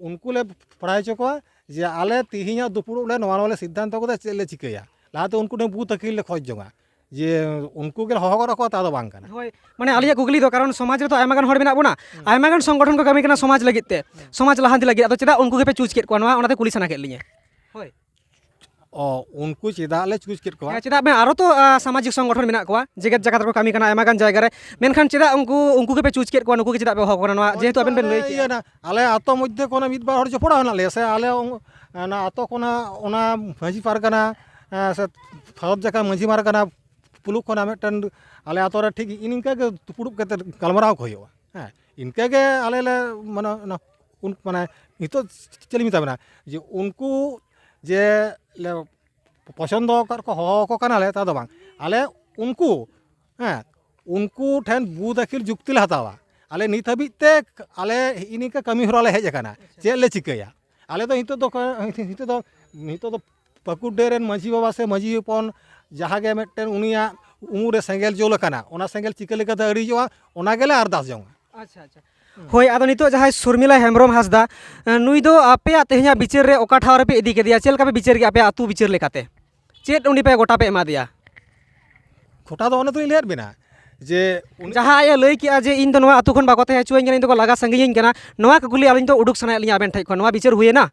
ᱩᱱᱠᱩ ᱞᱮ ᱵᱟᱲᱟᱭ ᱦᱚᱪᱚ ᱠᱚᱣᱟ ᱡᱮ ᱟᱞᱮ ᱛᱮᱦᱮᱧᱟᱜ ᱫᱩᱯᱲᱩᱵ ᱞᱮ ᱱᱚᱣᱟ ᱱᱚᱣᱟ ᱞᱮ ᱥᱤᱫᱽᱫᱷᱟᱱᱛᱚ ᱠᱟᱫᱟ, ᱪᱮᱫ ᱞᱮ ᱪᱤᱠᱟᱹᱭᱟ᱾ ᱞᱟᱦᱟᱛᱮ ᱩᱱᱠᱩ ᱴᱷᱮᱱ ᱵᱩᱛ ᱟᱹᱠᱤᱞ ᱞᱮ ᱠᱷᱚᱡᱽ ᱡᱚᱝᱟ, ᱡᱮ ᱩᱱᱠᱩ ᱜᱮ ᱦᱚᱦᱚ ᱜᱚᱫ ᱟᱠᱚᱣᱟ, ᱛᱟ ᱫᱚ ᱵᱟᱝ ᱠᱟᱱᱟ᱾ ᱦᱳᱭ, ᱢᱟᱱᱮ ᱟᱞᱮᱭᱟᱜ ᱠᱩᱠᱞᱤ ᱫᱚ, ᱠᱟᱨᱚᱱ ᱥᱚᱢᱟᱡᱽ ᱨᱮᱫᱚ ᱟᱭᱢᱟ ᱜᱟᱱ ᱦᱚᱲ ᱢᱮᱱᱟᱜ ᱵᱚᱱᱟ, ᱦᱩᱸ᱾ ᱟᱭᱢᱟ ᱜᱟᱱ ᱥᱚᱝᱜᱚᱴᱷᱚᱱ ᱠᱚ ᱠᱟᱹᱢᱤ ᱠᱟᱱᱟ ᱥᱚᱢᱟᱡᱽ ᱞᱟᱹᱜᱤᱫ ᱛᱮ, ᱦᱩᱸ᱾ ᱥᱚᱢᱟᱡᱽ ᱞᱟᱦᱟᱱᱛᱤ ᱞᱟᱹᱜᱤᱫ᱾ ᱟᱫᱚ ᱪᱮᱫᱟᱜ ᱩᱱᱠᱩ ᱜᱮᱯᱮ ᱪᱩᱡᱽ ᱠᱮᱫ ᱠᱚᱣᱟ, ᱱᱚᱣᱟ ᱚᱱᱟᱛᱮ ᱠᱩᱞᱤ ᱥᱟᱱᱟ ᱠᱮᱫ ᱞᱤᱧᱟᱹ᱾ ᱦᱳᱭ᱾ ᱚ, ᱩᱱᱠᱩ ᱪᱮᱫᱟᱜ ᱞᱮ ᱪᱩᱡᱽ ᱠᱮᱫ ᱠᱚᱣᱟ? ᱦᱮᱸ, ᱪᱮᱫᱟᱜ ᱵᱟᱝ, ᱟᱨᱚ ᱛᱚ, ᱟ, ᱥᱟᱢᱟᱡᱤᱠ ᱥᱚᱝᱜᱚᱴᱷᱚᱱ ᱢᱮᱱᱟᱜ ᱠᱚᱣᱟ, ᱡᱮᱜᱮᱛ ᱡᱟᱠᱟᱛ ᱨᱮᱠᱚ ᱠᱟᱹᱢᱤ ᱠᱟᱱᱟ ᱟᱭᱢᱟ ᱜᱟᱱ ᱡᱟᱭᱜᱟ ᱨᱮ, ᱢᱮᱱᱠᱷᱟᱱ ᱪᱮᱫᱟᱜ ᱩᱱᱠᱩ, ᱩᱱᱠᱩ ᱜᱮᱯᱮ ᱪᱩᱡᱽ ᱠᱮᱫ ᱠᱚᱣᱟ, ᱱᱩᱠᱩ ᱜᱮ ᱪᱮᱫᱟᱜ ᱯᱮ ᱦᱚᱦᱚ ᱟᱠᱚ ᱠᱟᱱᱟ? ᱱᱚᱣᱟ ᱡᱮᱦᱮᱛᱩ ᱟᱵᱮᱱ ᱵᱮᱱ ᱞᱟᱹᱭ ᱠᱮᱫᱼᱟ᱾ ᱤᱭᱟᱹ ᱱᱟ, ᱟᱞᱮ ᱟᱛᱳ ᱢᱚᱫᱽᱫᱷᱮ ᱠᱷᱚᱱᱟᱜ ᱢᱤᱫ ᱵᱟᱨ ᱦᱚᱲ ᱡᱚᱯᱲᱟᱣ ᱦᱮᱱᱟᱜ ᱞᱮᱭᱟ, ᱥᱮ ᱟᱞᱮ ᱚᱝ-, ᱚᱱᱟ ᱟᱛᱳ ᱠᱷᱚᱱᱟᱜ ᱚᱱᱟ ᱢᱟᱹᱡᱷᱤ ᱯᱟᱨᱜᱟᱱᱟ, ᱮ, ᱥᱮ ᱵᱷᱟᱨᱚᱛ ᱡᱟᱠᱟᱛ ᱢᱟᱹᱡᱷᱤ ᱯᱟᱨᱜᱟᱱᱟ ᱯᱩᱞᱩᱠ ᱠᱷᱚᱱᱟᱜ ᱢᱤᱫᱴᱮᱱ ᱟᱞᱮ ᱟᱛᱳ ᱨᱮ ᱴᱷᱤᱠ ᱤᱱᱠᱟᱹ ᱜᱮ ᱫᱩᱯᱲᱩᱵ ᱠᱟᱛᱮ ᱜᱟᱞᱢᱟᱨᱟᱣ ᱠᱚ ᱦᱩᱭᱩᱜᱼᱟ᱾ ᱦᱮᱸ, ᱤᱱᱠᱟᱹ ᱜᱮ ᱟᱞᱮ ᱞᱮ, ᱢᱟᱱᱮ, ᱚᱱᱟ, ᱩᱱ, ᱢᱟᱱᱮ, ᱱᱤᱛᱚᱜ ᱪᱮᱫ ᱞᱤᱧ ᱢᱮᱛᱟ ᱵᱮᱱᱟ, ᱡᱮ ᱩᱱᱠᱩ ᱡᱮ ᱞᱮ ᱯᱚᱪᱷᱚᱱᱫᱚ ᱟᱠᱟᱫ ᱠᱚ, ᱦᱚᱦᱚ ᱟᱠᱚ ᱠᱟᱱᱟᱞᱮ, ᱛᱟ ᱫᱚ ᱵᱟᱝ᱾ ᱟᱞᱮ ᱩᱱᱠᱩ, ᱦᱮᱸ, ᱩᱱᱠᱩ ᱴᱷᱮᱱ ᱵᱩᱫ ᱟᱹᱠᱤᱞ ᱡᱩᱠᱛᱤ ᱞᱮ ᱦᱟᱛᱟᱣᱟ᱾ ᱟᱞᱮ ᱱᱤᱛ ᱦᱟᱹᱵᱤᱡ ᱛᱮ ᱟᱞᱮ ᱦᱤᱜᱼᱤ ᱱᱤᱝᱠᱟᱹ ᱠᱟᱹᱢᱤ ᱦᱚᱨᱟ ᱞᱮ ᱦᱮᱡ ᱟᱠᱟᱱᱟ᱾ ᱟᱪᱪᱷᱟ᱾ ᱪᱮᱫ ᱞᱮ ᱪᱤᱠᱟᱹᱭᱟ? ᱟᱞᱮ ᱫᱚ ᱱᱤᱛᱚᱜ ᱫᱚ, ᱱᱤᱛᱚᱜ ᱫᱚ, ᱱᱤᱛᱚᱜ ᱫᱚ ᱯᱟᱹᱠᱩᱲ ᱰᱟᱹᱦᱤ ᱨᱮᱱ ᱢᱟᱹᱡᱷᱤ ᱵᱟᱵᱟ ᱥᱮ ᱢᱟᱹᱡᱷᱤ ᱦᱚᱯᱚᱱ ᱡᱟᱦᱟᱸ ᱜᱮ ᱢᱤᱫᱴᱮᱱ ᱩᱱᱤᱭᱟᱜ ᱩᱢᱩᱞ ᱨᱮ ᱥᱮᱸᱜᱮᱞ ᱡᱩᱞ ᱟᱠᱟᱱᱟ, ᱚᱱᱟ ᱥᱮᱸᱜᱮᱞ ᱪᱤᱠᱟᱹ ᱞᱮᱠᱟᱛᱮ ᱟᱹᱲᱤᱡᱚᱜᱼᱟ, ᱚᱱᱟ ᱜᱮᱞᱮ ᱟᱨᱫᱟᱥ ᱡᱚᱝᱟ᱾ ᱟᱪᱪᱷᱟ, ᱟᱪᱪᱷᱟ᱾ ᱦᱩᱸ᱾ ᱦᱳᱭ, ᱟᱫᱚ ᱱᱤᱛᱚᱜ ᱡᱟᱦᱟᱸᱭ ᱥᱚᱨᱢᱤᱞᱟ ᱦᱮᱢᱵᱨᱚᱢ ᱦᱟᱸᱥᱫᱟ, ᱮ, ᱱᱩᱭ ᱫᱚ ᱟᱯᱮᱭᱟᱜ ᱛᱮᱦᱮᱧᱟᱜ ᱵᱤᱪᱟᱹᱨ ᱨᱮ ᱚᱠᱟ ᱴᱷᱟᱶ ᱨᱮᱯᱮ ᱤᱫᱤ ᱠᱮᱫᱮᱭᱟ? ᱪᱮᱫ ᱞᱮᱠᱟ ᱯᱮ ᱵᱤᱪᱟᱹᱨ ᱠᱮᱫᱟ ᱟᱯᱮᱭᱟᱜ ᱟᱹᱛᱩ ᱵᱤᱪᱟᱹᱨ ᱞᱮᱠᱟᱛᱮ? ᱪᱮᱫ ᱩᱱᱤ ᱯᱮ ᱜᱚᱴᱟ ᱯᱮ ᱮᱢᱟ ᱫᱮᱭᱟ? ᱜᱚᱴᱟ ᱫᱚ ᱚᱱᱮ ᱛᱚᱧ ᱞᱟᱹᱭᱟᱫ ᱵᱮᱱᱟ ᱡᱮ ᱩᱱᱤ ᱡᱟᱦᱟᱸ ᱟᱡ ᱮ ᱞᱟᱹᱭ ᱠᱮᱜᱼᱟ ᱡᱮ ᱤᱧ ᱫᱚ ᱱᱚᱣᱟ ᱟᱹᱛᱩ ᱠᱷᱚᱱ ᱵᱟᱠᱚ ᱛᱟᱦᱮᱸ ᱦᱚᱪᱚᱣᱟᱹᱧ ᱠᱟᱱᱟ, ᱤᱧ ᱫᱚᱠᱚ ᱞᱟᱜᱟ ᱥᱟᱺᱜᱤᱧᱤᱧ ᱠᱟᱱᱟ, ᱱᱚᱣᱟ ᱠᱩᱠᱞᱤ ᱟᱹᱞᱤᱧ ᱫᱚ ᱩᱰᱩᱠ ᱥᱟᱱᱟᱭᱮᱫ ᱞᱤᱧᱟ ᱟᱵᱮᱱ ᱴᱷᱮᱱ ᱠᱷᱚᱱ, ᱱᱚᱣᱟ ᱵᱤᱪᱟᱹᱨ ᱦᱩᱭᱮᱱᱟ?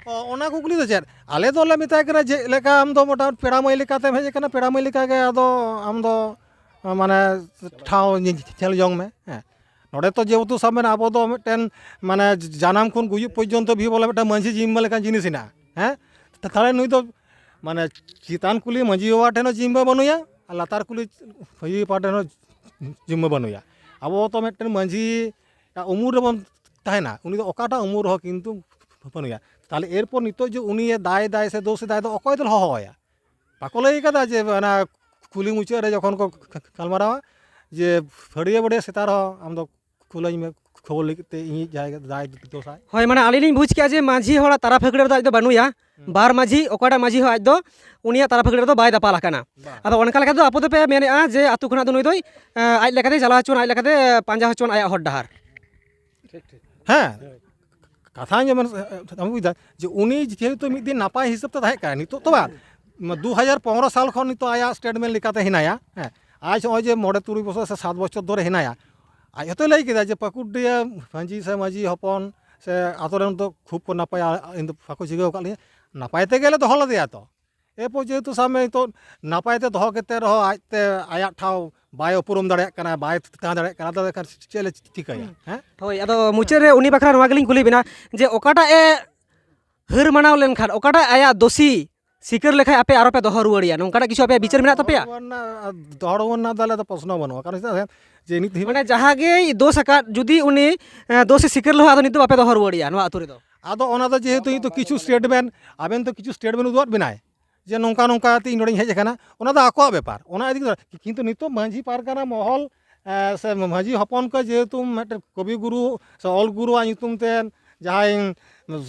ᱚ, ᱚᱱᱟ ᱠᱩᱠᱞᱤ ᱫᱚ ᱪᱮᱫ? ᱟᱞᱮ ᱫᱚᱞᱮ ᱢᱮᱛᱟᱭ ᱠᱟᱱᱟ ᱡᱮ ᱞᱮᱠᱟ ᱟᱢ ᱫᱚ ᱢᱚᱴᱟᱢᱩᱴᱤ ᱯᱮᱲᱟ ᱢᱟᱹᱭ ᱞᱮᱠᱟᱛᱮᱢ ᱦᱮᱡ ᱟᱠᱟᱱᱟ, ᱯᱮᱲᱟ ᱢᱟᱹᱭ ᱞᱮᱠᱟᱜᱮ ᱟᱫᱚ ᱟᱢ ᱫᱚ, ᱢᱟᱱᱮ, ᱴᱷᱟᱶ ᱧᱮ-, ᱧᱮᱞ ᱡᱚᱝ ᱢᱮ᱾ ᱦᱮᱸ, ᱱᱚᱰᱮ ᱛᱚ ᱡᱮᱦᱮᱛᱩ ᱥᱟᱵ ᱢᱮ ᱟᱵᱚ ᱫᱚ ᱢᱤᱫᱴᱮᱱ, ᱢᱟᱱᱮ, ᱡᱟᱱᱟᱢ ᱠᱷᱚᱱ ᱜᱩᱡᱩᱜ ᱯᱚᱨᱡᱚᱱᱛᱚ ᱵᱷᱤ ᱵᱚᱞᱮ ᱢᱤᱫᱴᱟᱝ ᱢᱟᱹᱡᱷᱤ ᱡᱤᱢᱢᱟᱹ ᱞᱮᱠᱟᱱ ᱡᱤᱱᱤᱥ ᱦᱮᱱᱟᱜᱼᱟ᱾ ᱦᱮᱸ, ᱛᱟ-, ᱛᱟᱦᱞᱮ ᱱᱩᱭ ᱫᱚ, ᱢᱟᱱᱮ, ᱪᱮᱛᱟᱱ ᱠᱩᱞᱦᱤ ᱢᱟᱹᱡᱷᱤ ᱵᱟᱵᱟ ᱴᱷᱮᱱ ᱦᱚᱸ ᱡᱤᱢᱢᱟᱹ ᱵᱟᱹᱱᱩᱭᱟ, ᱟᱨ ᱞᱟᱛᱟᱨ ᱠᱩᱞᱦᱤ ᱢᱟᱹᱡᱷᱤ ᱵᱟᱵᱟ ᱴᱷᱮᱱ ᱦᱚᱸ ᱡᱤᱢᱢᱟᱹ ᱵᱟᱹᱱᱩᱭᱟ᱾ ᱟᱵᱚ ᱛᱚ ᱢᱤᱫᱴᱮᱱ ᱢᱟᱹᱡᱷᱤ ᱩᱢᱩᱞ ᱨᱮᱵᱚᱱ ᱛᱟᱦᱮᱱᱟ, ᱩᱱᱤ ᱫᱚ ᱚᱠᱟᱴᱟᱜ ᱩᱢᱩᱞ ᱨᱮᱦᱚᱸ ᱠᱤᱱᱛᱩ ᱵᱟᱹᱱᱩᱭᱟ᱾ ᱛᱟᱦᱞᱮ ᱮᱨᱯᱚᱨ ᱱᱤᱛᱚᱜ ᱡᱮ ᱩᱱᱤ ᱫᱟᱭ ᱫᱟᱭ ᱥᱮ ᱫᱳᱥ ᱫᱟᱭ ᱫᱚ ᱚᱠᱚᱭ ᱫᱚ ᱦᱚᱦᱚ ᱟᱭᱟ? ᱵᱟᱠᱚ ᱞᱟᱹᱭ ᱠᱟᱫᱟ ᱡᱮ ᱚᱱᱟ ᱠᱩᱞᱦᱤ ᱢᱩᱪᱟᱹᱫ ᱨᱮ ᱡᱚᱠᱷᱚᱱ ᱠᱚ ᱜᱟᱞᱢᱟᱨᱟᱣᱟ ᱡᱮ ᱯᱷᱟᱹᱲᱭᱟᱹ ᱵᱟᱹᱲᱭᱟᱹ ᱥᱮᱛᱟ ᱨᱮᱦᱚᱸ ᱟᱢ ᱫᱚ ᱠᱩᱞᱟᱹᱧ ᱢᱮ, ᱠᱷᱚᱵᱚᱨ ᱞᱟᱹᱜᱤᱫ ᱛᱮ ᱤᱧᱤᱡ ᱡᱟᱦᱟᱸᱭ ᱫᱟᱭ ᱫᱚᱥᱟᱭ᱾ ᱦᱳᱭ, ᱢᱟᱱᱮ ᱟᱹᱞᱤᱧ ᱞᱤᱧ ᱵᱩᱡᱽ ᱠᱮᱜᱼᱟ ᱡᱮ ᱢᱟᱹᱡᱷᱤ ᱦᱚᱲᱟᱜ ᱛᱟᱨᱟ ᱯᱷᱟᱹᱠᱲᱟᱹ ᱨᱮᱫᱚ ᱟᱡ ᱫᱚ ᱵᱟᱹᱱᱩᱭᱟ᱾ ᱦᱩᱸ᱾ ᱵᱟᱨ ᱢᱟᱹᱡᱷᱤ, ᱚᱠᱟᱴᱟᱜ ᱢᱟᱹᱡᱷᱤ ᱦᱚᱸ ᱟᱡ ᱫᱚ ᱩᱱᱤᱭᱟᱜ ᱛᱟᱨᱟ ᱯᱷᱟᱹᱠᱲᱟᱹ ᱨᱮᱫᱚ ᱵᱟᱭ ᱫᱟᱯᱟᱞ ᱟᱠᱟᱱᱟ᱾ ᱵᱟᱝ᱾ ᱟᱫᱚ ᱚᱱᱠᱟ ᱞᱮᱠᱟ ᱫᱚ ᱟᱯᱮ ᱫᱚᱯᱮ ᱢᱮᱱᱮᱫᱼᱟ ᱡᱮ ᱟᱹᱛᱩ ᱠᱷᱚᱱᱟᱜ ᱫᱚ ᱱᱩᱭ ᱫᱚᱭ, ᱮᱸ, ᱟᱡ ᱞᱮᱠᱟᱛᱮ ᱪᱟᱞᱟᱣ ᱦᱚᱪᱚᱣᱟᱱ, ᱟᱡ ᱞᱮᱠᱟᱛᱮ ᱯᱟᱸᱡᱟ ᱦᱚᱪᱚᱣᱟᱱ ᱟᱭᱟᱜ ᱦᱚᱨ ᱰᱟᱦᱟᱨ᱾ ᱦᱮᱸ, ᱠᱟᱛᱷᱟ ᱡᱮᱢᱚᱱ, ᱮ, ᱮ, ᱵᱩᱡᱽ ᱫᱟ ᱡᱮ ᱩᱱᱤ ᱡᱮᱦᱮᱛᱩ ᱢᱤᱫ ᱫᱤᱱ ᱱᱟᱯᱟᱭ ᱦᱤᱥᱟᱹᱵ ᱛᱮ ᱛᱟᱦᱮᱸ ᱠᱟᱱᱟ, ᱱᱤᱛᱚᱜ ᱛᱚ ᱵᱟᱝ, ᱫᱩ ᱦᱟᱡᱟᱨ ᱯᱚᱱᱨᱚ ᱥᱟᱞ ᱠᱷᱚᱱ ᱱᱤᱛᱚᱜ ᱟᱭᱟᱜ ᱥᱴᱮᱴᱢᱮᱱᱴ ᱞᱮᱠᱟᱛᱮ ᱦᱮᱱᱟᱭᱟ᱾ ᱦᱮᱸ, ᱟᱡ ᱱᱚᱜᱼᱚᱭ ᱡᱮ ᱢᱚᱬᱮ ᱛᱩᱨᱩᱭ ᱵᱚᱪᱷᱚᱨ ᱥᱮ ᱥᱟᱛ ᱵᱚᱪᱷᱚᱨ ᱫᱷᱚᱨᱮ ᱦᱮᱱᱟᱭᱟ, ᱟᱡ ᱦᱚᱸᱛᱚᱭ ᱞᱟᱹᱭ ᱠᱮᱫᱟ ᱡᱮ ᱯᱟᱹᱠᱩᱲᱰᱤᱦᱟᱹ ᱢᱟᱹᱡᱷᱤ ᱥᱮ ᱢᱟᱹᱡᱷᱤ ᱦᱚᱯᱚᱱ ᱥᱮ ᱟᱛᱳ ᱨᱮᱱ ᱫᱚ ᱠᱷᱩᱵ ᱠᱚ ᱱᱟᱯᱟᱭᱟ, ᱤᱧ ᱫᱚ ᱵᱟᱠᱚ ᱪᱤᱠᱟᱹ ᱟᱠᱟᱫ ᱞᱤᱧᱟ, ᱱᱟᱯᱟᱭ ᱛᱮᱜᱮ ᱞᱮ ᱫᱚᱦᱚ ᱞᱮᱫᱮᱭᱟ ᱛᱚ᱾ ᱮᱨᱯᱚᱨ ᱡᱮᱦᱮᱛᱩ ᱥᱟᱵ ᱢᱮ ᱱᱤᱛᱚᱜ ᱱᱟᱯᱟᱭ ᱛᱮ ᱫᱚᱦᱚ ᱠᱟᱛᱮ ᱨᱮᱦᱚᱸ ᱟᱡᱛᱮ ᱟᱭᱟᱜ ᱴᱷᱟᱣ ᱵᱟᱭ ᱩᱯᱨᱩᱢ ᱫᱟᱲᱮᱭᱟᱜ ᱠᱟᱱᱟ, ᱵᱟᱭ ᱛᱟᱦᱮᱸ ᱫᱟᱲᱮᱭᱟᱜ ᱠᱟᱱᱟ, ᱟᱫᱚ ᱮᱱᱠᱷᱟᱱ ᱪᱮᱫ ᱞᱮ ᱪᱤᱠᱟᱹᱭᱟ? ᱦᱩᱸ᱾ ᱦᱮᱸ? ᱦᱳᱭ, ᱟᱫᱚ ᱢᱩᱪᱟᱹᱫ ᱨᱮ ᱩᱱᱤ ᱵᱟᱠᱷᱨᱟ ᱱᱚᱣᱟ ᱜᱮᱞᱤᱧ ᱠᱩᱞᱤ ᱵᱮᱱᱟ ᱡᱮ ᱚᱠᱟᱴᱟᱜ ᱮ ᱦᱟᱹᱨ ᱢᱟᱱᱟᱣ ᱞᱮᱱᱠᱷᱟᱱ, ᱚᱠᱟᱴᱟᱜ ᱟᱭᱟᱜ ᱫᱳᱥᱤ ᱥᱤᱠᱟᱹᱨ ᱞᱮᱠᱷᱟᱡ ᱟᱯᱮ ᱟᱨᱚ ᱯᱮ ᱫᱚᱦᱚ ᱨᱩᱣᱟᱹᱲᱮᱭᱟ, ᱱᱚᱝᱠᱟᱱᱟᱜ ᱠᱤᱪᱷᱩ ᱟᱯᱮᱭᱟᱜ ᱵᱤᱪᱟᱹᱨ ᱢᱮᱱᱟᱜ ᱛᱟᱯᱮᱭᱟ? ᱫᱚᱦᱚ ᱨᱩᱣᱟᱹᱲ ᱨᱮᱱᱟᱜ, ᱫᱚᱦᱚ ᱨᱩᱣᱟᱹᱲ ᱨᱮᱱᱟᱜ ᱫᱚ ᱟᱞᱮ ᱫᱚ ᱯᱨᱚᱥᱱᱚ ᱵᱟᱹᱱᱩᱜᱼᱟ, ᱠᱟᱨᱚᱱ ᱪᱮᱫᱟᱜ ᱥᱮ ᱡᱮ ᱱᱤᱛ ᱫᱷᱟᱹᱵᱤᱡ ᱢᱟᱱᱮ ᱡᱟᱦᱟᱸ ᱜᱮᱭ ᱫᱳᱥ ᱟᱠᱟᱫ, ᱡᱩᱫᱤ ᱩᱱᱤ, ᱮ, ᱫᱳᱥᱮ ᱥᱤᱠᱟᱹᱨ ᱞᱮᱦᱚᱸ, ᱟᱫᱚ ᱱᱤᱛ ᱫᱚ ᱵᱟᱯᱮ ᱫᱚᱦᱚ ᱨᱩᱣᱟᱹᱲᱮᱭᱟ ᱱᱚᱣᱟ ᱟᱹᱛᱩ ᱨᱮᱫᱚ? ᱟᱫᱚ ᱚᱱᱟ ᱫᱚ ᱡᱮᱦᱮᱛᱩ ᱱᱤᱛᱚᱜ ᱠᱤᱪᱷᱩ ᱥᱴᱮᱴᱢᱮᱱᱴ, ᱟᱵᱮᱱ ᱫᱚ ᱠᱤᱪᱷᱩ ᱥᱴᱮᱴᱢᱮᱱᱴ ᱩᱫᱩᱜ ᱟᱫ ᱵᱮᱱᱟᱭ ᱡᱮ ᱱᱚᱝᱠᱟ ᱱᱚᱝᱠᱟ ᱛᱮ ᱤᱧ ᱱᱚᱰᱮᱧ ᱦᱮᱡ ᱟᱠᱟᱱᱟ, ᱚᱱᱟ ᱫᱚ ᱟᱠᱚᱣᱟᱜ ᱵᱮᱯᱟᱨ, ᱚᱱᱟ ᱤᱫᱤ ᱠᱟᱛᱮ᱾ ᱠᱤᱱᱛᱩ ᱱᱤᱛᱚᱜ ᱢᱟᱹᱡᱷᱤ ᱯᱟᱨᱜᱟᱱᱟ ᱢᱚᱦᱚᱞ, ᱮ, ᱥᱮ ᱢᱟᱹᱡᱷᱤ ᱦᱚᱯᱚᱱ ᱠᱚ ᱡᱮᱦᱮᱛᱩ ᱢᱤᱫᱴᱮᱱ ᱠᱚᱵᱤ ᱜᱩᱨᱩ ᱥᱮ ᱚᱞ ᱜᱩᱨᱩᱣᱟᱜ ᱧᱩᱛᱩᱢ ᱛᱮ ᱡᱟᱦᱟᱸᱭ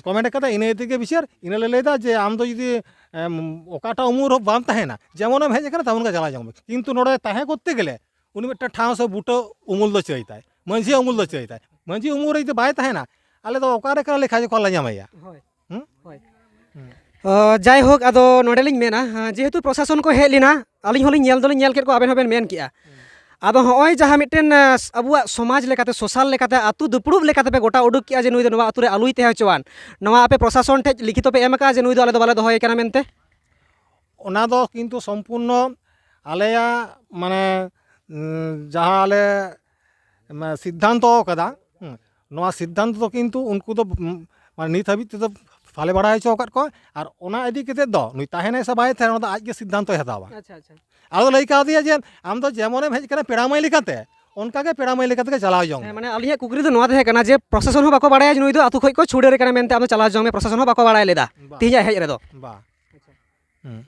ᱠᱚᱢᱮᱱᱴ ᱟᱠᱟᱫᱟ, ᱤᱱᱟᱹ ᱛᱮᱜᱮ ᱵᱤᱪᱟᱹᱨ, ᱤᱱᱟᱹ ᱞᱮ ᱞᱟᱹᱭᱫᱟ ᱡᱮ ᱟᱢ ᱫᱚ ᱡᱩᱫᱤ, ᱮᱢ, ᱚᱠᱟᱴᱟᱜ ᱩᱢᱩᱞ ᱨᱮ ᱵᱟᱢ ᱛᱟᱦᱮᱱᱟ, ᱡᱮᱢᱚᱱᱮᱢ ᱦᱮᱡ ᱟᱠᱟᱱᱟ ᱛᱮᱢᱚᱱ ᱜᱮ ᱪᱟᱞᱟᱣ ᱡᱚᱝ ᱢᱮ, ᱠᱤᱱᱛᱩ ᱱᱚᱰᱮ ᱛᱟᱦᱮᱸ ᱠᱚᱨᱛᱮ ᱜᱮᱞᱮ ᱩᱱᱤ ᱢᱤᱫᱴᱮᱱ ᱴᱷᱟᱶ ᱥᱮ ᱵᱩᱴᱟᱹ ᱩᱢᱩᱞ ᱫᱚ ᱪᱟᱹᱭ ᱛᱟᱭ, ᱢᱟᱹᱡᱷᱤ ᱩᱢᱩᱞ ᱫᱚ ᱪᱟᱹᱭ ᱛᱟᱭ᱾ ᱢᱟᱹᱡᱷᱤ ᱩᱢᱩᱞ ᱨᱮ ᱡᱩᱫᱤ ᱵᱟᱭ ᱛᱟᱦᱮᱱᱟ, ᱟᱞᱮ ᱫᱚ ᱚᱠᱟᱨᱮ ᱠᱟᱱᱟ ᱞᱮᱠᱷᱟ ᱡᱚᱠᱷᱟ ᱞᱮ ᱧᱟᱢᱮᱭᱟ? ᱦᱳᱭ᱾ ᱦᱩᱸ? ᱦᱳᱭ᱾ ᱦᱩᱸ᱾ ᱚ, ᱡᱟᱭᱦᱳᱠ, ᱟᱫᱚ ᱱᱚᱰᱮ ᱞᱤᱧ ᱢᱮᱱᱟ, ᱦᱮᱸ, ᱡᱮᱦᱮᱛᱩ ᱯᱨᱚᱥᱟᱥᱚᱱ ᱠᱚ ᱦᱮᱡ ᱞᱮᱱᱟ, ᱟᱹᱞᱤᱧ ᱦᱚᱸᱞᱤᱧ ᱧᱮᱞ ᱫᱚᱞᱤᱧ ᱧᱮᱞ ᱠᱮᱫ ᱠᱚᱣᱟ, ᱟᱵᱮᱱ ᱦᱚᱸᱵᱮᱱ ᱢᱮᱱ ᱠᱮᱜᱼᱟ᱾ ᱦᱩᱸ᱾ ᱟᱫᱚ ᱦᱚᱸᱜᱼᱚᱭ ᱡᱟᱦᱟᱸ ᱢᱤᱫᱴᱮᱱ, ᱮ, ᱟᱵᱚᱣᱟᱜ ᱥᱚᱢᱟᱡᱽ ᱞᱮᱠᱟᱛᱮ, ᱥᱳᱥᱟᱞ ᱞᱮᱠᱟᱛᱮ ᱟᱹᱛᱩ ᱫᱩᱯᱲᱩᱵ ᱞᱮᱠᱟᱛᱮ ᱯᱮ ᱜᱚᱴᱟ ᱩᱰᱩᱠ ᱠᱮᱜᱼᱟ ᱡᱮ ᱱᱩᱭ ᱫᱚ ᱱᱚᱣᱟ ᱟᱹᱛᱩ ᱨᱮ ᱟᱞᱚᱭ ᱛᱟᱦᱮᱸ ᱦᱚᱪᱚᱣᱟᱱ, ᱱᱚᱣᱟ ᱟᱯᱮ ᱯᱨᱚᱥᱟᱥᱚᱱ ᱴᱷᱮᱡ ᱞᱤᱠᱷᱤᱛᱚ ᱯᱮ ᱮᱢ ᱟᱠᱟᱫᱼᱟ ᱡᱮ ᱱᱩᱭ ᱫᱚ ᱟᱞᱮ ᱫᱚ ᱵᱟᱞᱮ ᱫᱚᱦᱚᱭᱮ ᱠᱟᱱᱟ ᱢᱮᱱᱛᱮ? ᱚᱱᱟ ᱫᱚ ᱠᱤᱱᱛᱩ ᱥᱚᱢᱯᱩᱨᱱᱚ ᱟᱞᱮᱭᱟᱜ, ᱢᱟᱱᱮ, ᱩᱸ, ᱡᱟᱦᱟᱸ ᱟᱞᱮ, ᱢᱟᱱᱮ, ᱥᱤᱫᱽᱫᱷᱟᱱᱛᱚ ᱠᱟᱫᱟ, ᱦᱩᱸ, ᱱᱚᱣᱟ ᱥᱤᱫᱽᱫᱷᱟᱱᱛᱚ ᱫᱚ ᱠᱤᱱᱛᱩ ᱩᱱᱠᱩ ᱫᱚ, ᱩᱸ, ᱢᱟᱱᱮ, ᱱᱤᱛ ᱦᱟᱹᱵᱤᱡ ᱛᱮᱫᱚ ᱵᱟᱞᱮ ᱵᱟᱲᱟᱭ ᱦᱚᱪᱚ ᱟᱠᱟᱫ ᱠᱚᱣᱟ᱾ ᱟᱨ ᱚᱱᱟ ᱤᱫᱤ ᱠᱟᱛᱮ ᱫᱚ ᱱᱩᱭ ᱛᱟᱦᱮᱱᱟᱭ ᱥᱮ ᱵᱟᱭ ᱛᱟᱦᱮᱱᱟ, ᱚᱱᱟ ᱫᱚ ᱟᱡ ᱜᱮ ᱥᱤᱫᱽᱫᱷᱟᱱᱛᱚᱭ ᱦᱟᱛᱟᱣᱟ᱾ ᱟᱪᱪᱷᱟ, ᱟᱪᱪᱷᱟ᱾ ᱟᱫᱚ ᱞᱟᱹᱭ ᱠᱟᱣᱫᱮᱭᱟ ᱡᱮ, "ᱟᱢ ᱫᱚ ᱡᱮᱢᱚᱱᱮᱢ ᱦᱮᱡ ᱟᱠᱟᱱᱟ ᱯᱮᱲᱟ ᱢᱟᱹᱭ ᱞᱮᱠᱟᱛᱮ, ᱚᱱᱠᱟ ᱜᱮ ᱯᱮᱲᱟ ᱢᱟᱹᱭ ᱞᱮᱠᱟ ᱛᱮᱜᱮ ᱪᱟᱞᱟᱣ ᱡᱚᱝ ᱦᱮᱸ, ᱢᱮ᱾" ᱢᱟᱱᱮ, ᱟᱹᱞᱤᱧᱟᱜ ᱠᱩᱠᱞᱤ ᱫᱚ ᱱᱚᱣᱟ ᱛᱟᱦᱮᱸ ᱠᱟᱱᱟ ᱡᱮ, ᱯᱨᱚᱥᱟᱥᱚᱱ ᱦᱚᱸ ᱵᱟᱠᱚ ᱵᱟᱲᱟᱭᱟ ᱡᱮ ᱱᱩᱭ ᱫᱚ ᱟᱹᱛᱩ ᱠᱷᱚᱡ ᱠᱚ ᱪᱷᱩᱰᱟᱹᱨᱮ ᱠᱟᱱᱟ ᱢᱮᱱᱛᱮ, ᱟᱢ ᱫᱚ ᱪᱟᱞᱟᱣ ᱡᱚᱝ ᱢᱮ, ᱯᱨᱚᱥᱟᱥᱚᱱ ᱦᱚᱸ ᱵᱟᱠᱚ ᱵᱟᱲᱟᱭ ᱞᱮᱫᱟ ᱵᱟ᱾ ᱛᱮᱦᱮᱧᱟᱜ ᱦᱮᱡ ᱨᱮᱫᱚ᱾ ᱵᱟ᱾ ᱟᱪᱪᱷᱟ᱾ ᱦᱩᱸ᱾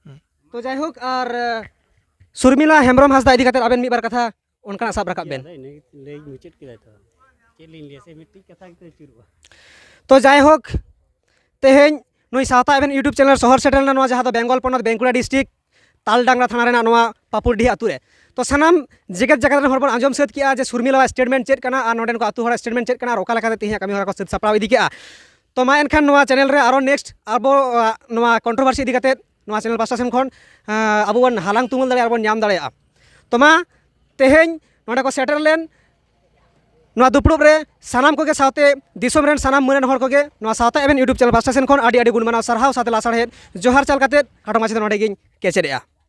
ᱦᱩᱸ᱾ ᱛᱚ, ᱡᱟᱭᱦᱳᱠ, ᱟᱨ, ᱮ, ᱥᱩᱨᱢᱤᱞᱟ ᱦᱮᱢᱵᱨᱚᱢ ᱦᱟᱸᱥᱫᱟ ᱤᱫᱤ ᱠᱟᱛᱮ ᱟᱵᱮᱱ ᱢᱤᱫ ᱵᱟᱨ ᱠᱟᱛᱷᱟ᱾ ᱚᱱᱠᱟᱱᱟᱜ ᱥᱟᱵ ᱨᱟᱠᱟᱵ ᱵᱮᱱ᱾ ᱟᱫᱚ ᱤᱱᱟᱹ ᱞᱟᱹᱭ ᱢᱩᱪᱟᱹᱫ ᱠᱮᱫᱟᱭ ᱛᱚ᱾ ᱪᱮᱫ ᱞᱤᱧ ᱞᱟᱹᱭᱟ, ᱥᱮ ᱢᱤᱫᱴᱤᱡ ᱠᱟᱛᱷᱟ ᱜᱮᱛᱚ ᱟᱹᱪᱩᱨᱚᱜᱼᱟ᱾ ᱛᱚ ᱡᱟᱭᱦᱳᱠ, ᱛᱮᱦᱮᱧ ᱱᱩᱭ ᱥᱟᱶᱛᱟ ᱮᱵᱷᱮᱱ YouTube ᱪᱮᱱᱮᱞ ᱥᱚᱦᱚᱨ ᱥᱮᱴᱮᱨ ᱞᱮᱱᱟ, ᱱᱚᱣᱟ ᱡᱟᱦᱟᱸ ᱫᱚ ᱵᱮᱝᱜᱚᱞ ᱯᱚᱱᱚᱛ ᱵᱟᱸᱠᱩᱲᱟ ᱰᱤᱥᱴᱨᱤᱠᱴ ᱛᱟᱞᱰᱟᱝᱨᱟ ᱛᱷᱟᱱᱟ ᱨᱮᱱᱟᱜ ᱱᱚᱣᱟ ᱯᱟᱯᱩᱨᱰᱤᱦᱤ ᱟᱹᱛᱩ ᱨᱮ᱾ ᱛᱚ ᱥᱟᱱᱟᱢ ᱡᱮᱜᱮᱛ ᱡᱟᱠᱟᱛ ᱨᱮᱱ ᱦᱚᱲ ᱵᱚᱱ ᱟᱸᱡᱚᱢ ᱥᱟᱹᱛ ᱠᱮᱜᱼᱟ ᱡᱮ ᱥᱩᱨᱢᱤᱞᱟᱣᱟᱜ ᱥᱴᱮᱴᱢᱮᱱᱴ ᱪᱮᱫ ᱠᱟᱱᱟ ᱟᱨ ᱱᱚᱰᱮᱱ ᱠᱚ ᱟᱹᱛᱩ ᱦᱚᱲᱟᱜ ᱥᱴᱮᱴᱢᱮᱱᱴ ᱪᱮᱫ ᱠᱟᱱᱟ ᱟᱨ ᱚᱠᱟ ᱞᱮᱠᱟᱛᱮ ᱛᱮᱦᱮᱧᱟᱜ ᱠᱟᱹᱢᱤ ᱦᱚᱨᱟ ᱠᱚ ᱥᱟᱹᱛ ᱥᱟᱯᱲᱟᱣ ᱤᱫᱤ ᱠᱮᱜᱼᱟ᱾ ᱛᱚ ᱢᱟ ᱮᱱᱠᱷᱟᱱ ᱱᱚᱣᱟ ᱪᱮᱱᱮᱞ ᱨᱮ ᱟᱨᱚ ᱱᱮᱠᱥᱴ ᱟᱵᱚ ᱟᱜ, ᱱᱚᱣᱟ ᱠᱚᱱᱴᱨᱳᱵᱷᱟᱨᱥᱤ ᱤᱫᱤ ᱠᱟᱛᱮ ᱱᱚᱣᱟ ᱪᱮᱱᱮᱞ ᱯᱟᱥᱴᱟ ᱥᱮᱱ ᱠᱷᱚᱱ ᱟᱸ, ᱟᱵᱚ ᱵᱚᱱ ᱦᱟᱞᱟᱝ ᱛᱩᱢᱟᱹᱞ ᱫᱟᱲᱮᱭᱟᱜᱼᱟ, ᱵᱚᱱ ᱧᱟᱢ ᱫᱟᱲᱮᱭᱟᱜᱼᱟ᱾ ᱛᱚ ᱢᱟ ᱛᱮᱦᱮᱧ ᱱᱚᱰᱮ ᱠᱚ ᱥᱮᱴᱮᱨ ᱞᱮᱱ ᱱᱚᱣᱟ ᱫᱩᱯᱲᱩᱵ ᱨᱮ ᱥᱟᱱᱟᱢ ᱠᱚᱜᱮ ᱥᱟᱶᱛᱮ ᱫᱤᱥᱚᱢ ᱨᱮᱱ ᱥᱟᱱᱟᱢ ᱢᱟᱹᱱᱟᱱ ᱦᱚᱲ ᱠᱚᱜᱮ ᱱᱚᱣᱟ ᱥᱟᱶᱛᱟ ᱮᱵᱷᱮᱱ YouTube ᱪᱮᱱᱮᱞ ᱯᱟᱥᱴᱟ ᱥᱮᱱ ᱠᱷᱚᱱ ᱟᱹᱰᱤ ᱟᱹᱰᱤ ᱜᱩᱱ ᱢᱟᱱᱟᱣ ᱥᱟᱨᱦᱟᱣ ᱥᱟᱶᱛᱮ ᱞᱟᱥᱟᱲᱦᱮᱫ ᱡᱚᱦᱟᱨ ᱪᱟᱞ ᱠᱟᱛᱮ ᱠᱷᱟᱴᱚ ᱢᱟᱪᱷᱟ ᱫᱚ ᱱᱚᱰᱮ ᱜᱤᱧ ᱠᱮᱪᱮᱫᱮᱜᱼᱟ᱾